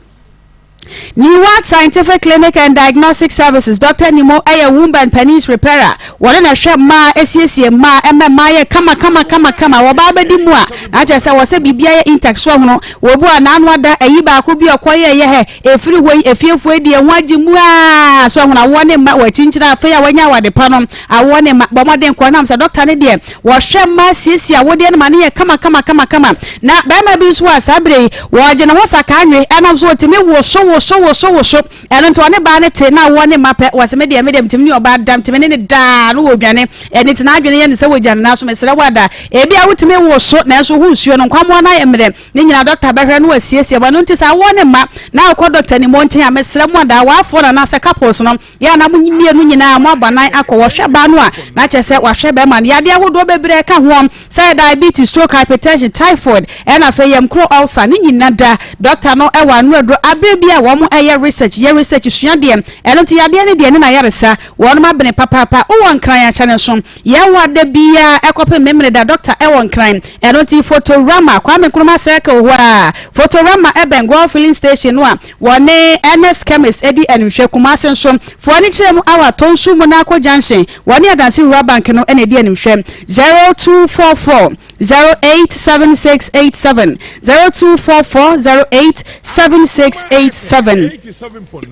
Newat Scientific Clinic and Diagnostic Services, Doctor Nimo yɛ womb and penis repairer. Wɔne na ɛhwɛ mmaa, esiesie mmaa, ɛma mmaa yɛ kama kama kama kama. Wɔbaa bɛdi mu a, na kyerɛ sɛ wɔ sɛ biribiara yɛ intact so ahono. Wɔbu a n'ano ada, ayi baako bi ɔkɔ yɛ yɛ hɛ, Ɛfiri hɔ yi, efiefoɔ yi deɛ ho agye mu ara sɛ ɔhunu awoɔ ne mma, wɔakyinkyini afei a wɔanya awade pa no, awoɔ ne mma. Bɔ mmɔden kɔ nam sɛ dɔkta no deɛ, wɔhwɛ mma siesie awodeɛ no ma no yɛ kama kama kama kama. Na barima bi nso a saa berɛ yi, wɔregye ne ho sakaa nwe, ɛnam so ɔtumi woso woso. woso woso woso. Ɛno nti ɔne baa no te na awoɔ ne mma pɛ. Wɔse me deɛ me deɛ metumi ne ɔbaa da, metumi ne no daa na ɔdwane. Ɛno nti n'adwene yɛ no sɛ wɔgya ne nan so. Mesrɛ wo ada, ebia wotumi woso nanso wo ho nsuo no nkwammoa no ayɛ mmerɛ. Ne nyinaa dɔkta bɛhwɛ na wasiesie mo. Ɛno nti sɛ awoɔ ne mma na wokɔ dɔkta ni mo nkyɛn a, mesrɛ mo ada, awarefoɔ no anaasɛ couples no, Yɛ a na mo mmienu nyinaa mo abɔ nan akɔ. Wɔhwɛ baa no a, na kyerɛ sɛ wɔahwɛ bɛrima no. Yadeɛ ahodoɔ bebree ka ho, sɛ diabetes, stroke, hypertension, typhoid, ɛna afei yamkuro, ulcer, ne nyina da. Dɔkta no wɔ ano aduro aberɛ bi a wɔn yɛ research, yɛ research sua deɛ. Ɛno nti yadeɛ no deɛ ne n'ayaresa, wɔnom abene papaapa. Wowɔ Nkran ahyɛ no nso. Yɛn wɔ da biara ɛkɔpem Memeneda dɔkta ɛwɔ Nkran. Ɛno nti Photorama, Kwame Nkrumah Circle hɔ a, Photorama ɛbɛn Goil Filling Station no a, Wɔne Ernest Chemist di animhwɛ. Kumasi nso, foɔ ani kyerɛ mu awɔ Atonsu Monaco Junction. Wɔne Adansi Rural Bank no na ɛdi animhwɛ. 0244 087687, 0244 087687.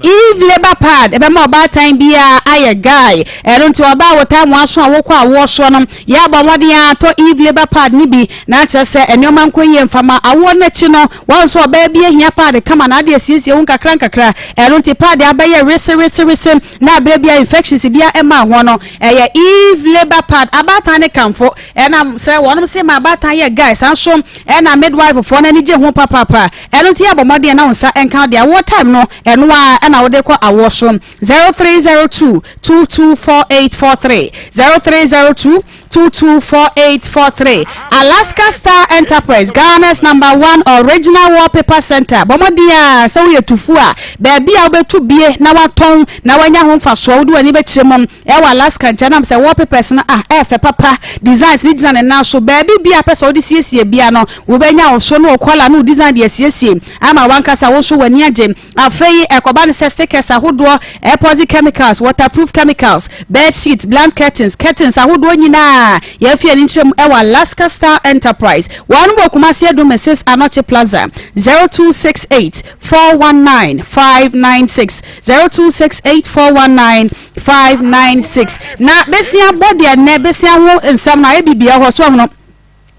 Eve Labour Pad ɛbɛma ɔbaatan biara ayɛ guy. Ɛno nti ɔbaa a wotaa mo aso a wokɔ awoɔ soɔ no, yɛ abɔ mmɔden ara tɔ Eve Labour Pad no bi na akyerɛ sɛ nneɛma nkɔ yie mfa ma awoɔ no akyi no. Wahu sɛ ɔbaa bi ahia paade kama na ade asiesie ho nkakrankakra. Ɛno nti paade abɛyɛ wesewesewese na berɛ biara infections biara mmaa ho no, ɛyɛ Eve labour pad. Abaatan no kamfo ɛnam sɛ wɔnom se ma abaatan yɛ guy, saa nso ɛna midwife foɔ no ani gye ho papaapa. Ɛno nti yɛ bɔ mmɔden na wo nsa nka wo deɛ. Awoɔ time no, ɛno ara ɛna wode kɔ awoɔ so. 0302 224843, 0302 224843 Alaska Star Enterprise, Ghana's number one original wallpaper center. Bɔ mmɔden a sɛ woyɛ tufu a, baabi a wobɛtu bie na watɔn na wanya ho mfasoɔ, wode w'ani bɛkyerɛ mu ɛwɔ Alaska nkyɛn nam sɛ wallpapers no a ɛyɛ fɛ papa, designs no gyina ne nan so. Baabi bi a pɛ sɛ wode siesie bia no, wobɛnya wo so ne wo kɔla ne wo design de asiesie ama wankasa wo nso w'ani agye. Afei ɛkɔba no sɛ stickers ahodoɔ, epoxy chemicals, waterproof chemicals, bed sheets, blank curtains, curtains ahodoɔ nyinaa yɛafi ani nkyerɛ mu wɔ Alaska Star Enterprise. Wɔnom wɔ Kumasi Adum Mrs Anokye Plaza, 0268 419 596, 0268 419 596. Na besia bɔ deɛ nnɛ besia ho nsɛm no ayɛ biribiara hɔ so ɔhono.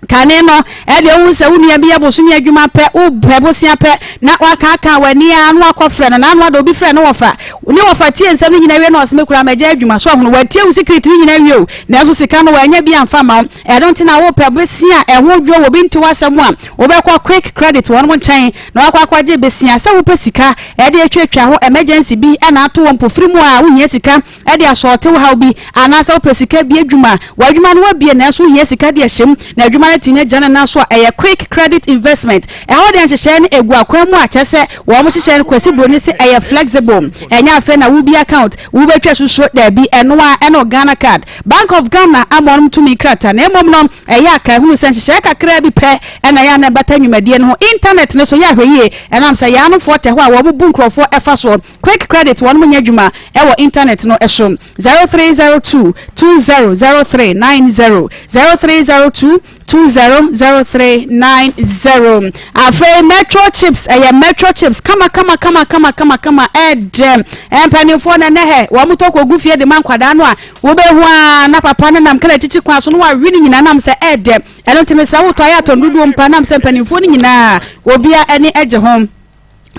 Kane no, ɛdeɛ wohu sɛ wo nua bi yɛ bosome adwuma pɛ, wopɛ bosea pɛ, na wakaakaa w'ani ara na wakɔfrɛ no, na ano ada obi frɛ ne wɔfa, ne wɔfa tie nsɛm no nyinaa wie na ɔse me koraa magyae adwuma, so ahunu, watie wo secret no nyinaa wie o, nanso sika no wannya bi amfa amma wo, ɛno nti na wopɛ bosea a ɛho dwo wɔ obi nte w'asɛm a, wobɛkɔ quick credit wɔnom nkyɛn na wakɔ akɔgye bosea, sɛ wopɛ sika ɛde atwatwa ho emergency bi na ato wɔ mpofiri mu a wohia sika de asɔɔte wo haw bi, anaasɛ wopɛ sika bue adwuma, w'adwuma no woabue nanso wohia sika de ahyɛ mu na adwuma no atumi agyina ne nan so a, ɛyɛ Quick Credit Investment. Ɛhɔ deɛ nhyehyɛeɛ no ɛgu akwan mu a kyerɛ sɛ wɔn hyehyɛeɛ no Kwasi Broni se ɛyɛ flexible, ɛnyɛ afei na wobue account, wobɛtwa susuo, daabi, ɛno ara ɛne wo Ghana card. Bank of Ghana ama wɔnom tumi krataa na mmom no ɛyɛ a ka hunu sɛ nhyehyɛeɛ kakraa bi pɛ na ɛyɛ a na ɛbata nnwumadie no ho. Internet no so yɛ ahwɛyie ɛnam sɛ yaanofoɔ tɛ hɔ a wɔn bu nkurɔfoɔ ɛfa soɔ. Quick Credit wɔnom nyɛ adwuma ɛwɔ internet no so 0302 200390 0302 200390 Afei Metro Chips ɛyɛ Metro Chips kama kama kama kama kama kama ɛdɛ mpanimfoɔ na ɛnɛ hɛ wɔn tɔ kɔ gu fie de ma nkwadaa no a wobɛhu a na papa no nam kra kyikyi kwan so no wawe ne nyinaa nam sɛ ɛdɛ ɛno nti mesrɛ wotɔ ayɛ atɔn dodoɔ mpa nam sɛ mpanimfoɔ no nyinaa obia ani agye ho.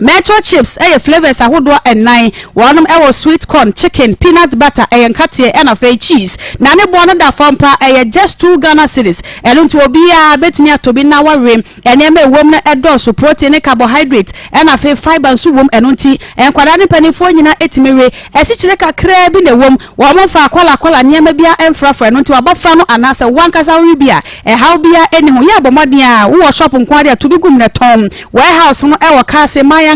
Metro chips yɛ flavours ahodoɔ nnan, wɔnom wɔ sweet corn, chicken, peanut butter, ɛyɛ nkateɛ ɛna afei cheese. Na ne boɔ no da fam paa, ɛyɛ just two Ghana cedis. Ɛno nti obiara bɛtumi atɔ bi na wawe. Nneɛma a ɛwom no dɔɔso, protein ne carbohydrate ɛna afei fibre nso wom, ɛno nti nkwadaa ne mpanimfoɔ nyinaa tumi we. Asikyire kakraa bi na ɛwom, wɔmfa kɔla kɔla nneɛma biara mfrafra, ɛno nti w'abɔfra no anaasɛ wo ankasa wowe bi a, ɛhaw biara nni ho. Yɛ bɔ mmɔden a wowɔ shop nko ara deɛ a, to bi gu mu na tɔn. Warehouse no wɔ Kaase Mayanka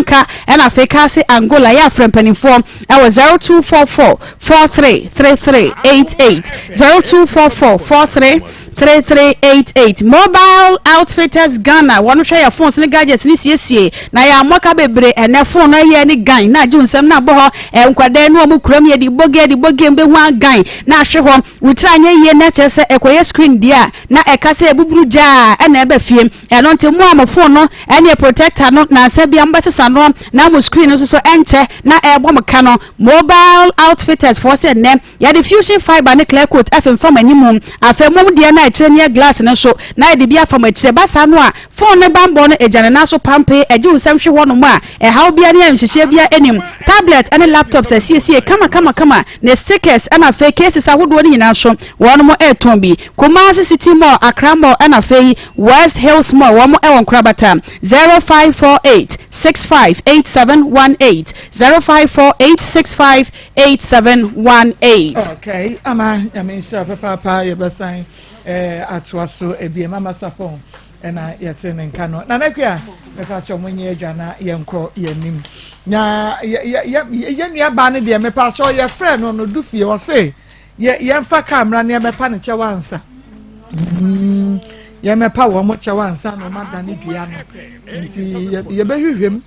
ɛna afei Kaase Angola. Yɛ afrɛ mpanimfoɔ wɔ 0244 43 3388, 0244 43 3388. Mobile Outfitters Ghana, wɔn hwɛ yɛ phones ne gadgets ne siesie na yɛ ammɔ ka bebree. Ɛnɛ phone no ayɛ ne gan na agye wo nsam na abɔ hɔ. Nkwadaa ne wɔn kuram yɛde bɔ game, yɛde bɔ game bɛhu agan na ahwe hɔ. Wo tiri anyɛ yie na kyerɛ sɛ ɛkɔyɛ screen deɛ a na ɛka sɛ ɛbuburu gyaa ɛna ɛba fie. Ɛno nti mo a mo phone no ɛne protector no nansa bia mobɛsesa. sesa no na mo screen no nso so ɛnkyɛ na ɛrebɔ mo ka no. Mobile Outfitters foɔ sɛ nnɛ yɛde fusion fibre ne clear coat afemfam animu. Afei mom deɛ no a ɛkyerɛ near glass no nso na yɛde bi afam akyire. Ɛba saa no a phone no banbɔ no gya ne nan so pampee, ɛgye wo nsam hwe hɔnom a ɛhaw biara ne ayamhyehyeɛ biara nnim. Tablet ne laptops asiesie kama kama kama ne stickers ɛna afei cases ahodoɔ no nyinaa nso wɔnom retɔn bi. Kumasi City Mall, Accra Mall ɛna afei West Hills Mall wɔn wɔ Nkorabata. 0548 65 8718 0548 65 8718. Okay, ama nyame nhyira papaapa yɛbɛsan eh, atoa so ebiem ama sapɔn ɛna yɛte ne nka no nana kua mepa kyɛ mo nyɛ adwa na yɛnkɔ yɛnim na yɛ nua baa no deɛ mepa kyɛ yɛfrɛ no no du fie ɔse yɛ yɛmfa kaa mmra na yɛmɛpa ne kyɛw ansa mm, yɛmɛpa wɔn mo kyɛw ansa na wɔn adane dua no nti yɛbɛhwehwɛ mu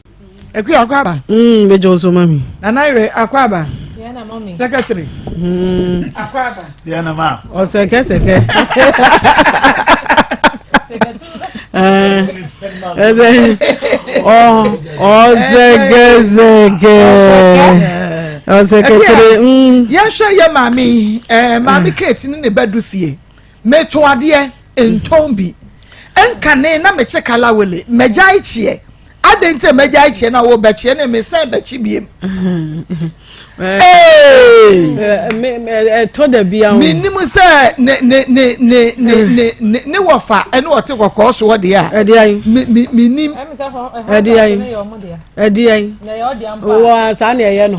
akua akɔ aba. Mm, bɛgye wo so ma mi. Nana yere akɔ aba. Secretary. Mm. Akɔ aba. Yɛn na ma. Ɔsɛkɛsɛkɛ. Ɔsɛkɛsɛkɛ. Ɔsɛkɛtɛrɛ. Yɛhwɛ yɛ maame yi, ɛɛ maame Kate ne ne ba du fie. Meto adeɛ, ntɔn bi. Nkane na mekye kalawele, mɛgyae kyeɛ. Adɛn nti na mɛgyae kyeɛ na wobɛkyeɛ ne mesan bɛkye biem? Ɛtɔ da bi ahụ. Menim sɛ ne ne ne ne ne ne ne ne wɔfa ɛne ɔte kɔkɔɔ soɔ deɛ a. Ɛde ayi. Me me menim. Ɛde ayi. Ɛde ayi. Wɔ saa na ɛyɛ no.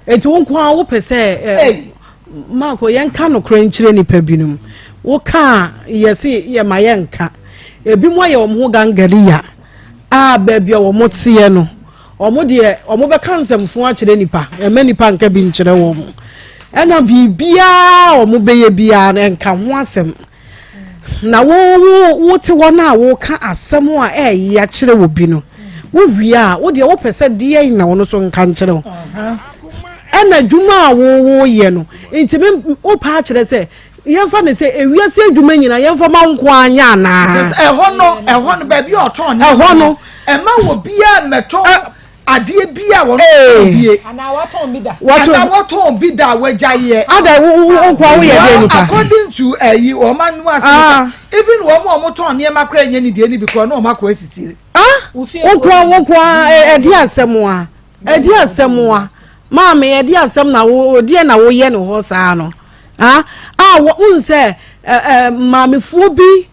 Eti wo nko ara wopɛ sɛ ɛ Marco yɛnka nokorɛ nkyerɛ nipa binom. Woka a yɛse yɛma yɛnka. Ebinom ayɛ wɔn ho gangariya a baabi a wɔn teɛ no wɔn deɛ wɔn bɛka nsɛmfo akyerɛ nipa ɛmɛ nipa nka bi nkyerɛ wɔn. Ɛna biribiara a wɔn bɛyɛ biara no ɛnka ho asɛm. Na wo wo wote hɔ no a woka asɛm a ɛyɛ akyerɛ obi no, wowie a wo deɛ wopɛ sɛ deɛn na ɔno so nka nkyerɛ wo. Ɛna adwuma a wo woyɛ no nti me wopɛ akyerɛ sɛ yɛmfa ne sɛ ewiase adwuma nyinaa yɛmfa ma wo nko ara nyɛ anaa? Ɛhɔ no ɛhɔ no baabi a ɔtɔn ne ɛhɔ no ɛma wɔ biara mmɛtɔ adeɛ bi a wɔn tɔn bie anaa wɔtɔn bi da anaa wɔtɔn bi da a wɔagya yɛ. ada wo wo nkoa woyɛ deɛ nipa. according to ɛyi wɔn anu ase nipa ah. even wɔn a wɔn tɔn nneɛma kora nyɛ ne deɛ ne bi kora na wɔn akɔ esitire. ah wo nkoa wo nkoa ɛdi asɛm a ɛdi asɛm a maame ɛdi asɛm na wo deɛ na woyɛ ne hɔ saa no ah a wɔn nsɛ ɛɛ maamefoɔ bi.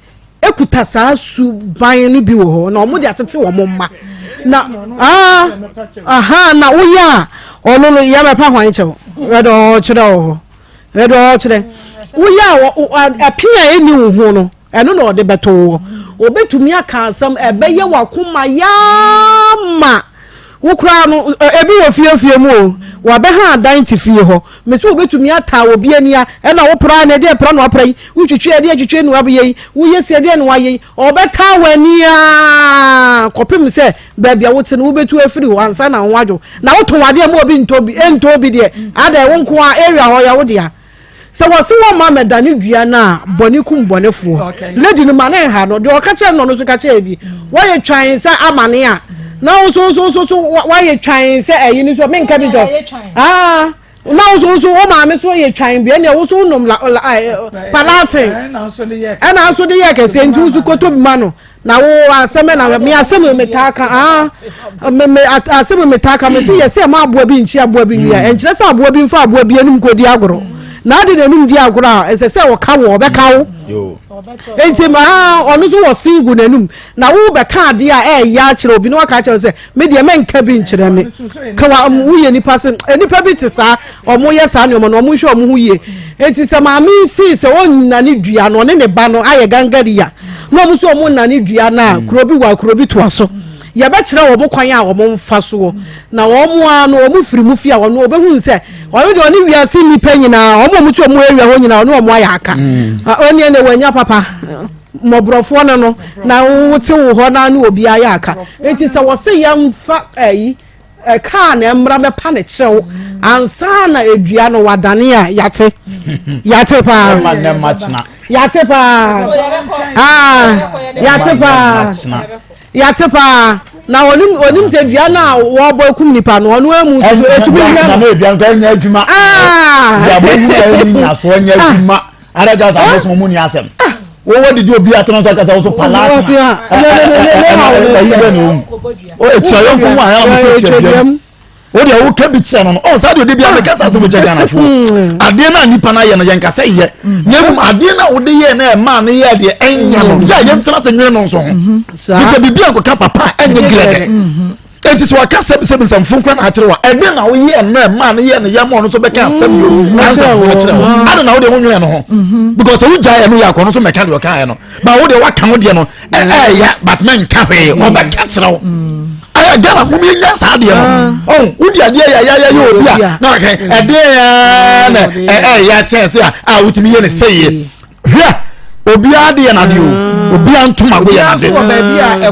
kuta saa su ban no bi wɔ hɔ na wɔn de atete wɔn mma na aa aha na woyɛ a ɔno no yɛ bɛpa hwan kyɛw ɛdɛ ɔkyerɛ wɔ hɔ ɛdɛ ɔkyerɛ woyɛ a ɛpea a ɛni wo ho no ɛno na ɔde bɛto wɔ obetumi aka asɛm ɛbɛyɛ wakoma yaa ma. Wo koraa no, ebi wɔ fie fie mu o, wabɛha adan te fie hɔ. Mese wobɛtumi ataa obi ani a, ɛna wo pra na ɛdeɛ pra na wapra yi, wotwitwi ɛdeɛ twitwi na wayɛ yi, woyɛ si ɛdeɛ na wayɛ yi. Ɔbɛtaa w'ani aa kɔpem sɛ baabi a wote no wobɛtu afiri hɔ ansa na wo ho adwo. Na wotɔn adeɛ ma obi ntɔ bi, ɛntɔ bi deɛ, adɛn wo nko a area hɔ yɛ wo dea. Sɛ wɔse wɔmma mɛdane dua no a, bɔne kum bɔnefoɔ. Lady no ma no nha no, deɛ ɔka kyerɛ no na ɔno nso ka kyerɛ bi. Wɔyɛ twan sɛ amane a, na wo nso nso nso so wɔayɛ twan sɛ ɛyi no nso menka bi nkyɛw. Ah, na wo nso nso wo maame so yɛ twan bi, ɛnna wo nso wonom la la palaten. Ɛna nso de yɛ kɛseɛ nti wo nso kɔtɔ bi ma no. Na wo asɛm na me asɛm me taa ka ah me me asɛm me taa ka me se yɛ sɛ ma aboa bi nkyi aboa bi nwia mm. ɛnkyerɛ sɛ aboa bi mfa aboa bi anum kɔdi agorɔ na ade n'anum di agorɔ a ɛsɛ sɛ ɔka wɔ ɔbɛka wo nti ma ah, ɔno nso wɔ sen gu n'anum na wo bɛka adeɛ a ɛyɛ akyerɛ obi na waka akyerɛ sɛ me deɛ mɛnka bi nkyerɛ me ka wa woyɛ nipa se nipa bi te saa Ɔmo yɛ saa nneɛma no, ɔmo nhwɛ ɔmo ho yie. Enti sɛ maame nsii sɛ ɔnnane dua no, ɔne ne ba no ayɛ gangariya, na ɔmo nso ɔmo nnane dua no a, kuro bi wɔ a kuro bi toa so. Yɛbɛkyerɛ wɔn kwan a wɔn mfa soɔ, na wɔn ara no wɔn firi mu fie a, ɔno ɔbɛhunu sɛ ɔno deɛ ɔne wiase nnipa nyinaa, wɔn a wɔte wɔn area hɔ nyinaa, ɔne wɔn ayɛ aka. Ɔne ɛnɛ wanya papa mmɔborɔfoɔ no no, na wote wo hɔ na ne obi ayɛ aka. Enti sɛ wɔse yɛmfa ayi Kaa na ɛmmra mɛpa ne kyɛw ansa na edua no wadane a yate yate paa yate paa aa yate paa yate paa. Na onim onim sɛ dua no a wɔbɔ ekum nipa no ɔno emu nso etumi wia no. Na dua no nyɛ adwuma. Dua bɔ ehu sɛ ɛni nyasoɔ nyɛ adwuma. Ada gasa abosom ɔmo ni asɛm. Wɔwɔ didi obi atena nso akasa wɔso palaatena. Ɛyi bɛ na omu. O etua yɔnko mu a yɛn a mo sɛ etua dua mu. O deɛ woka bi kyerɛ no no ɔn saa deɛ ɔde bi abɛka saa asɛm kyerɛ Ghanafoɔ hmm. adeɛ no a nipa no ayɛ no yɛn kasa yɛ hmm. na mmom adeɛ no a wode yɛ no ɛmaa no yɛ deɛ ɛnyɛ no yɛ a yɛntena sɛ nwene no nso ho hmm. sɛ biribi a nkɔka papa a ɛnyɛ grɛdɛ eti sɛ waka sɛbisɛbi nsɛmfo nkwa na akyerɛ wa ɛde na woyɛ no ɛmaa no yɛ no yɛ ma ɔno nso bɛka asɛm yɛ saa nsɛmfo no kyerɛ wo ade na wode ho nwene no ho because sɛ wogyae ɛno yɛ akɔ no nso mɛka deɛ ɔkaeɛ no ba wo deɛ waka wo deɛ no ɛɛya but mɛnka hwee ɔbɛka kyerɛ wo ɛyɛ Ghana mo yɛ nya saa deɛ no ah. ɔn wodi adeɛ yɛ yɛ yɛ obi a na ɔkɛ ɛdeɛ yɛ na ɛɛya kyɛn se a a wotumi yɛ ne sɛ yie hwɛ obiara de yɛ n'ade o mm. obiara ntoma ko yɛ n'ade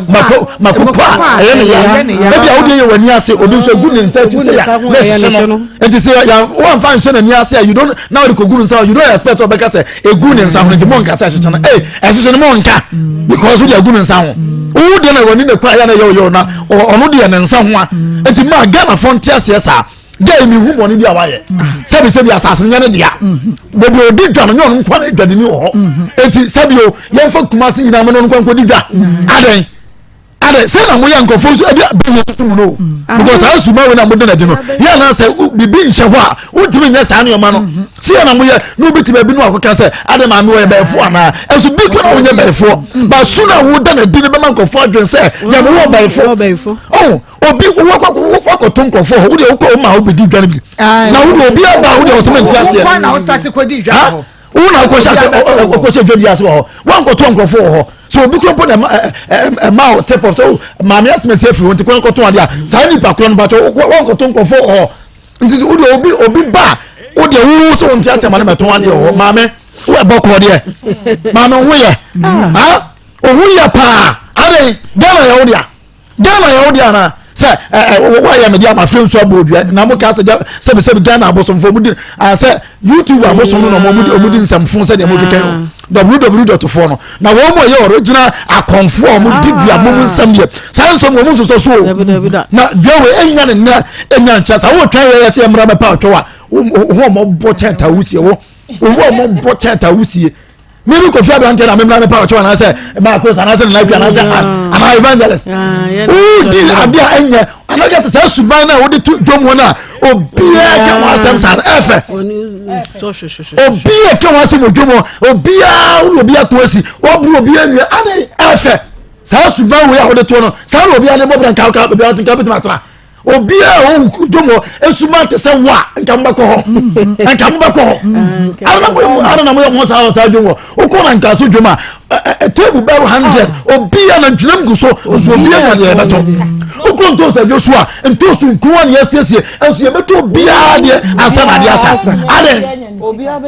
mako mako pa ɛyɛ ne ya ebi a wodi yɛ wɔ ani ase obi nso egu ne nsa akyi sɛ ya na ɛhyehyɛ no nti sɛ ya wɔnfa nhyɛ n'ani ase a you don't na ɔde ko gu ne nsa you don't expect ɔbɛka sɛ egu ne nsa ho nti mo nka sɛ ɛhyehyɛ no ee ɛhyehyɛ no mo nka because wode agu ne nsa ho wo deɛ na wɔne ne kwan yɛ na yɛ ɔyɛ na ɔno deɛ ne nsa ho a nti maa Ghana fo nte aseɛ saa gya mi hu bɔne bi a wayɛ sɛbi sɛbi asase no nyɛ ne dea baabi a ɔdi dwa no nyɛ ɔno nkoa na adwadini wɔ hɔ nti sɛbi o yɛmfa Kumasi nyinaa ma no ɔno nkoa nkɔdi dwa adɛn adɛ sɛ na moyɛ nkurɔfoɔ nso ɛde abɛyɛ soso mu no mm. because saa suma wei na mode n'adi no yɛ anaa sɛ biribi nhyɛ hɔ a wontumi nyɛ saa nneɛma no mm-hmm. sɛ yɛ na moyɛ na obi te baabi no akɔka sɛ ade maame wɔyɛ bɛɛfoɔ anaa ɛnso bi kora wonyɛ bɛɛfoɔ mm. ba su no a woda n'adi no bɛma nkurɔfoɔ adwene sɛ nyame wɔ bɛɛfoɔ ɔho obi wakɔto nkurɔfoɔ hɔ wodeɛ wokɔ wo ma wobɛdi dwa no bi na wode obi aba wodeɛ wɔ sɛ mente aseɛ wo na wokɔhyɛ ase wokɔhyɛ dwadi ase wɔ hɔ woankɔtɔ nkurɔfoɔ wɔ hɔ so obi kura mpo na ɛma wo tip of sɛ maame asɛm asi afiri hɔ nti kwan kɔtɔn adeɛ a saa nipa korɔ no batɔ woankɔtɔ nkurɔfoɔ wɔ hɔ nti wo deɛ obi obi ba wo deɛ wo sɛ wo nte asɛm ma no mɛtɔn adeɛ wɔ hɔ maame wo ɛbɔ kɔɔ deɛ maame ho yɛ ha wo ho yɛ paa adɛn Ghana yɛ wo dea Ghana yɛ wo deɛ anaa sɛ ɛ ɛ wɔayɛ me deɛ ama afei nso abɔ odua na mo ka sɛ sɛbi sɛbi Ghana abosomfo mo di sɛ YouTube abosom no na ɔmo di ɔmo di nsɛmfo sɛ deɛ mo keka yi www dot foɔ no na wɔn mo yɛ original akɔnfoɔ a wɔn di dua mo nsɛm deɛ saa nsɛm wɔn nsosɔ so o na dua wɔ enya ne nna enya nkyɛn saa wɔn twɛn yɛ yɛ sɛ ɛmira bɛpa ɔtwɛw a wɔn wɔn bɔ kyɛn ta wusie wɔ wɔn bɔ kyɛn ta wusie. mímí kofi aberanteɛ na mímí pa ɔkyɛw anaasɛ baako anaasɛ nana akua anaasɛ mm. anaa evangelist wodi ade a ɛnyɛ anagya sɛ saa suban no a wode to dwom hɔ no a obiara ka ho asɛm saa no ɛfɛ obiara ka ho asɛm wɔ dwom hɔ obiara wone obiara ko asi wɔboro obiara nua ade ɛfɛ saa suban wei a wode toɔ no saa na obiara de bɔbra nka nka nka bɛtumi atena obiara a ɔwɔ dwom hɔ esuma te sɛ wo a nka mo bɛkɔ hɔ nka mo bɛkɔ hɔ ara na mo yɛ mo saa wɔ saa dwom hɔ wokɔ na nka so dwom a table bɛyɛ hundred obiara na ntwene gu so nso obiara nya deɛ ɛbɛtɔ wokɔ ntoosi adwo so a ntoosi nkuwa ne asiesie nso yɛbɛtɔ obiara deɛ ansa na adeɛ asa adɛ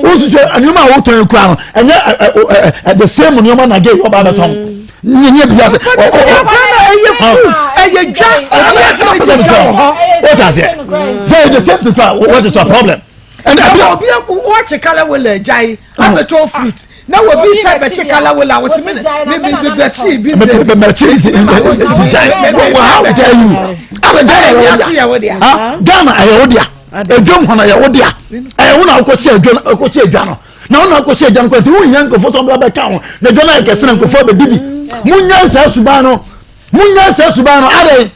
wosusu nneɛma a wotɔn ekura no ɛnyɛ the same nneɛma na gay ɔba abɛtɔn. nye nye bi ase. ɛyɛ fruit ɛyɛ dwa obi atena bi dwa wɔ hɔ. o ti aseɛ sɛ the same thing kura what is your problem. ɛnna ebi obi wakye kalawela agya yi abɛtɔ fruit na obi sɛ bɛkye kalawela wosi mi mi mi bɛkyi bi mi bɛkyi ti ti gya yi well how dare you abɛ Ghana yɛ wo dea Ghana ɛyɛ wo dea edwom hɔn ɛyɛ wo dea ɛyɛ wo na akɔsi edwa akɔsi edwa no. na ɔna akɔsi agya no kwan nti wonya nkurɔfoɔ sɛ ɔmbra bɛka ho na adwa no ayɛ kɛse na nkurɔfoɔ abɛdi bi monya saa suban no monya saa suban no adɛn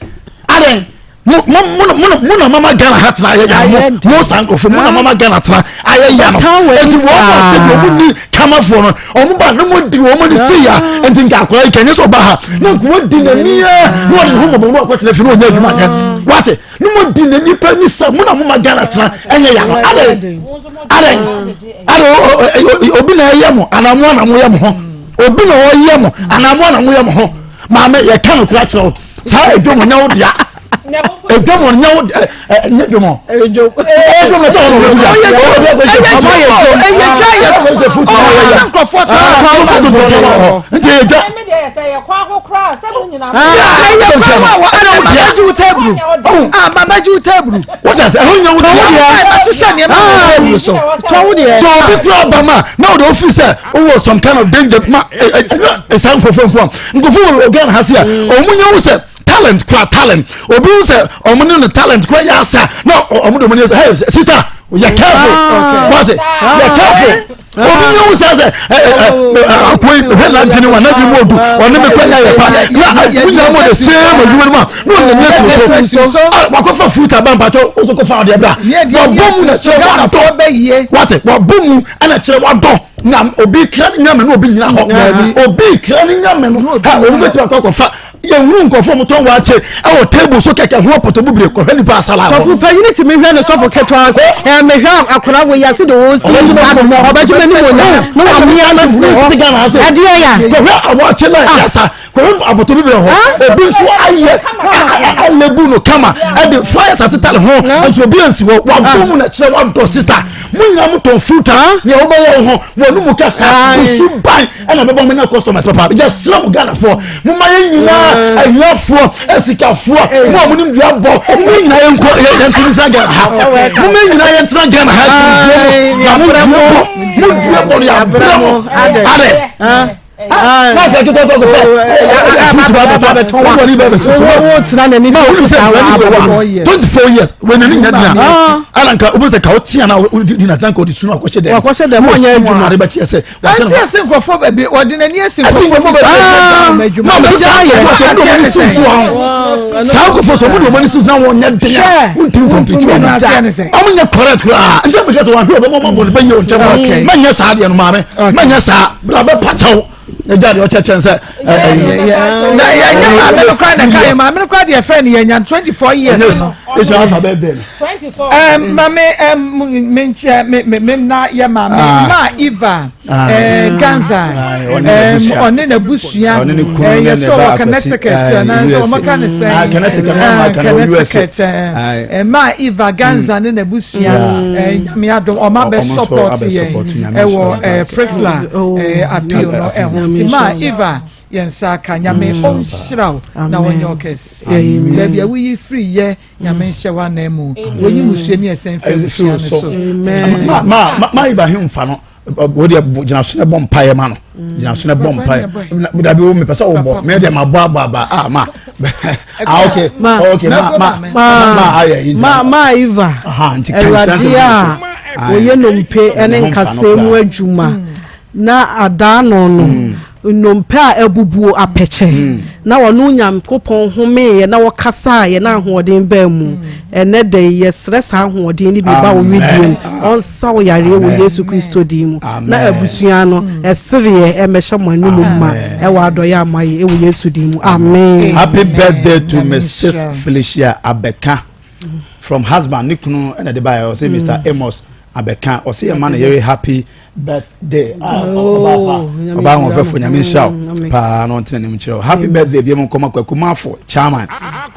adɛn mo mo mo mo na mama Ghana ha tena ayɛ ya no mo mo saa nkurɔfoɔ mo na mama Ghana tena ayɛ ya no eti wɔn mo ase bi wɔn ni kamafoɔ no wɔn ba ne mo di wɔn ani se ya nti nka akɔla yi kɛnyɛ sɛ ɔba ha na nka wɔn di n'ani yɛ na wɔde ne ho mɔbɔ na wɔakɔtena fi na wɔnyɛ adwuma nyɛ wate ne mo di na nipa ni sa mo na mo ma Ghana tena ɛnyɛ ya no adɛn adɛn adɛn obi na ɛyɛ mo anaa mo na mo yɛ mo ho obi na ɔyɛ mo anaa mo na mo yɛ mo ho maame yɛ ka no kura kyerɛ wo saa edwom nyɛ wo dea edwom nyɛ wo ɛ ɛ nyɛ dwom edwom na sɛ ɔno ɔno dea ɛyɛ dwa yɛ ɔsɛ nkurɔfoɔ tena hɔ nti ɛyɛ dwa so obi kura aba ma na ɔde ofi sɛ owó some kind of danger ma ɛ ɛ ɛsan nkurɔfoɔ nko a nkurɔfoɔ wɔ Ghana ha se a ɔmo nyɛ wo sɛ. Talent kura talent. Obi hu sɛ ɔmo ne no talent kura yɛ asa na ɔmo de ɔmo ne sɛ hey sister yɛ careful. Wọ́n sɛ yɛ careful. Obi yɛ hu sɛ sɛ ɛ ɛ ɛ akoyi hwɛ n'adwene wa n'adwene mu odu ɔne mi kura yɛ ayɛ pa na wunya mo de same adwuma no mu a na ɔne ne si so. Wakɔfa fruit aba mpatsɔ ɔsɔ kɔfa ɔdeɛ bra. Wabɔ mu na kyerɛ wadɔ. Wate wabɔ mu ɛna kyerɛ wadɔ. Na obi kra ne nyame no obi nyina hɔ. Obi kra ne nyame no ha obi bɛtumi akɔ akɔfa yɛhunu nkurɔfoɔ mo tɔn waakye ɛwɔ table so kɛkɛ ho apɔtɔ bubire kɔhwɛ nipa asala hɔ. Sɔfo panyin ti mi hwɛ ne sɔfo ketewa sɛ ɛ mehwɛ akora wo yase de wɔn si ɔbɛgye m'anim onya na wamea no tena hɔ ɛdeɛ ya. Kɔhwɛ awakye na yasa kɔhwɛ apɔtɔ bubire hɔ obi nso ayɛ alɛbu no kama ɛde flyers atetare ho nso obi ansi hɔ wabɔ mu na kyerɛ wadɔ sista mo nyinaa mo tɔn fruit a nea wɔbɛyɛ wo ho wɔn mu kasa osu ban ɛna bɛbɔ mo nya customers papa yɛ srɛ mo Ghanafoɔ mo ma yɛn nyinaa mm. ahiafoɔ asikafoɔ mo a mo nim dua bɔ mo yɛn nyinaa yɛn nkɔ yɛn tena Ghana ha mo ma yɛn nyinaa yɛn tena Ghana ha na mo dua bɔ mo dua bɔ no yɛ abrɛ mo adɛ na akɛ kekɛ kɔ sɛ ɛfutu ba bɛtɔ wɔn ni bɛ bɛ soso ma wuli sɛ nfɛn ni wɔ wa 24 years wɛ nani nya dina ala nka o bɛ sɛ kaw tiɲɛ na o di na tan ka o di sunu akɔhyɛ dɛ wakɔhyɛ dɛ mo nyɛ adwuma ade bɛ tiɛ sɛ ɛsi ɛsi nkurɔfoɔ baabi wɔde n'ani asi nkurɔfoɔ baabi na ɔmo saa nkurɔfoɔ sɛ ɔmo de ɔmo ani si so ahɔ saa nkurɔfoɔ sɛ ɔmo de ɔmo ani si so na wɔn nyɛ den a wontumi complete wɔn ɔmo nyɛ correct koraa nti ɛmu kɛ sɛ wɔn ahwɛ ɔbɛn mo ɔmo bɛ yɛ wɔn nkyɛn mɛ nyɛ saa deɛ no maame mɛ nyɛ saa bra bɛ pakyɛw ɛgya deɛ ɔkyɛkyɛn sɛ na yɛnyɛ maame no kora na ɛka yɛ maame no kora deɛ fɛ no yɛnya 24 years no ɛsɛ afa bɛɛ bɛɛ no maame menkyɛ me na yɛ maame ah. ma Eva ah. Ganza ɔne n'abusua yɛ sɛ ɔwɔ Connecticut anaasɛ ɔmɔka ne sɛ Connecticut ma Eva Ganza ne n'abusua nyame adom ɔma bɛ support yɛn ɛwɔ Priscilla appeal no ɛho nti ma Eva yɛn nsa aka nyame ɔnhyira wo na wɔnyɛ ɔkɛseɛ baabi a woyi firi yɛ nyame nhyɛ w'anan mu wɔnyi musua ne ɛsɛn firi abusua no so ma Eva he mfa no o deɛ gyina so na bɔ mpaeɛ ma no gyina so na bɔ mpaeɛ dabi o mepɛ sɛ wobɔ me deɛ ma bɔ abɔ aba ah ma ah okay okay ma ma ma ayɛ yi ma ma Eva awurade a wɔyɛ nnompe ne nkasɛɛ mu adwuma na adaa no no mm. nnompe a abubuo apɛkyɛ mm. na wɔne Onyankopɔn homeeɛ na wɔkasaeɛ na ahoɔden baa mu mm. ɛnɛ da yi yɛsrɛ saa ahoɔden no bi ba wo wedeɛ mu ɔnsa wo yareɛ wɔ Yesu Kristo din mu na abusua no ɛsereɛ ɛmɛhyɛ mo anom ma ɛwɔ adɔeɛ a moayɛ ɛwɔ Yesu din mu amen. Happy birthday to Mrs. Felicia Abeka from husband ne kunu ɛna de baayɛ ɔsɛ Mr. Amos Abeka ɔsɛ yɛ ma ne yere happy birthday ah, ɔbaa pa ɔbaa ahoɔfɛfo nyame nhyira wo paa na ɔntena anim kyerɛ wo happy birthday bi mu nkɔma kwaku mafo chairman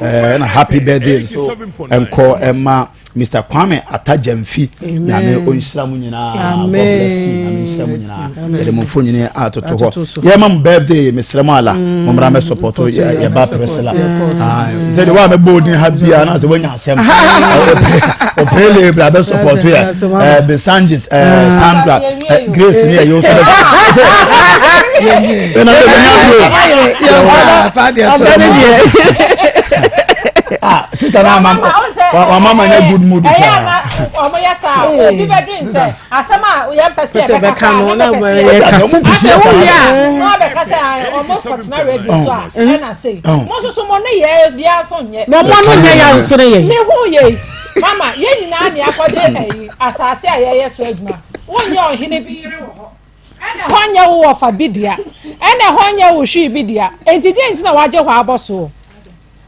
ɛna eh, happy birthday nso nkɔ ɛma Mr. Kwame Atajamfi nyame ɔnhyira mu nyinaa God bless you nyame nhyira mu nyinaa yɛde mo mfonini atoto hɔ yɛma mo birthday mesrɛ mo ala mm. mommra mɛ support yɛba Priscilla ah, sɛ de wa mɛbɔ odin ha biara na sɛ woanya asɛm ɔpele bra bɛ support yɛ eh, Besanges eh, Sandra eh, Grace ne ɛyɛ nso bɛ ɛna bɛ bɛ nya ah sister na ama wa mama nya good mood paa. Ɔmo yɛ saa obi bɛ dwen sɛ asɛm a yɛn pɛ sɛ yɛbɛka koraa no na bɛ pɛ sɛ yɛka afei wo wie a na wabɛka sɛ ɔmo kɔtena radio so a ɛna sei mo nso so mo ne yɛ biara so nyɛ. Na ɔmo ano nyɛ ya nsene yɛn. Me hu yei mama yɛn nyinaa ne akɔgye ɛyi asaase a yɛyɛ so adwuma wonyɛ ɔhene bi yere wɔ hɔ. Ɛna ɛhɔ nyɛ wo wɔfa bi dea ɛna ɛhɔ nyɛ wo hwii bi dea enti deɛ nti na wagye hɔ abɔ soɔ.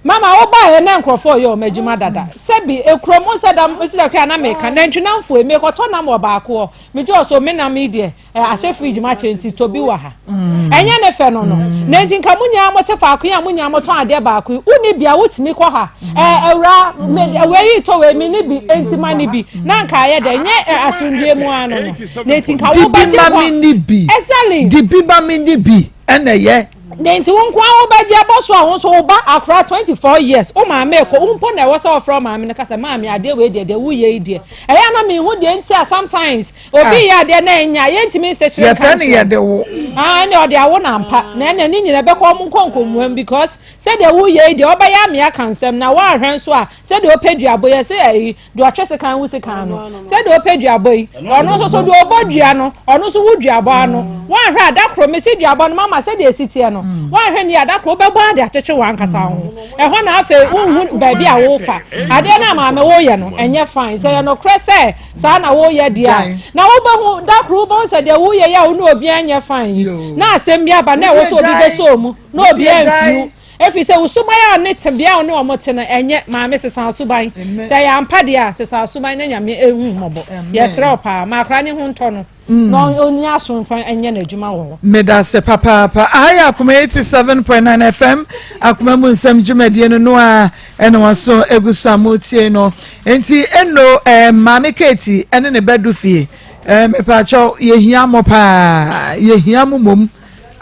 Mama wo baeɛ na nkurɔfoɔ reyɛ wɔn adwuma dada. Sɛbi, ekuro mu sɛ da mesi da hwɛ a na meka, nantwinamfoɔ yi, mekɔtɔ nam wɔ baako hɔ, megye wɔ so, me nam yi deɛ, eh, ahyɛ fridge mu akyɛ nti tɔ bi wɔ ha. Ɛnyɛ ne fɛ no no. Na nti nka mo nyinaa mote faako yi a mo nyinaa motɔn adeɛ baako yi, wonni bi a wotumi kɔ ha. Eh, awuraa, me, wei yi tɔ wei, menni bi, enti ma ne bi. Na nka ayɛ dɛ, nyɛ eh, asomdwoeɛ mu ara no no. Na nti nka Di bi wobɛgye ma hɔ. menni bi. Exactly. Di bi ma menni bi, ɛna ɛyɛ. Ne nti wo nko ara wobɛgye abɔ so a wo nso wo ba akora 24 years wo maame kɔ wo mpo na ɛwɔ sɛ ɔfrɛ wo maame no ka sɛ maame adeɛ wei deɛ deɛ woyɛ yi deɛ ɛyɛ a na menhu deɛ nti a sometimes obi ah. yɛ adeɛ na ɛnya yɛntumi nsekyere nka yɛfrɛ no yɛde wo ah ɛne ɔde awo na mpa na ɛne ne nyina ɛbɛkɔ ɔmo nkɔnkɔmmuam because sɛdeɛ woyɛ yi deɛ ɔbɛyɛ amea ka nsɛm na woanhwɛ nso a sɛdeɛ ɔpɛ duabɔ yɛ sɛ ɛyi deɛ ɔtwe sekan wu sekan no sɛdeɛ ɔpɛ duabɔ yi ɔno nso so deɛ ɔbɔ dua no ɔno nso wo duabɔ ano woanhwɛ a da koro mesi duabɔ no mama sɛdeɛ esi teɛ no woanhwɛ ni a da koro wobɛbɔ ade akyekye wɔn ankasa ho ɛhɔ na afei wonhu baabi a wofa adeɛ no a maame woyɛ no ɛnyɛ fine sɛ yɛ nokorɛ sɛ saa na woyɛ deɛ a na wobɛhu da koro wobɛhu sɛ deɛ woyɛ yɛ a wo ne obiara nyɛ fine yi na asɛm bi aba na ɛwɔ sɛ obi bɛsɔ mu na obiara mfiw Ɛfiri sɛ wo suban a ne tebea a wo ne wɔn te no ɛnyɛ. Maame sesa wo suban. Sɛ ɛyɛ ampa deɛ a, sesa wo suban na Nyame ɛnhu wo mmɔbɔ. Yɛsrɛ wo paa, ma akwadaa no ho ntɔ no na ɔnni aso mfa nyɛ n'adwuma wɔ hɔ. Medase papaapa. Aha yɛ Akoma 87.9 FM, Akoma mu nsɛm dwumadie no no a ɛna waso egu so a motie no. Enti eno eh, Maame Katie ɛne ne ba du fie. Eh, mepaakyɛw, yɛhia mo paa, yɛhia mo mmom.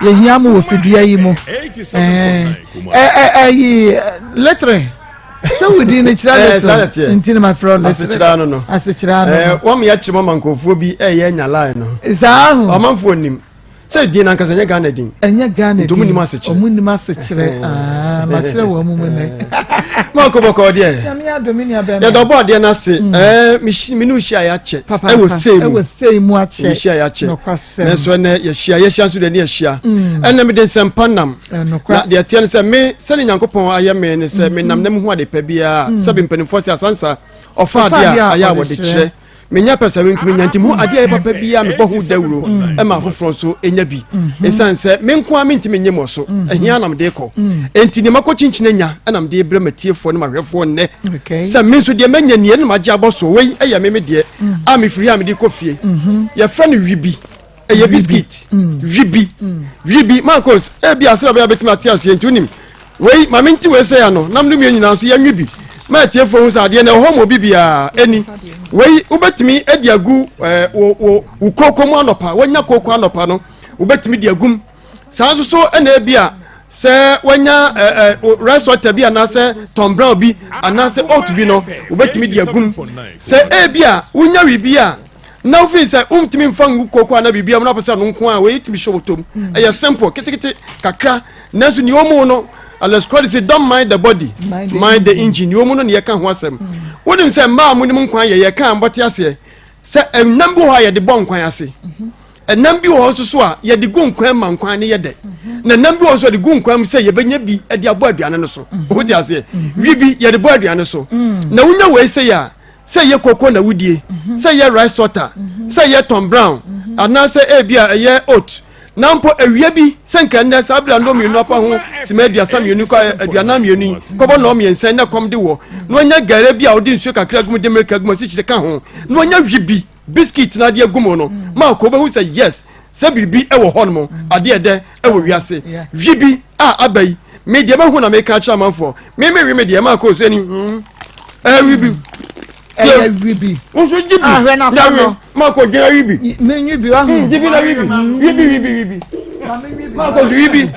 Yɛhia mo wɔ fidua yi mu. Ɛyi letere sɛ wodi ne kyerɛ letere nti na mafrɛ letere. Asekyerɛ ano no. Asekyerɛ ano no. Wɔn yɛ kyerɛ ma nkurɔfoɔ bi ɛyɛ nya line no. Saa ho. Ɔmanfoɔ nim. Sɛ din nankasa ɛnyɛ Ghana din. Ɛnyɛ Ghana din. Nti ɔmo nim asekyerɛ. Ɔmo nim asekyerɛ. Aa makyerɛ wɔn mu mu nɛ. Maa kɔ bɔkɔ deɛ. Nyame adom me nua bɛrima. Yɛdɔ bɔ adeɛ no ase. Mm. Ɛɛ me ne wo hyia yɛakyɛ. Ɛwɔ sei mu. Ɛwɔ sei mu akyɛ. Yɛhyia yɛakyɛ. Nokwasɛm. Nanso ɛnɛ yɛhyia yɛhyia nso deɛ ne yɛhyia. Mm. Ɛnɛ mede nsɛmpa nam. Na deɛ ɛteɛ no sɛ me sɛne Nyankopɔn ayɛ me ne sɛ menam mm-hmm. na mehu ade pa biara. Mm. Sɛbe mpanimfoɔ sɛ asansa ɔfa adeɛ a ayɛ a wɔde kyerɛ. Menya pɛsɛmenkominya nti mehu adeɛ a ɛyɛ papa biara mebɔ ho dawuro ma afoforɔ nso nya bi. Ɛsiane sɛ me nko ara mentumi nye mmɔ so, ɛhia na mede kɔ. Enti deɛ makɔ kyinkyini anya na mede rebrɛ m'atiefoɔ ne m'ahwɛfoɔ nnɛ. Sɛ me nso deɛ manya nie na magye abɔ so, wei yɛ me me deɛ a mefiri ha a mede kɔ fie. Yɛfrɛ no wibi. Ɛyɛ biskit. Wibi. Wibi. Marcos, ebi asɛ ɔbɛyɛ bɛtumi ate aseɛ nti wonim. Wei, ma mente wei sɛ ano, nam no mmienu nyinaa nso yɛnwe bi. Ma atiefoɔ hu sɛ adeɛ no ɛwɔ hɔ ma obi biara ɛni. Wei, wobɛtumi de agu ɛɛ wo wo wo kooko mu anɔpa, woanya kooko anɔpa no, wobɛtumi de agum. Saa nso so ɛna ebi a sɛ wanya ɛɛ ɛɛ rice water bi anaasɛ tom brown bi anaasɛ oat bi no, wobɛtumi de agum. Sɛ ebi a wonya biribi a na wofii sɛ wontumi mfa ngu kooko anaa biribi mu na wopɛ sɛ no nko a wei tumi hyɛ wɔtɔm mm. ɛyɛ simple ketekete kakra nanso nea ɔmu no Alex Crowley say don't mind the body mind the, mind the engine nea ɔmu no na yɛka ho asɛm mm. wonim sɛ mmaa a monim nkwan yɛ yɛka mbɔte aseɛ sɛ ɛnam bi wɔ hɔ a yɛde bɔ nkwan ase mm-hmm. ɛnam bi wɔ hɔ nso so a yɛde gu nkwan ma nkwan no yɛ dɛ mm-hmm. na ɛnam bi wɔ nso yɛde gu nkwan mu sɛ yɛbɛnya bi de abɔ aduane no so mm-hmm. wote aseɛ wi bi yɛde bɔ aduane so mm. na wonya wei sɛ yɛ a sɛ ɛyɛ koko na wodie mhm. sɛ ɛyɛ rice water mhm. sɛ ɛyɛ tom brown mhm. anaasɛ ebi a ɛyɛ oat na mpo awia bi sɛ nka nnɛ saa bere a nnɔɔ mmienu apa ho sima 32 kɔ 42 yi kɔbɔ nnɔɔ mmiɛnsa na kɔm de wɔ na wanya gare bi a wɔde nsuo kakra gu mu de mmirika gu mu asikyire ka ho na wanya hwi bi biscuit na adeɛ agu mu no ma akɔ wobɛhu sɛ yes sɛ biribi wɔ hɔ nom adeɛ ɛdɛ wɔ wiase hwi bi a aba yi me deɛ mahu na meka akyerɛ amanfoɔ me me wi me deɛ ma akɔ so ani hmm. ɛyɛ wi bi ɛyɛ wi bi nso gye bi ahwɛ na kɔ no ma akɔ gyina wi bi me nwi bi wahu hmm, gye bi na wi bi wi bi wi bi wi bi ma akɔ so wi bi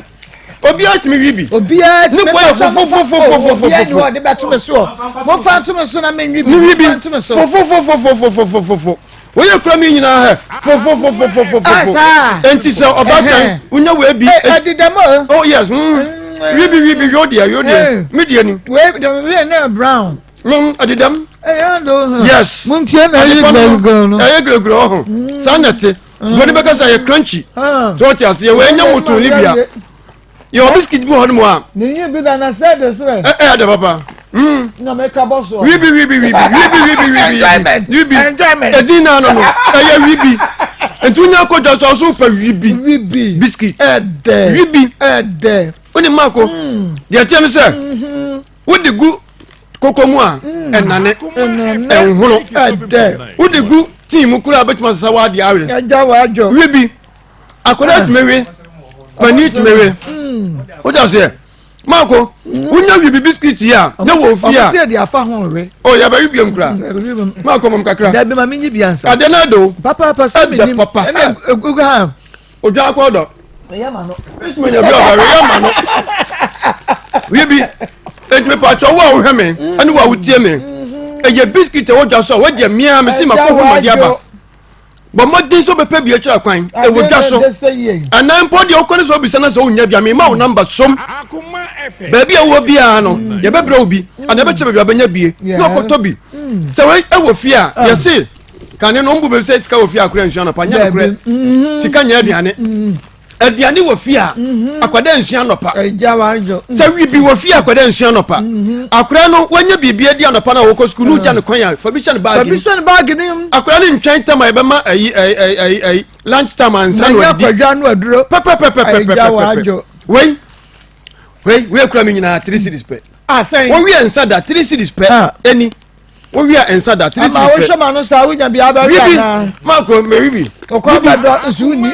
obiara tumi wi bi obiara tumi ne bɔ yɛ fofofofofofofo obiara ni hɔ de bɛto me soɔ mofa nto me so na me nwi bi ne wi bi mofa nto me so fofofofofofofofo woyɛ kura mi nyinaa hɛ fofofofofofofo ah, enti sɛ ɔbaatan wonya wei bi ɛdi dɛm o oh yes mm. wi bi wi bi wi o deɛ wi o deɛ mi deɛ ni wei dɛm wi ne brown ɛdi dɛm yes muntie na ɛyɛ guruguru no ɛyɛ guruguru ɔho saa na ɛte buroni bɛka sɛ ɛyɛ crunchy sɛ ɔte aseɛ wɔ ɛnyɛ moto ne bia yɛwɔ biscuit bi wɔ hɔ nom a ne nyi bi da na sɛ de srɛ ɛ ɛ de papa mm. na meka bɔ so wibi wibi wibi wibi wibi wibi enjoyment wibi enjoyment ɛdin na no no ɛyɛ wibi nti wonya akɔdwa so ɔso pɛ wibi wibi biscuit ɛdɛ wibi ɛdɛ wone maako deɛ ɛteɛ no sɛ wode gu koko mu a mm. ɛnane ɛnhono wode gu tii mu koraa bɛtumi asesa w'adeɛ awe wi bi akwadaa ah. tumi we panin tumi we mm. wode aseɛ maako mm. wonya wi bi bisikiti yi a ne wɔ fie a o yɛbɛ wi biam kura maako mom kakra adeɛ no ɛdɛ o ɛdɛ papa odwa akɔ dɔ. Menya bi ɔbɛwe yɛ ma no. Wie bi enti mepatwa wo a wohwɛ me ɛne wo a wotie me ɛyɛ biscuit a wodwa so a wodeɛ mmea me se makɔ hu made aba bɔ mmɔden sɛ wobɛpɛ bi akyira kwan ɛwɔ dwa so anaa mpo deɛ wokɔ ne sɛ wobisa no sɛ wonya bi a mema wo namba som baabi a wowɔ biara no yɛbɛbrɛ wo bi anaa yɛbɛkyɛ baabi a wobɛnya bie na ɔkɔtɔ bi sɛ ɛwɔ fie a yɛse kane no ɔmbu baabi sɛ sika wɔ fie a kora nsua nɔpa nyɛ nokorɛ mm-hmm. sika nyɛ aduane mm-hmm. aduane wɔ fie a mm-hmm. akwadaa nsua nɔpa sɛ wibi wɔ fie akwadaa nsua nɔpa akwadaa no wanya biribi adi anɔpa no a wɔkɔ sukuu no wogya no kwan a fa bi hyɛ no baagi mu akwadaa no ntwɛn tam a yɛbɛma ayi ayi ayi ayi lunch time ansa na wadidi pɛpɛpɛpɛpɛpɛpɛ wei wei wei kura mi nyinaa three series pɛ wɔwie nsa da three series pɛ ɛni. Wowie a nsa da tiri si pɛ. Ama wohwɛ ma no saa wonya bi abɛwe anaa. Wibi maako mɛwi bi. Ɔkɔ abɛdɔ nso wonni.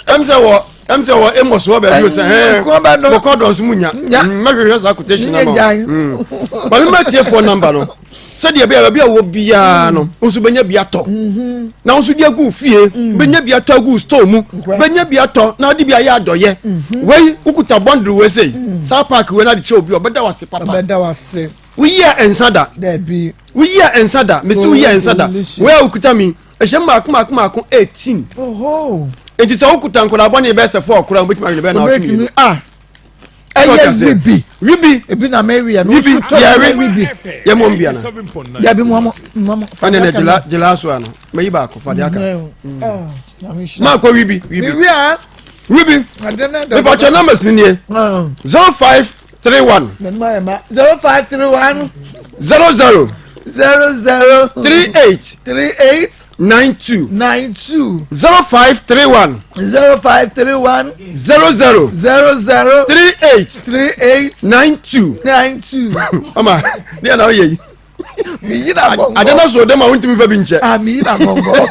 Ɛm sɛ wɔ ɛm sɛ wɔ Amos wɔ baabi o sɛ hɛn mɔkɔ dɔ nso mu nya mɛhwehwɛ saa quotation ama wo. Maame ma tiefoɔ namba no sɛdeɛ ɛbɛyɛ baabi a wɔ biara no nso bɛnya bi atɔ mhm. na nso de agu fie mhm. bɛnya bi atɔ agu store mu bɛnya bi atɔ na ɔde bi ayɛ adɔyɛ mhm. wei wokuta bɔndere wei sei saa paaki wei na de kyɛ obi ɔbɛda wase papa woyi a ɛnsa da woyi a ɛnsa da mesi woyi a ɛnsa da wei a wokuta mi ɛhyɛ mu maako maako maako 18 nti sɛ wokuta nkwadaa bɔne bɛyɛ sɛ fɔɔ koraa wobɛtumi awene bɛyɛ na ɔtwe mmienu ah. ɛyɛ wibi wibi ebi na mɛwi ɛno wibi yɛwe wibi yɛ mɔ mbia na dabi mu ɔmo mu ɔmo ɛnɛ jela jela so ano mɛyi baako fa de aka maa kɔ wibi wibi wibi mipatwa numbers ni nie 0531 0531 00 00 38 38 92 92 0531 0531 00 00 38 38 92 92 ọma ní ẹ̀ náà ó yẹ yìí mi na gɔngɔ ade na so de ma wontumi fa bi nkyɛ ah mi na gɔngɔ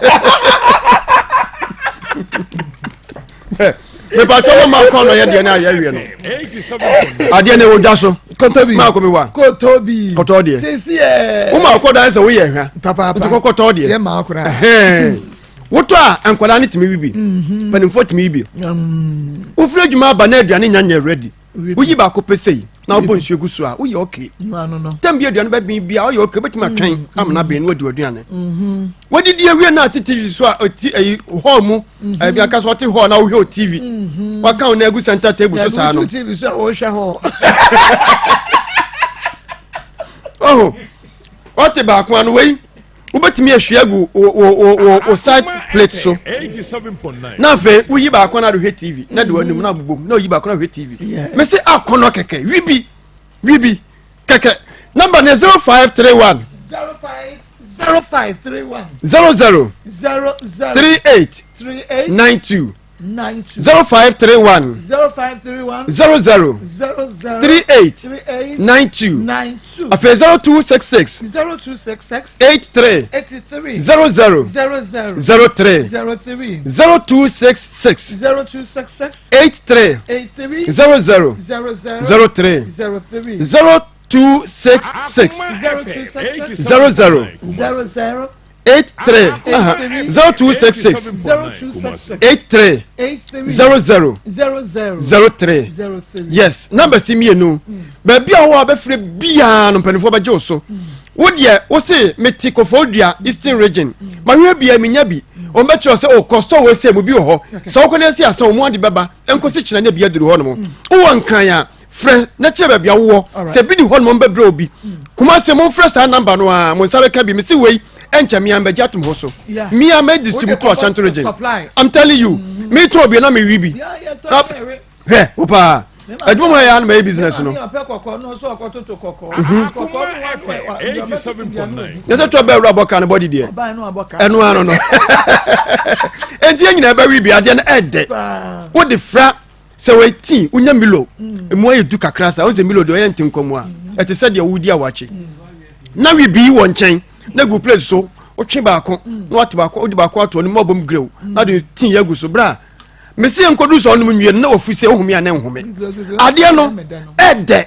mepatwa mo ma kɔn no yɛ deɛ ne ayɛ awie no adeɛ ne wodwa so kotobi maa kɔ mi wa kotobi kɔtɔ deɛ sisi yɛ wo ma kɔ dan sɛ woyɛ hwa papaapa nti kɔkɔtɔ deɛ yɛ maa kora wotɔ a nkwadaa ne tumi wi bi mhm. mpanimfoɔ tumi wi bi mm. wofiri adwuma aba na aduane nya nyɛ ready woyi baako pɛ sei na wobɔ nsuo gu so a woyɛ okay tɛm bi aduane bɛben bi a woyɛ okay wobɛtumi atwɛn mm. amena ben na wadi w'aduane mm-hmm. wadidi awie na ate tv so a ɔti ayi hall mu mm-hmm. ɛbi aka so ɔte hall na wohwɛ o tv mm-hmm. waka wo na agu center table so saa no ɔho ɔte baako ano wei wobɛtumi ahwie agu wo side plate so na afei woyi baako na de hwɛ tv na de w'anim na abobom na oyi baako na hwɛ tv mese akɔnɔ kɛkɛ wibi wibi kɛkɛ namba ne 0531 0531 00 00 38 38 92 92 0531 0531 00 00 38 38 92 92 afei 0266 0266 83 83 00 00 03 03 0266 0266 83 83 00 00 03 03 0266 00 00 83 0266 83 00 03 yes number si mmienu baabi a wɔwɔ abɛfrɛ biara no mpanimfoɔ bɛgye wo so wo deɛ wo se mete kɔfɔɔ eastern region mahwehwɛ bia menya bi wɔn bɛkyerɛ sɛ o kɔstɔ wɔ sɛ mu bi wɔ hɔ sɛ wokɔ ne ase asɛ wɔn ade bɛba nkosi kyerɛ ne bi aduru hɔ nom wowɔ nkran a frɛ na kyerɛ baabi a wowɔ sɛ bi ni hɔ nom bɛbrɛ obi kumase momfrɛ saa namba no a mo nsa bɛka bi mese wei ɛnkyɛ mea mbɛgye atom hɔ so mea mɛ distribute to Ashanti region I'm telling you mm. me tɔn bi na me wi bi na hwɛ wo paa adwuma mu ayɛ anoma yɛ business no yɛsɛ tɔ bɛɛ wura bɔ kan bɔdi deɛ ɛno ano no enti yɛn nyinaa bɛwi bi adeɛ no ɛdɛ wode fra sɛ wɔyɛ tii wonya milo emu ayɛ du kakra saa wosɛ milo deɛ ɔyɛ nte nkɔmu a ɛte sɛ deɛ wodi awakye na wi bii wɔ nkyɛn na gu plate so wotwe baako na wate baako wode baako ato ɔno mu ɔbom grew na de tii agu so bra mesi yɛn nkɔdu sɛ ɔnom nwie no na wafu sɛ ohumi a na nhome adeɛ no ɛdɛ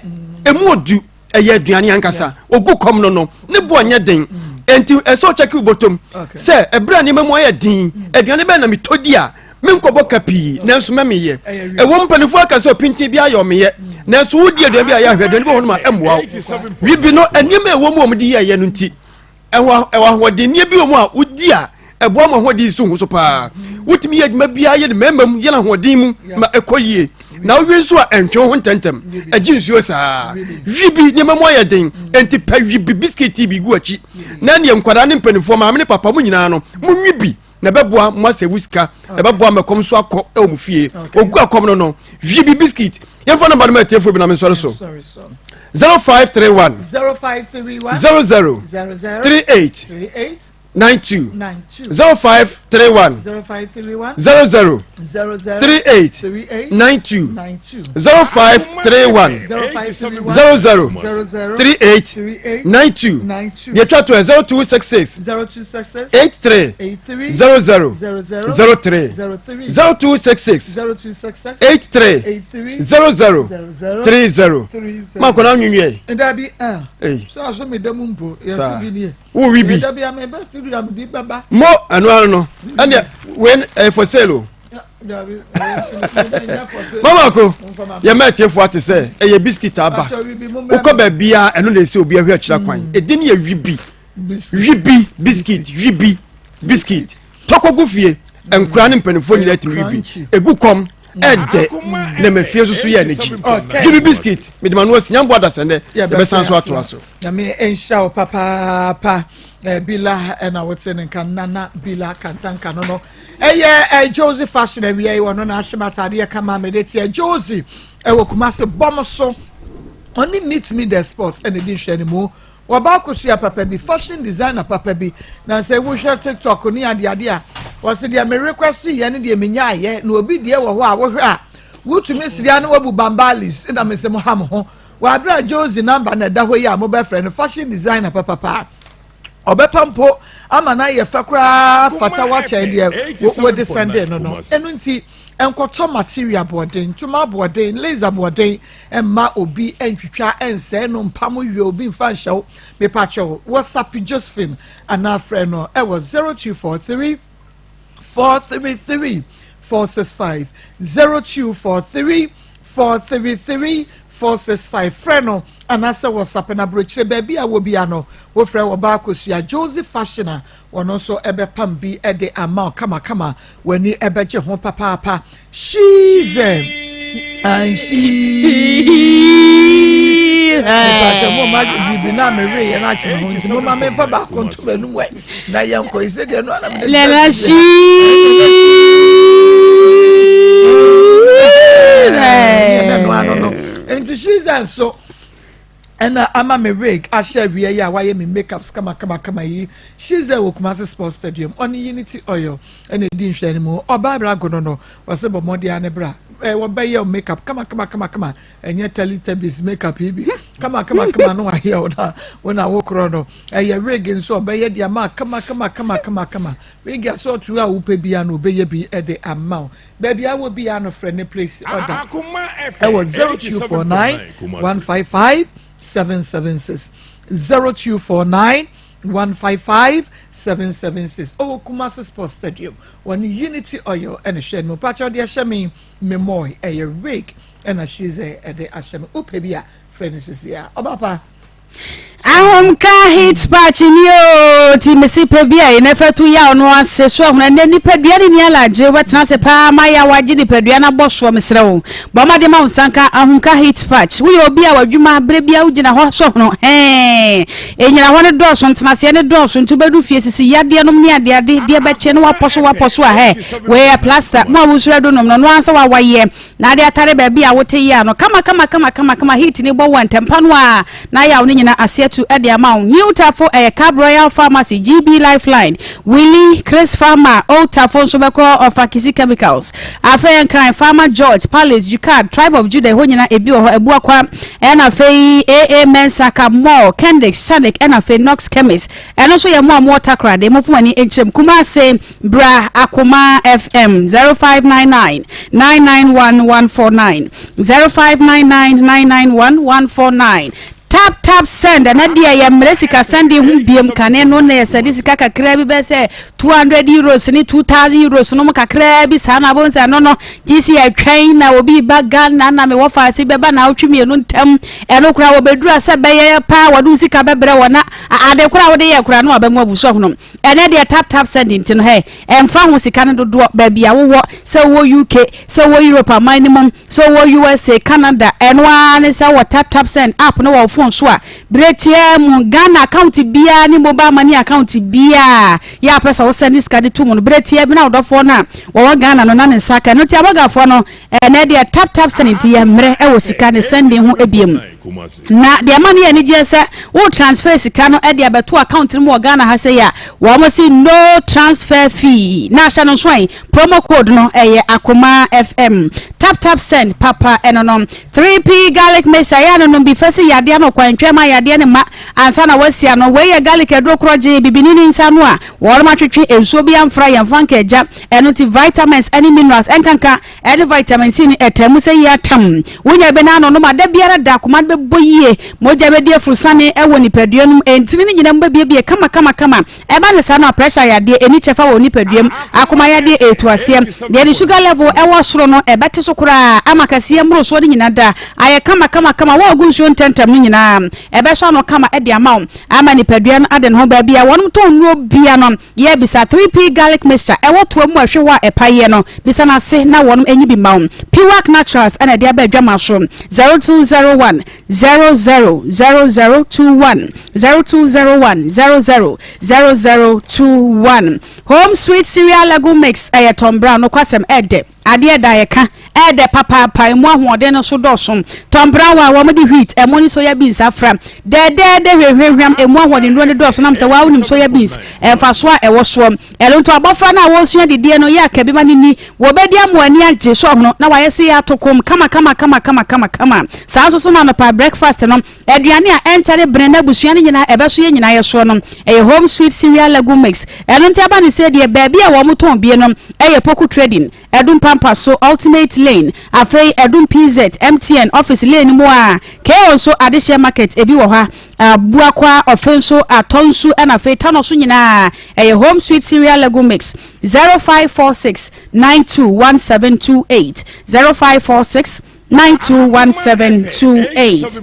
emu odu ɛyɛ aduane ankasa ogu kɔm no no ne bo ɔnyɛ den. Enti ɛsɛ ɔkyɛke wo bɔtɔm sɛ ɛberɛ a nneɛma mu ayɛ den, aduane bɛn na metɔ di a menkɔbɔ ka pii nanso mɛmeyɛ. Ɛwom mpanimfoɔ aka sɛ ɔpintin bi ayɛ ɔmeyɛ, nanso wodi aduane bi a ɛyɛ ahwɛ aduane bi wɔ hɔ nom a ɛmmoa wo. Wibi no nneɛma a ɛwɔ mu a wɔde yɛɛyɛ no nti, ɛwɔ ɛwɔ ahoɔdenneɛ bi wɔ mu a wodi a ɛboa ma ahoɔden si ho so paa. Wotumi yɛ adwuma biara yɛ no mmarima mu yɛ no ahoɔden mu ma ɛkɔ yie. Na wowie nso a ɛntwe wo ho ntɛmntɛm, ɛgye nsuo saa. Wi bi nneɛma mu ayɛ den, enti pɛ wi bi bisikiti bi gu akyi. Na ɛneɛ nkwadaa ne mpanimfoɔ, maame ne papa mo nyinaa no, monwe bi na ɛbɛboa mo asɛvu sika, ɛbɛboa ma ɛkɔm nso akɔ ɛwɔ mo fie. Ogu akɔm no no, wi bi bisikiti. Yɛmfa nɔmba no ma atiefoɔ bi na mensɔre so. 0531 00 38 92 0531 00 38 92 0531 00 38 92 deɛ twa to ɛ 0266 83 00 03 0266 83 00 30 ma kɔnɔ anwinwiɛ. Ei. Saa. Wowi bi. Mo ɛno ano no. Ɛndeɛ wei ɛyɛ for sale o. Mama ko yɛ mɛ atiefoɔ ate sɛ ɛyɛ biskit aba. Wokɔ baabiara ɛno na ɛsɛ obi ahwɛ akyira kwan. Ɛdi ne yɛ wi bi. Wi bi biskit wi bi biskit. Tɔkɔ gu fie nkura ne mpanimfoɔ nyinaa tumi wi bi. Egu kɔm. ɛdɛ na ma fie nso so yɛ anigye gye bi biscuit mede ma no asi nyamboa da sɛ nnɛ yɛbɛsan so atoa so. Nyame nhyira wo papaapa eh, bila ɛna eh, wote ne nka nana bila kantanka no no ɛyɛ eh, Josie fashion awia yi wɔno na ahyɛ m'ataadeɛ kama mede teɛ Josie ɛwɔ Kumase bɔm so ɔne meet me the sport ɛna di nhwɛ ne mu Wɔba akosua papa bi, fashion designer papa bi. Na sɛ wohwɛ TikTok ne adeade a, wɔse deɛ me request yɛ ne deɛ menyaayɛ, na obi deɛ wɔ hɔ a wohwɛ a, wotumi sere a na wabu bambalis, na mese mo ha mo ho. Wɔ abere a Josie number na ɛda hɔ yi a mobɛfrɛ no fashion designer papapa. Ɔbɛpa mpo ama no ayɛ fɛ koraa fata wakyɛn deɛ wode sɛndee no no. Ɛno nti, nkɔtɔ material aboɔden, ntoma aboɔden, lace aboɔden, Mma obi ntwitwa nsɛe no mpam wie obi mfa nhyɛ wo. Mepakyɛw, WhatsApp Josephine anaa frɛ no wɔ 0243 433 465, 0243 433 465. Frɛ no anaasɛ WhatsApp no aburokyire baabi a wɔ bia no, wofrɛ wɔ baa kosua Josie Fashion a, wɔno nso ɛbɛpam bi de ama wo kamakama. W'ani bɛgye ho papaapa. She's and she. Mepakyɛ mo ma biribi na mewe yɛ no atwe me ho nti mo ma memfa baako nto m'anum ɛ na yɛnkɔ yi sɛ deɛ no ana mede Lala she. Nti she's nso Ɛna ama me wig ahyɛ awia yi a wayɛ me makeups kamakamakama yi. Shizel wɔ Kumasi Sports Stadium, ɔne Unity Oil ɛna ɛdi nhwɛanimu. Ɔbaa bra agono no, ɔse bɔ mmɔden ara ne bra. Ɛ wɔbɛyɛ wo makeup kamakamakama, ɛnyɛ Teletubbies makeup yi bi. Kamakamakama na wayɛ wo na wo na wokorɔ no. Ɛyɛ wig nso ɔbɛyɛ de ama kamakamakama. Wig asɔɔto a wopɛ biara no ɔbɛyɛ bi de ama wo. Baabi a wɔ biara no frɛ ne place order ɛwɔ 0249 155 776 0249 155 776 ɔwɔ Kumasi Sports Stadium wɔne Unity Oil ɛna hwɛ no pakyɛ ɔde ahyɛ me memoi ɛyɛ wig ɛna shize ɛde ahyɛ me wopɛ bi a frɛ no sisi a ɔba pa. Ahomka hit patch ni oo ti mesi pɛ bi a yɛn fɛ to yaw no ase so ahuna ne nipadua ne ni alagye wobɛtena ase paa ma yaw agye nipadua no abɔ soɔ mesrɛ wo bɔ mmɔden ma wo nsa nka ahomka hit patch woyɛ obi a w'adwuma berɛ bia wogyina hɔ so hono hɛn ɛnyina hɔ no dɔɔso ntenaseɛ no dɔɔso nti wobɛdu fie sisi yadeɛ nom ne adeade deɛ bɛkye no wapɔ so wapɔ so a hɛ wei yɛ plaster mo a wosuro adunom no no ansa wawayɛ Na ade atare baabi a wote yea no kama kama kama kama kama heat no bɔ wo a ntɛmpa no ara na yaw no nyina ase atu de ama wo. New Tafo ɛyɛ Cab Royal Pharmacy, GB Lifeline, Willie, Chris Pharma, Old Tafo nso bɛkɔ Ɔfa Kisi Chemicals, afei Nkran Pharma George, Palace, Jukad, Tribe of Judah ɛhɔ nyina ebi wɔ hɔ, Abuakwa, ɛna afei AA Mensah, Cab Mall, Kendrick, Shanic ɛna afei Knox Chemist. Ɛno nso yɛ mo a mowɔ Takoradi, momfa mo ani nkyerɛ mu. Kumasi, Bra Akoma FM 0599 991 149 0599 991 149. Tap tap send, ɛnɛ deɛ yɛ mmerɛ sika sɛnde ho biem, kane no na yɛsɛde sika kakraa bi bɛyɛ sɛ 200 euros ne 2000 euros nom kakraa bi saa na abom sɛ ɛno no gye sɛ yɛtwɛn na obi ba Ghana na mewɔ faase bɛba na awotwe mmienu ntam ɛno koraa wɔbɛduru a sɛ bɛyɛ paa wɔde wo sika bɛbrɛ wɔ na ade koraa wode yɛ koraa na wabɛmu abu so ahono ɛnɛ deɛ tap tap send nti no hɛ ɛmfa ho sika no dodoɔ baabi a wowɔ sɛ wowɔ UK sɛ wowɔ Europe aman no mu Sɛ wowɔ USA, Canada, ɛno ara ne sɛ wowɔ TapTapSend app no wɔ wo phone so a, berɛ tiaa mu, Ghana account biara ne mobile money account biara a yɛ a pɛ sɛ wo sɛnde sika de to mu no, berɛ tiaa bi na wo dɔfoɔ no a wɔwɔ Ghana no na ne nsa aka. Ɛno nti abɔgafoɔ no, ɛnnɛ deɛ TapTapSend nti yɛmmrɛ wɔ sika ne sɛnding ho biom. Na deɛ ɛma no yɛ anigyeɛ sɛ wo transfer sika no de abɛto account no mu wɔ Ghana ha sei a, wɔn se no transfer fee. Na ahyɛ no nso ɛ, promo code no ɛyɛ Akoma FM. Tap tap send papa ɛno no. 3P garlic mixture yɛ anonom bi fa si yadeɛ ano kwan ntwɛn ma yadeɛ no mma ansa na woasi ano. Wei yɛ garlic aduro korɔgyee bibini ne nsa ano a wɔnom atwetwe nsuo bi amfra yɛmfa nka agya. Ɛno nti vitamins ne minerals ɛnkanka Ɛne vitamin C no ɛtaa mu sɛ yie atam. Wonya bi na ano nom a, da biara da akoma no bɛbɔ yie, mogya bɛdi afurusane wɔ nipadua no mu, ntini no nyinaa mu bɛbuebue kama kama kama. Ɛba no saa no a, pressure yadeɛ ɛnni kyɛfa wɔ wo nipadua mu, akoma yadeɛ ɛretu aseɛ. Deɛ ne sugar level ɛwɔ soro no ɛbɛte so koraa ama kɛseɛ mmorosoɔ no nyinaa da ayɛ kama kama kama. Wo a wogu nsuo ntɛmntɛm no nyinaa ɛbɛsɔ ano kama de ama wo ama nipadua no ade ne ho. Baabi a wɔnom tɔn nnuro bia no, Yɛ bisa 3P garlic mixture ɛwɔ toa mu a ɛhwe hɔ a ɛpa yɛ no bisa no ase na wɔnom nyi bi mma wo. Piwak Naturals ɛna ɛde aba adwama so 0201 00 0021 0201 00 0021 Home Sweet Cereal Legume Mix ɛyɛ Tom Brown nokwasɛm ɛdɛ. Adeɛ da yɛka, ɛyɛ dɛ papaapa, emu ahoɔden no nso dɔɔso. Tɔmpran a wɔde wheat, ɛmo ne soya beans afra. Dɛɛdɛɛdɛ hwamhwamhwam, emu ahoɔdennuro no dɔɔso nam sɛ woa wonim soya beans mfasoɔ a ɛwɔ soɔ. Ɛno nti abɔfra no a wɔresua didie no, yɛ aka bi ma no nni. Wɔbɛdi ama w'ani agye so ɔhono na wayɛ se yɛ atokom kama kama kama kama kama kama. Saa nso so na anɔpa breakfast no, aduane a ɛnkyɛre bene na abusua no nyinaa ɛbɛso yɛn nyinaa yɛ soɔ no, ɛyɛ Home Sweet Cereal Legume Mix. Ɛno nti aba no sɛ deɛ baabi a wɔtɔn bie no yɛ Poku Trading, Adum Pampa so, Ultimate Lane, afei Adum PZ, MTN office lane no mu a, KO nso Adehyeɛ Market ebi wɔ hɔ a, Abuakwa, Ɔfe nso, Atɔ nsu ɛna afei Tanɔ so nyinaa ɛyɛ Home Sweet Cereal Legume Mix, 0546 921728, 0546. 921728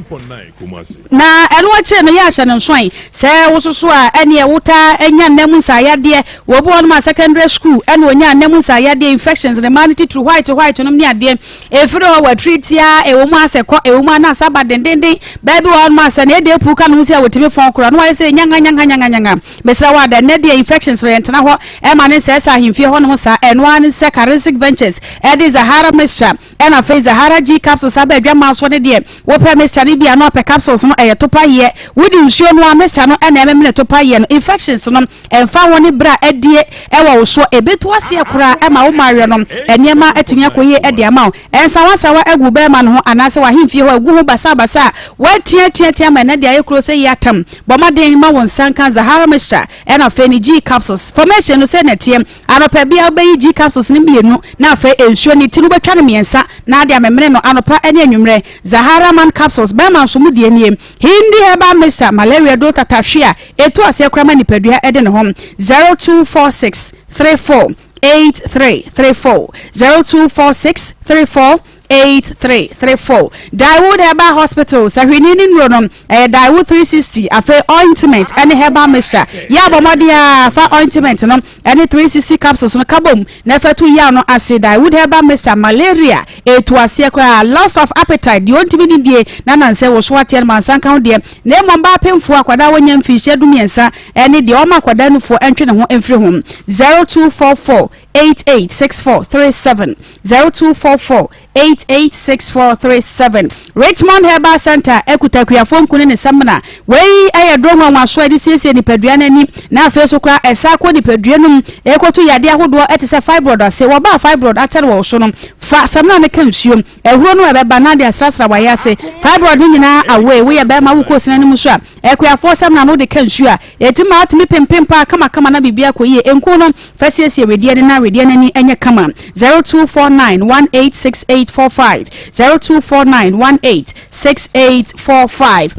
Na ɛno akyire no yɛ ahyɛ no nsoe sɛ wososo a ɛneɛ wotaa nya nna mu nsaayadeɛ. Wɔ bi wɔnom a secondary school ɛna ɔnya nna mu nsaayadeɛ infections ne mmaa no titiri white white nom ne adeɛ ɛfiri hɔ watiri tia ɛwɔ mu asɛ kɔ ɛwɔ mu ana asa ba dendenden baabi wɔ hɔnom asɛ na ɛde apu ka no ho sɛ wɔtumi fɔn koraa na wayɛ sɛ nyanga nyanga nyanga nyanga mesrɛ wɔ ada nnɛ deɛ infections no yɛntena hɔ ɛma ne nsɛesɛ ahemfie hɔnom saa ɛno ara ne sɛ Karensic Ventures ɛde Zahara mixture Ɛna afei Zahara G capsules aba adwaman so ne deɛ wopɛ mixture no bi a na wapɛ capsules no ɛyɛ topa yeɛ wode nsuo noa mixture no ɛna ɛmemene topa yeɛ no infections no ɛmfa ho ne berɛ a adie ɛwɔ wo soɔ ɛbɛtu aseɛ koraa ɛma wo mareɛ no nneɛma atumi akɔ yie ɛde ama wo ɛnsawansawa agu wo bɛɛma no ho anaasɛ w'ahemfie hɔ agu ho basabasa a woatiatiatia ma ɛnɛ deɛ ayɛ kuro sɛ yi atam bɔ mmɔden ma wo nsa nka Zahara mixture ɛna afei ne G capsules formation no sɛ na ɛteɛ Anɔpa biara wobɛyi G capsules no mmienu na afei nsuo no ti no wobɛtwa no mmiɛnsa na ade amemene no anɔpa ne anwummerɛ. Zahara Man capsules, bɛrima nso mu deɛ nie. Hindi herbal mixture, malaria duro tatahwe a ɛtu aseɛ koraa ma nipadua de ne ho. 0246 34 8334 0246 34 8334 Daewood Herbal Hospital, Sahwini ne nnuro no, ɛyɛ Daewood 360, afei ointment ne herbal mixture. Yɛ abɔ mmɔden ara fa ointment no ne 360 capsules no ka bom na fa tu yaw no ase. Daewood Herbal Mixture, malaria, ɛtu aseɛ koraa, loss of appetite, deɛ ɔntumi nidie na nansɛ wo so ateɛ no mansa nka ho deɛ, na mmom baa pemfoɔ, akwadaa a wɔnya mfinhyia dumiɛnsa ne deɛ ɔma akwadaa nufoɔ ntwe ne ho mfiri ho. 0244 886437 0244 886437 Richmond Herbal Centre kuta akuafoɔ nku ne ne samina. Wei yɛ aduro nwanwasoɔ a yɛde siesie nipadua no ani na afei nso koraa ɛsan kɔ nipadua no mu ɛkɔtu yadeɛ ahodoɔ te sɛ fibroid ase. Wɔba a fibroid akyɛre wɔ wo so no, fa samina no ka nsuo ahuro no a ɛbɛba na de asrasra w'ayɛ ase. Fibroid no nyinaa away. Woyɛ barima wokɔ sini no mu nso a, akuafoɔ samina no wode ka nsuo a, ɛtumi ma wotumi pempem paa kamakama na biribiara kɔ yie. Nku no, Fa siesie wedeɛ no na wedeɛ no ani nyɛ kama 0249 186845 0249 186845.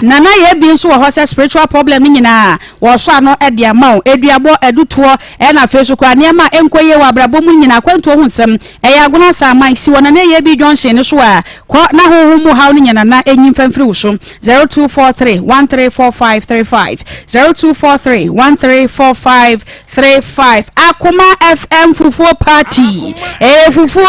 Nana yɛ bi nso wɔ hɔ sɛ spiritual problem no nyinaa wɔsɔ ano de ama wo, aduabɔ, adutoɔ, ɛna afei nso koraa nneɛma a ɛnkɔ yie wɔ abrabɔ mu no nyinaa, akwantuo ho nsɛm, ɛyɛ Agona Asaman, si wɔ Nana Yɛ Bi junction no so a, kɔ na honhom mu haw no nya Nana ɛnyi mfa mfiri wo so, 0243 134535, 0243 134535. Akoma FM Fufuo Party, ɛyɛ fufuo,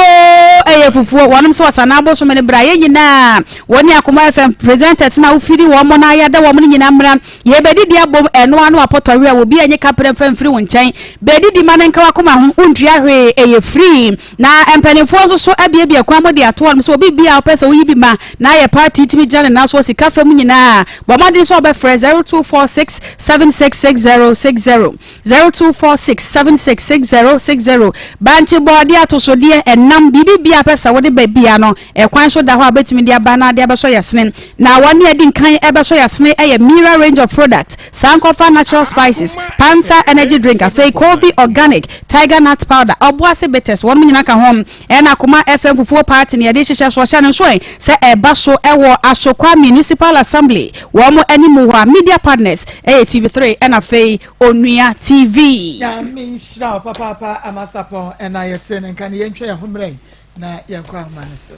ɛyɛ fufuo, wɔnom sɛ wɔsanaa bosome no bra, yɛn nyinaa Wo ne Akoma FM presenters no a wofidi wɔn na yɛada wɔn no nyinaa mmra. Yɛbɛdidi abom, ɛno ano apɔtɔwewa, obi a ɛnyɛ kaprɛ mfa mfiri wo nkyɛn. Bɛdidi ma no nka w'akoma ho, wontua hwee, ɛyɛ free. Na mpanimfoɔ nso so abiebie kwan mu de ato hɔnom sɛ obi biara a wopɛ sɛ woyi bi ma na ayɛ party tumi gyina ne nan so wɔ sika fam nyinaa. Bɔ mmɔden sɛ wobɛfrɛ 0246 766060. 0246 766060 Bankye, bɔɔdeɛ, atosodeɛ, ɛnam, biribi biara a wopɛ sɛ wode ba biara no, ɛkwan so da hɔ a wobɛtumi de aba na de abɛsɔ yɛasene. Na wɔn a adi nkan ɛbɛsɔ yɛasene yɛ Mira range of products, Sankofa natural spices, Panther energy drink, afei Kovi organic, Tiger nut powder, Ɔboase bitters, wɔnom nyinaa ka ho. Ɛna Akoma FM fufuo party na yɛde hyehyɛ soɔ. Hyɛ no nso ɛ sɛ ɛba so wɔ Asokwa Municipal Assembly wɔn anim hɔ a media partners yɛ TV3 ɛna afei Onua TV. Nyame nhyira wo papaapa Amasapɔn ɛna yɛte ne nka no yɛntwa yɛn ho mmerɛ yi na yɛnkɔ ahoma no so.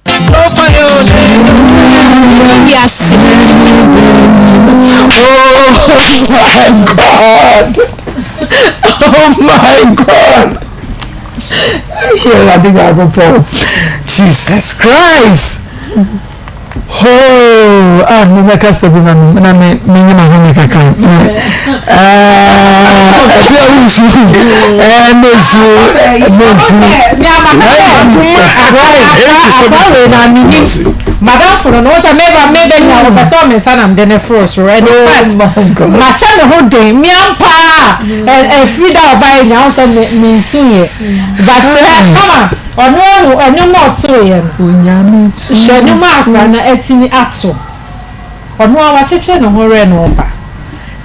Oh my God! Oh my God! Awurade Nyankopɔn, Jesus Christ! Hoo ah me bɛka sɛ bi ma me na me me nyina ho me kakra me ɛɛ ɛfi awo nsu ɛɛ ne nsu ne nsu Akwa na mi nim madam foro no sɛ meba meba nya wo pɛ sɛ ɔme nsa nam de ne foro soro and in fact mahyɛ me ho den mea paa ɛfiri da ɔbaeɛ nya wo sɛ me nsu yɛ but mama Ɔno ahu ɛnwom a ɔtooeɛ no. Hwɛ nnwom a akwadaa no atumi ato. Ɔno ara wakyekyere ne ho werɛ na ɔba.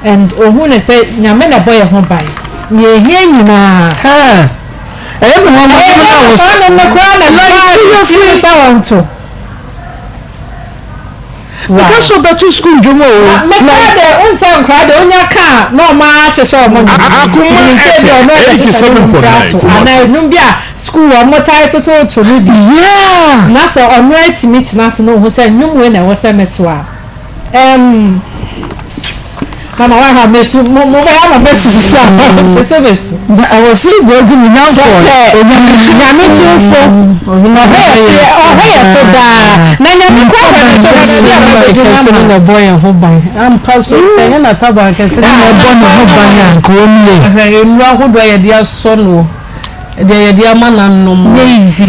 And ɔhu no sɛ Nyame na ɛbɔ yɛn ho ban. Nea ɛhia nyinaa. Ɛyɛ me nwanwa Ɛyɛ nnwom no a dɛ wɔs. saa nnwom no koraa na Like ɛbaa ne seriously. tirim sɛ ɔnto. Meka sɛ ɔbɛto sukuu dwom o. Na meka de n sɛ nkora de onya ka a na ɔma ahyehyɛ ɔmo nnwom. Akoma Nti menim sɛ ebi ɔno FM ɛbɛhyehyɛ ne nnwom koraa 87.9 to Kumasi. anaa nnwom bi a sukuu ɔmo tae tototo no bi. Yeah. Na sɛ ɔno atumi tena ase na ohu sɛ nnwom wei na ɛwɔ sɛ meto a, ɛɛm. Mama wa ha mesu mo mo bɛyɛ ama mesu sisi a pɛ sɛ mesu. Na ɛwɔ sɛ egua gu ne nyankɔ onyame nyame tumfo ɔhwɛ yɛ so ɔhwɛ yɛ so daa na nyame kɔ hwɛ ne so na baabi a wɔbɛdu na kɛse no na ɛbɔ yɛn ho ban ampa so sɛ ɛnyɛ n'ataban kɛse na ɛbɔ ne ho ban a nka ɔnie. Hwɛ nnuro ahodoɔ a yɛde asɔ noɔ deɛ yɛde ama no anom. Nyɛ easy.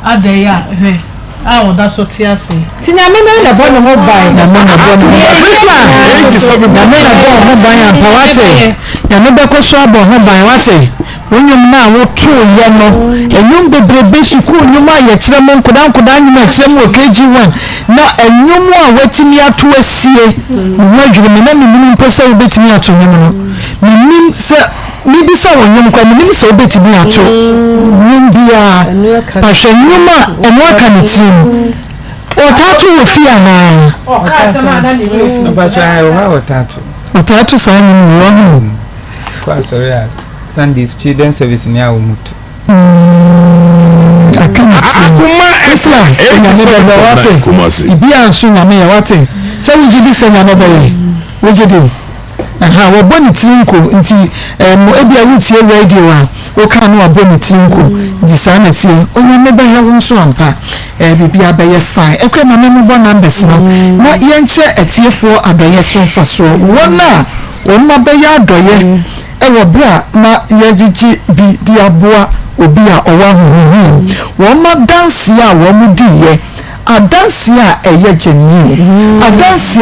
Adɛn a, hwɛ, a ɔda so te ase. Nti Nyame no na ɛbɔ ne ho ban. Nyame na ɛbɔ ne ho ban. Priscilla, Nyame na ɛbɔ wo ho ban ampa wate. Nyame bɛkɔ so abɔ ho ban wate. Wo nnwom no a wotooyɛ no, nnwom bebrebe, sukuu nnwom a yɛkyerɛ mo, nkodaa nkodaa nnwom a yɛkyerɛ mo wɔ KG1, na nnwom a woatumi ato asie, me ho adwiri me, na mennim mpo sɛ wobɛtumi ato nnwom no. Mennim sɛ. Mebisa wo nnwom koraa menim sɛ wobɛtumi ato nnwom biara but hwɛ nnwom a ɛno aka ne tirim ɔtaa to wɔ fie anaa? Ɔtaa to saa nnwom wɔ hɔ. Kɔ asɔre a Sundays children service ni a wɔn to. Aka ne tirim. Priscilla Onyame bɛbɛ wate biribiara nso Nyame yɛ wate sɛ wogye di sɛ Nyame bɛyɛ wogye di. Aha, wɔbɔ ne tiri nko, nti ɛɛm ebia wotie radio a, wokaa no wabɔ ne tiri nko, nti saa na ɛteɛ. Onyame bɛhwɛ wo nso ampa, ɛɛ biribiara bɛyɛ fine. Ɛkɔ ma me mmobɔ numbers no na yɛnkyerɛ atiefoɔ adɔeɛ so mfasoɔ. Wɔn a wɔn abɛyɛ adɔeɛ wɔ berɛ a na yɛgyegye bi de aboa obi a ɔwɔ ahohiahia mu, wɔn adanseɛ a wɔn diiɛ, adanseɛ a ɛyɛ genuine, adanseɛ.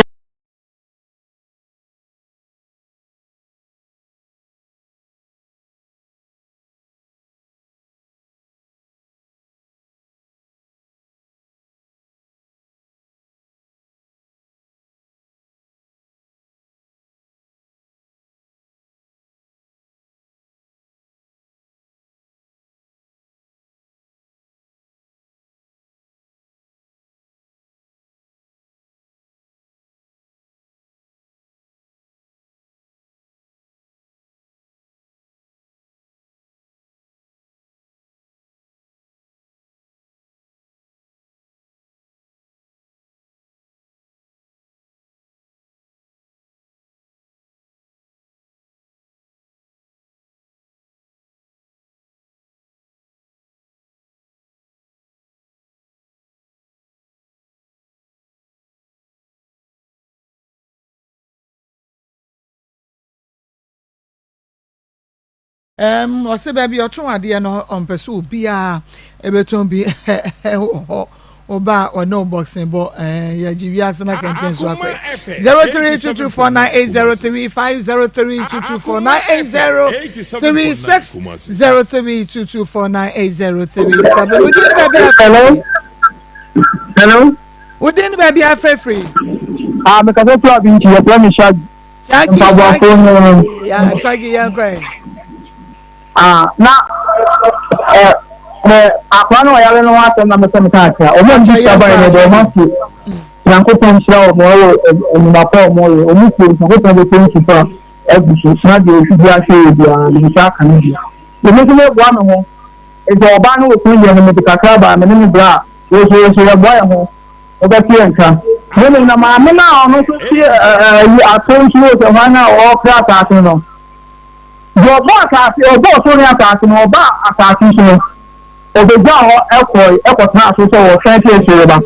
Ɛm, ɔse baabi a ɔtɔn adeɛ no ɔmpɛ sɛ obiara ɛbɛtɔn bi wɔ hɔ. Woba a ɔne wo boxing bɔ ɛɛ yɛgye wiase na kɛntɛn so akɔ. 0322498035 0322498036 0322498037. Wodin ne baabi a Hello. Hello. Wodin ne baabi a afrɛfiri. Ah, mekasa firi Abinti, yɛfrɛ me Shaggy. Shaggy Shaggy ya Shaggy yɛn kɔ yɛ. Ah na ɛ mɛ akora no ɔyare no ho asɛm na mɛsɛ meka akyerɛ ɔmo a mede sika baeɛ no ɛbɔ ɔmo ase nyankopɔn nhyira ɔmo ɛwɔ nnwuma pa ɔmo yɛ ɔmo kuo nyankopɔn bɛtɔ nsu pa agu so na deɛ ofi bi ahwɛ yɛ biara ne nsa aka no bi ɔmo nso mɛboa me ho nti ɔbaa no wɔ kunu deɛ no mede kakra baa me ne me bra a yɛso yɛso yɛboa yɛ ho Wobɛte yɛn nka. Na mmom na maame no a ɔno nso te ayi ato nso wɔ sɛ hwan a ɔrekra asase no. Deɛ ɔbɔɔ asase, ɔbɔɔ soro ne asase no, ɔbaa asase so no, ɔbɛgyaa hɔ kɔe kɔtenaa so sɛ ɔretwɛn sɛ Yesu reba.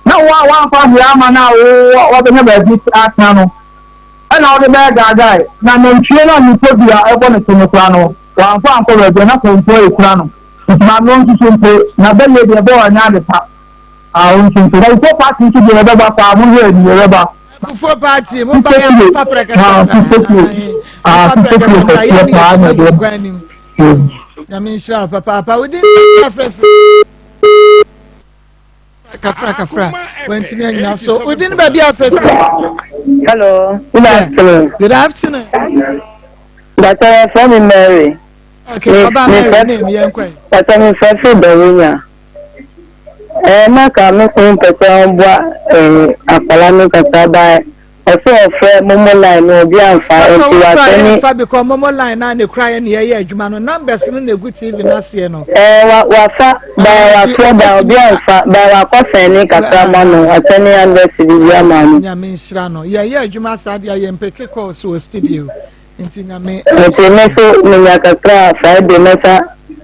Na wo a woamfa hwee amma no a woabɛnya baabi atena no, ɛna wode bɛyɛ gaagae. Na nantwie no a ne tadua bɔ ne to no koraa no, wamfa ankɔ baabi a na pɔmpɔ ekura no. Nti maame no nso so mpo, n'abɛyɛ deɛ ɛbɔɔ ɛnyɛ ade pa. Ah, wo nso nso. Na fufuo party nso deɛ yɛbɛba paa, mo hwɛ ni yɛbɛba. Fufuo party, mo ba yɛ mo fa pɛrɛkɛsɛ Ah, fufuo kuro. Ah, Fa fufuo kuro pɛrɛkɛsɛ bra, yɛ kɛseɛ ne paa na yɛkyerɛ gu ɛde. kwan anim. Nyame nhyira wo papaapa. Wo din afrɛfrɛ. Kafra kafra. Wantumi anyina so. Wo din baabi afrɛfrɛ. Hello, good afternoon. Good afternoon. Dr. yɛfrɛ me Mary. Okay, ɔba Mary name yɛn kwan. Dr. mefrɛ firi Dɔwunya. Ɛɛ na ka me kunu pɛ sɛ ɔboa ɛɛ akwadaa no kakra ba ɔsɛ ɔfrɛ momo line no obi anfa nti wasɛ ne. Fa because momo line na ne kura yɛ ne yɛyɛ adwuma no numbers no na egu tv n'aseɛ no. Ɛɛ wa wafa ba wafrɛ ba obi anfa ba wakɔ sɛn ne kakra ma no wasɛ ne address bi ama no. Nyame nhyira no yɛyɛ adwuma saa deɛ yɛn mpeke calls wɔ studio. Nti Nyame. Nti me so menya kakra a Friday mɛsa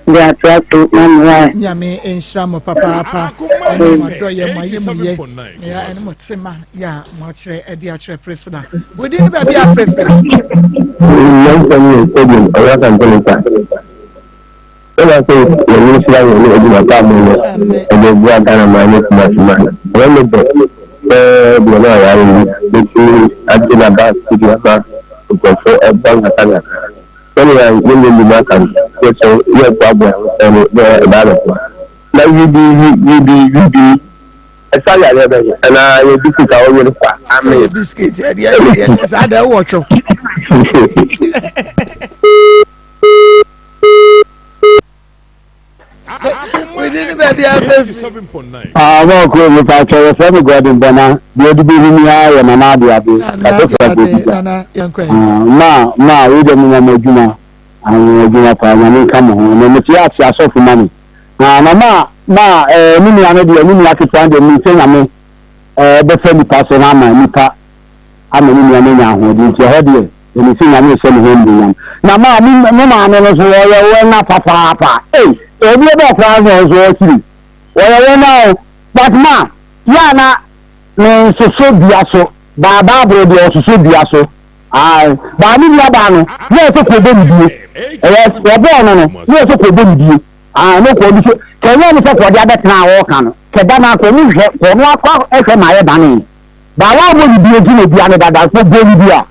de atoa so ma me wai. Nyame nhyira mo papaapa ɛne mo adɔyɛ mo ayɛmuyɛ ɛne mo tema yɛ a mo akyerɛ ɛde akyerɛ Priscilla. Wodi ne baabi afrɛfrɛ. Nyansam yɛ stadium ɔyɛ asante ne Ɛna afei Nyame nhyira mo ne adwuma pa a moyɛ de boa Ghana man ne Kumasi man. Ɛyɛ me dɛ sɛ deɛ na ɔyare yi bɛtumi agye n'aba studio ama nkurɔfo ɛbɔ nkakra nkakra. Sɛnea yɛn nua binom aka no, yɛsɛ yɛboaboa ho sɛ no dɛ ɛbaa bɛboa. Na wibi wi wibi wibi ɛsa yareɛ bɛn anaa yɛ biscuit a wɔyɛ no kwa amen. Yɛ biscuit ɛdeɛ ɛdeɛ saa deɛ wɔ twɛ. Within the baby, Ah, well, cool. Me pa kyɛ yɛfrɛ me Gordon Bɛna deɛ ɔde bɛhu mi ara yɛ Nana Ade Ade kase fra bɛbi da ma ma wei deɛ menya mo adwuma mo adwuma paa nyame nka mo ho na mete ase asɔfo ma me ah, na ma ma eh, me nua no deɛ me nua ketewa no deɛ mesɛ nyame eh, bɛfa nipa so na ama nipa ama ne nua no anya ahoɔden nti ɛhɔ deɛ Ɛnim sɛ Nyame rehyɛ ne ho animuonyam. Na maa me me maame no nso wɔyɛ wɛna papaapa. Ei, obi bɛ koraa nso nso ɔkyiri. Wɔyɛ wɛna o. But ma, yɛ a na me nsosɔ dua so. Baa Bible deɛ ɔsosɔ dua so. Ae. Baa me nua baa no, na ɛsɛ kɔ bɔ ne bie. Ɛyɛ, wɔbɔɔ no no, na ɛsɛ kɔ bɔ ne bie. Ae, no kɔ bi so. Kɛ nyɛ ne sɛ kɔ de abɛtena a ɔɔka no. Kɛ da no akɔ, ɔmo hwɛ, kɔ ɔno akɔ ɛhwɛ ma ayɛ danee. Baa wɔammɔ ne din nti na dua no dada nso bɔ ne din a,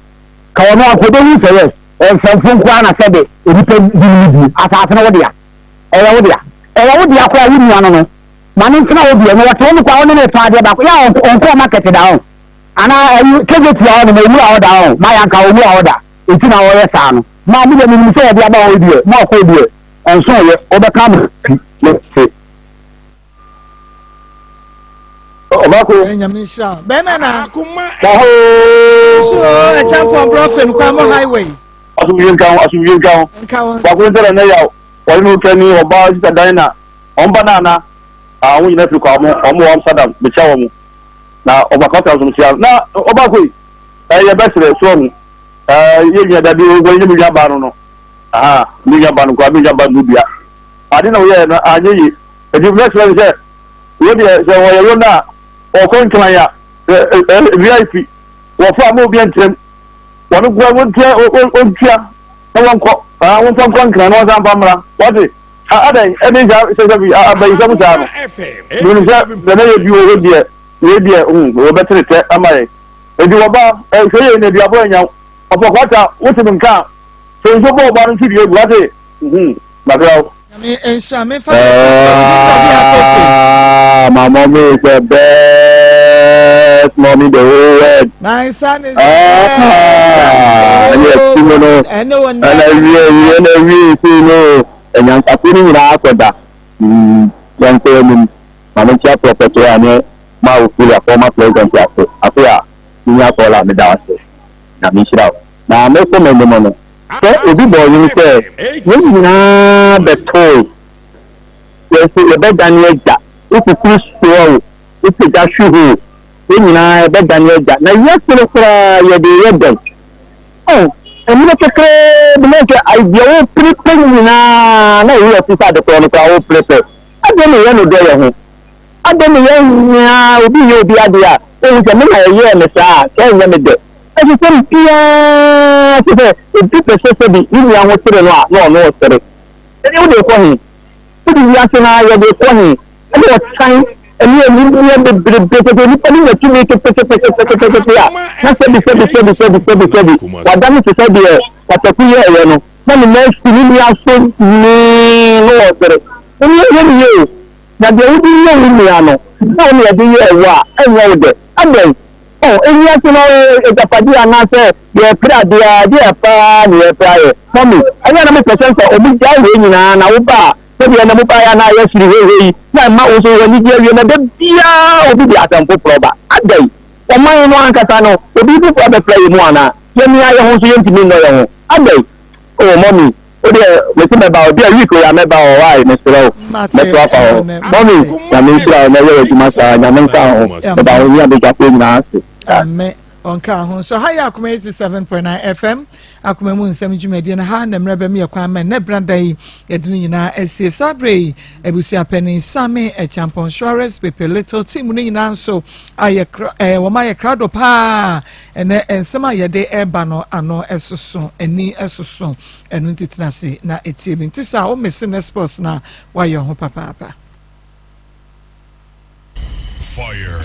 ka ɔno anka ɔbɛhu sɛ yes, ɔmfɛmfo nko ara na sɛbe onipa di ne mu die. Asase no wo dea. Ɛyɛ wo dea. Ɛyɛ wo dea koraa wo nua no no. Ma no ntena hɔ bi ɛnyɛ wɔte wo no koraa wo ne no retɔn adeɛ baako. Yɛ a ɔnkɔɔ market da ho. Anaa ayi kejetia hɔ nom owura hɔ da ho. Ma yɛanka owura hɔ da. Enti na ɔyɛ saa no. Ma me deɛ menim sɛ yɛde aba hɔ yi deɛ, ma ɔkɔɔ deɛ ɛnso yɛ. Wobɛka ama fi. Mese. Ɔbako. Ɛ nyame nhyira wo. Bɛrima na. Ɔhoo. So ɛkyɛnpɔn brɔfin kwamo highway. Asomdwie nka ho asomdwie nka ho. Nka ho. Baako nsa na ne yaw. Wɔne no twɛ ni ɔbaa sisa dan na wɔn ba naana. Ah wɔn nyinaa firi kwamo wɔn wɔ Amsterdam mekyia wɔn. Na ɔba kɔta nso mekyia no. Na ɔbaako yi ɛyɛ bɛsrɛ so ɔho. Ɛɛ yɛ nua dabi wɔn nyɛ me nua baa no no. Aha me nua baa no koraa me nua baa no dua. Ade na wɔyɛɛ no anyɛ yie. Enti mɛsrɛ no sɛ, wei deɛ sɛ wɔyɛ yona a, ɔkɔ Nkran a, VIP, wɔfa a ma obi ntrɛm. Wɔn nkoa wɔntua, wɔntua na wɔnkɔ. Ah, wɔmfa nkɔ Nkran na wɔnsan mfa mmra. Wate? Ah, adɛn ɛne saa sɛ sɛ abayisɛm saa no? Menim sɛ sɛ na yɛ bi wɔ hɔ deɛ, wei deɛ, hmm, wɔbɛtene tɛ ama yɛn. Enti wɔba, eh, hwɛ yie na aduabɔ annya wo. Ɔpɔkwata, wote me nka a, sɛ nsuo bɔ ɔba no nso dua gu, wate? Hmm, makra wo. Nyame nhyira me fa Ah, my mommy is the best mommy in the whole world. My son is Ah, the yes, best. you know. Ɛne wo Ɛna wie wie ɛna wie si no anyansafo no nyinaa akɔda. Mm, yɛn kɔ anim. Maame nkyia prɔfɛt a ne ma Ophelia former president ase. Afe a minya kɔɔla meda ase. Nyame nhyira wo. Na mekɔ m'anim no. Sɛ obi bɔɔ nnwom sɛ, Yɛn nyinaa bɛtoe, yɛn nso yɛbɛdane agya, wo kukuru soa o, wo pagya hwe hɔ o, yɛn nyinaa yɛbɛdane agya. Na wiase no koraa yɛde reyɛ dɛn? Oh, mmerɛ kakraa bi na nka deɛ wopere pɛ nyinaa na wo werɛ afi sɛ ade korɔ no koraa wopere pɛ. Adɛn na yɛn dɔ yɛn ho? Adɛn na yɛn nyinaa obi yɛ obi adeɛ a, wohu sɛ me na ɛyɛɛ me saa a, sɛ ɛnyɛ me dɛ. Ɛsɛ sɛ biara kyerɛ sɛ obi pɛ sɛ sɛbi ne nua ho kyere no a na ɔno ɔsere. Ɛnneɛ wode rekɔ he? Wode wiase no ara yɛde rekɔ he? Ɛne ɔtan ɛne animia bebrebe kyerɛ sɛ onipa no nya tumi ketekete a na sɛbi sɛbi sɛbi sɛbi sɛbi sɛbi wadane te sɛ deɛ pataku yɛɛyɛ no na ne nan si ne nua so mee na ɔsere. Ɛnneɛ yɛ ne yie o. Na deɛ wode yɛ wo nua no, sɛ wo na yɛde yɛɛ wo a, ɛnyɛ wo dɛ. Adɛn? Oh, ewiase no agyapadeɛ anaasɛ yɛrepere adeɛ a, deɛ paa na yɛrepere ayɛ. Mummy, ɛyɛ a na mepɛ sɛ nka wɔn gyae wei nyinaa na woba a, sɛdeɛ ɛnnɛ mobaeɛ a na ayɛ siri heihei yi, na ɛma wo nso w'ani gye awie, na da biara obi de asɛm foforɔ ba. Adɛn? Ɔman no ankasa no, obi foforɔ abɛfra yɛn mu anaa? Yɛmia yɛn ho nso yɛntumi nnɔ yɛn ho. Adɛn? Oh, mummy, Wo deɛ mese mɛba hɔ bia week wei a mɛba hɔ why mesrɛ wo mɛto afa hɔ mummy nyame nhyira wo na yɛ w'adwuma saa nyame nka wo ho meda wo ne abadwafoɔ nyinaa ase. Amen. Ɔnka ho nso ha yɛ Akoma 87.9 FM Akoma mu nsɛm dwumadie no ha na mmerɛ bɛm yɛ kwan ma nnɛ brada yi yɛde no nyinaa asie saa berɛ yi abusua panin Same Acheampong Suarez Pepe Little team no nyinaa nso ayɛ eh, wɔn ayɛ krado paa ɛnɛ nsɛm a yɛde ɛreba no ano ɛsoso ani ɛsoso Ɛno nti tena ase na tie me. Nti saa wo mese ne sports no a woayɛ ho papaapa. Fire.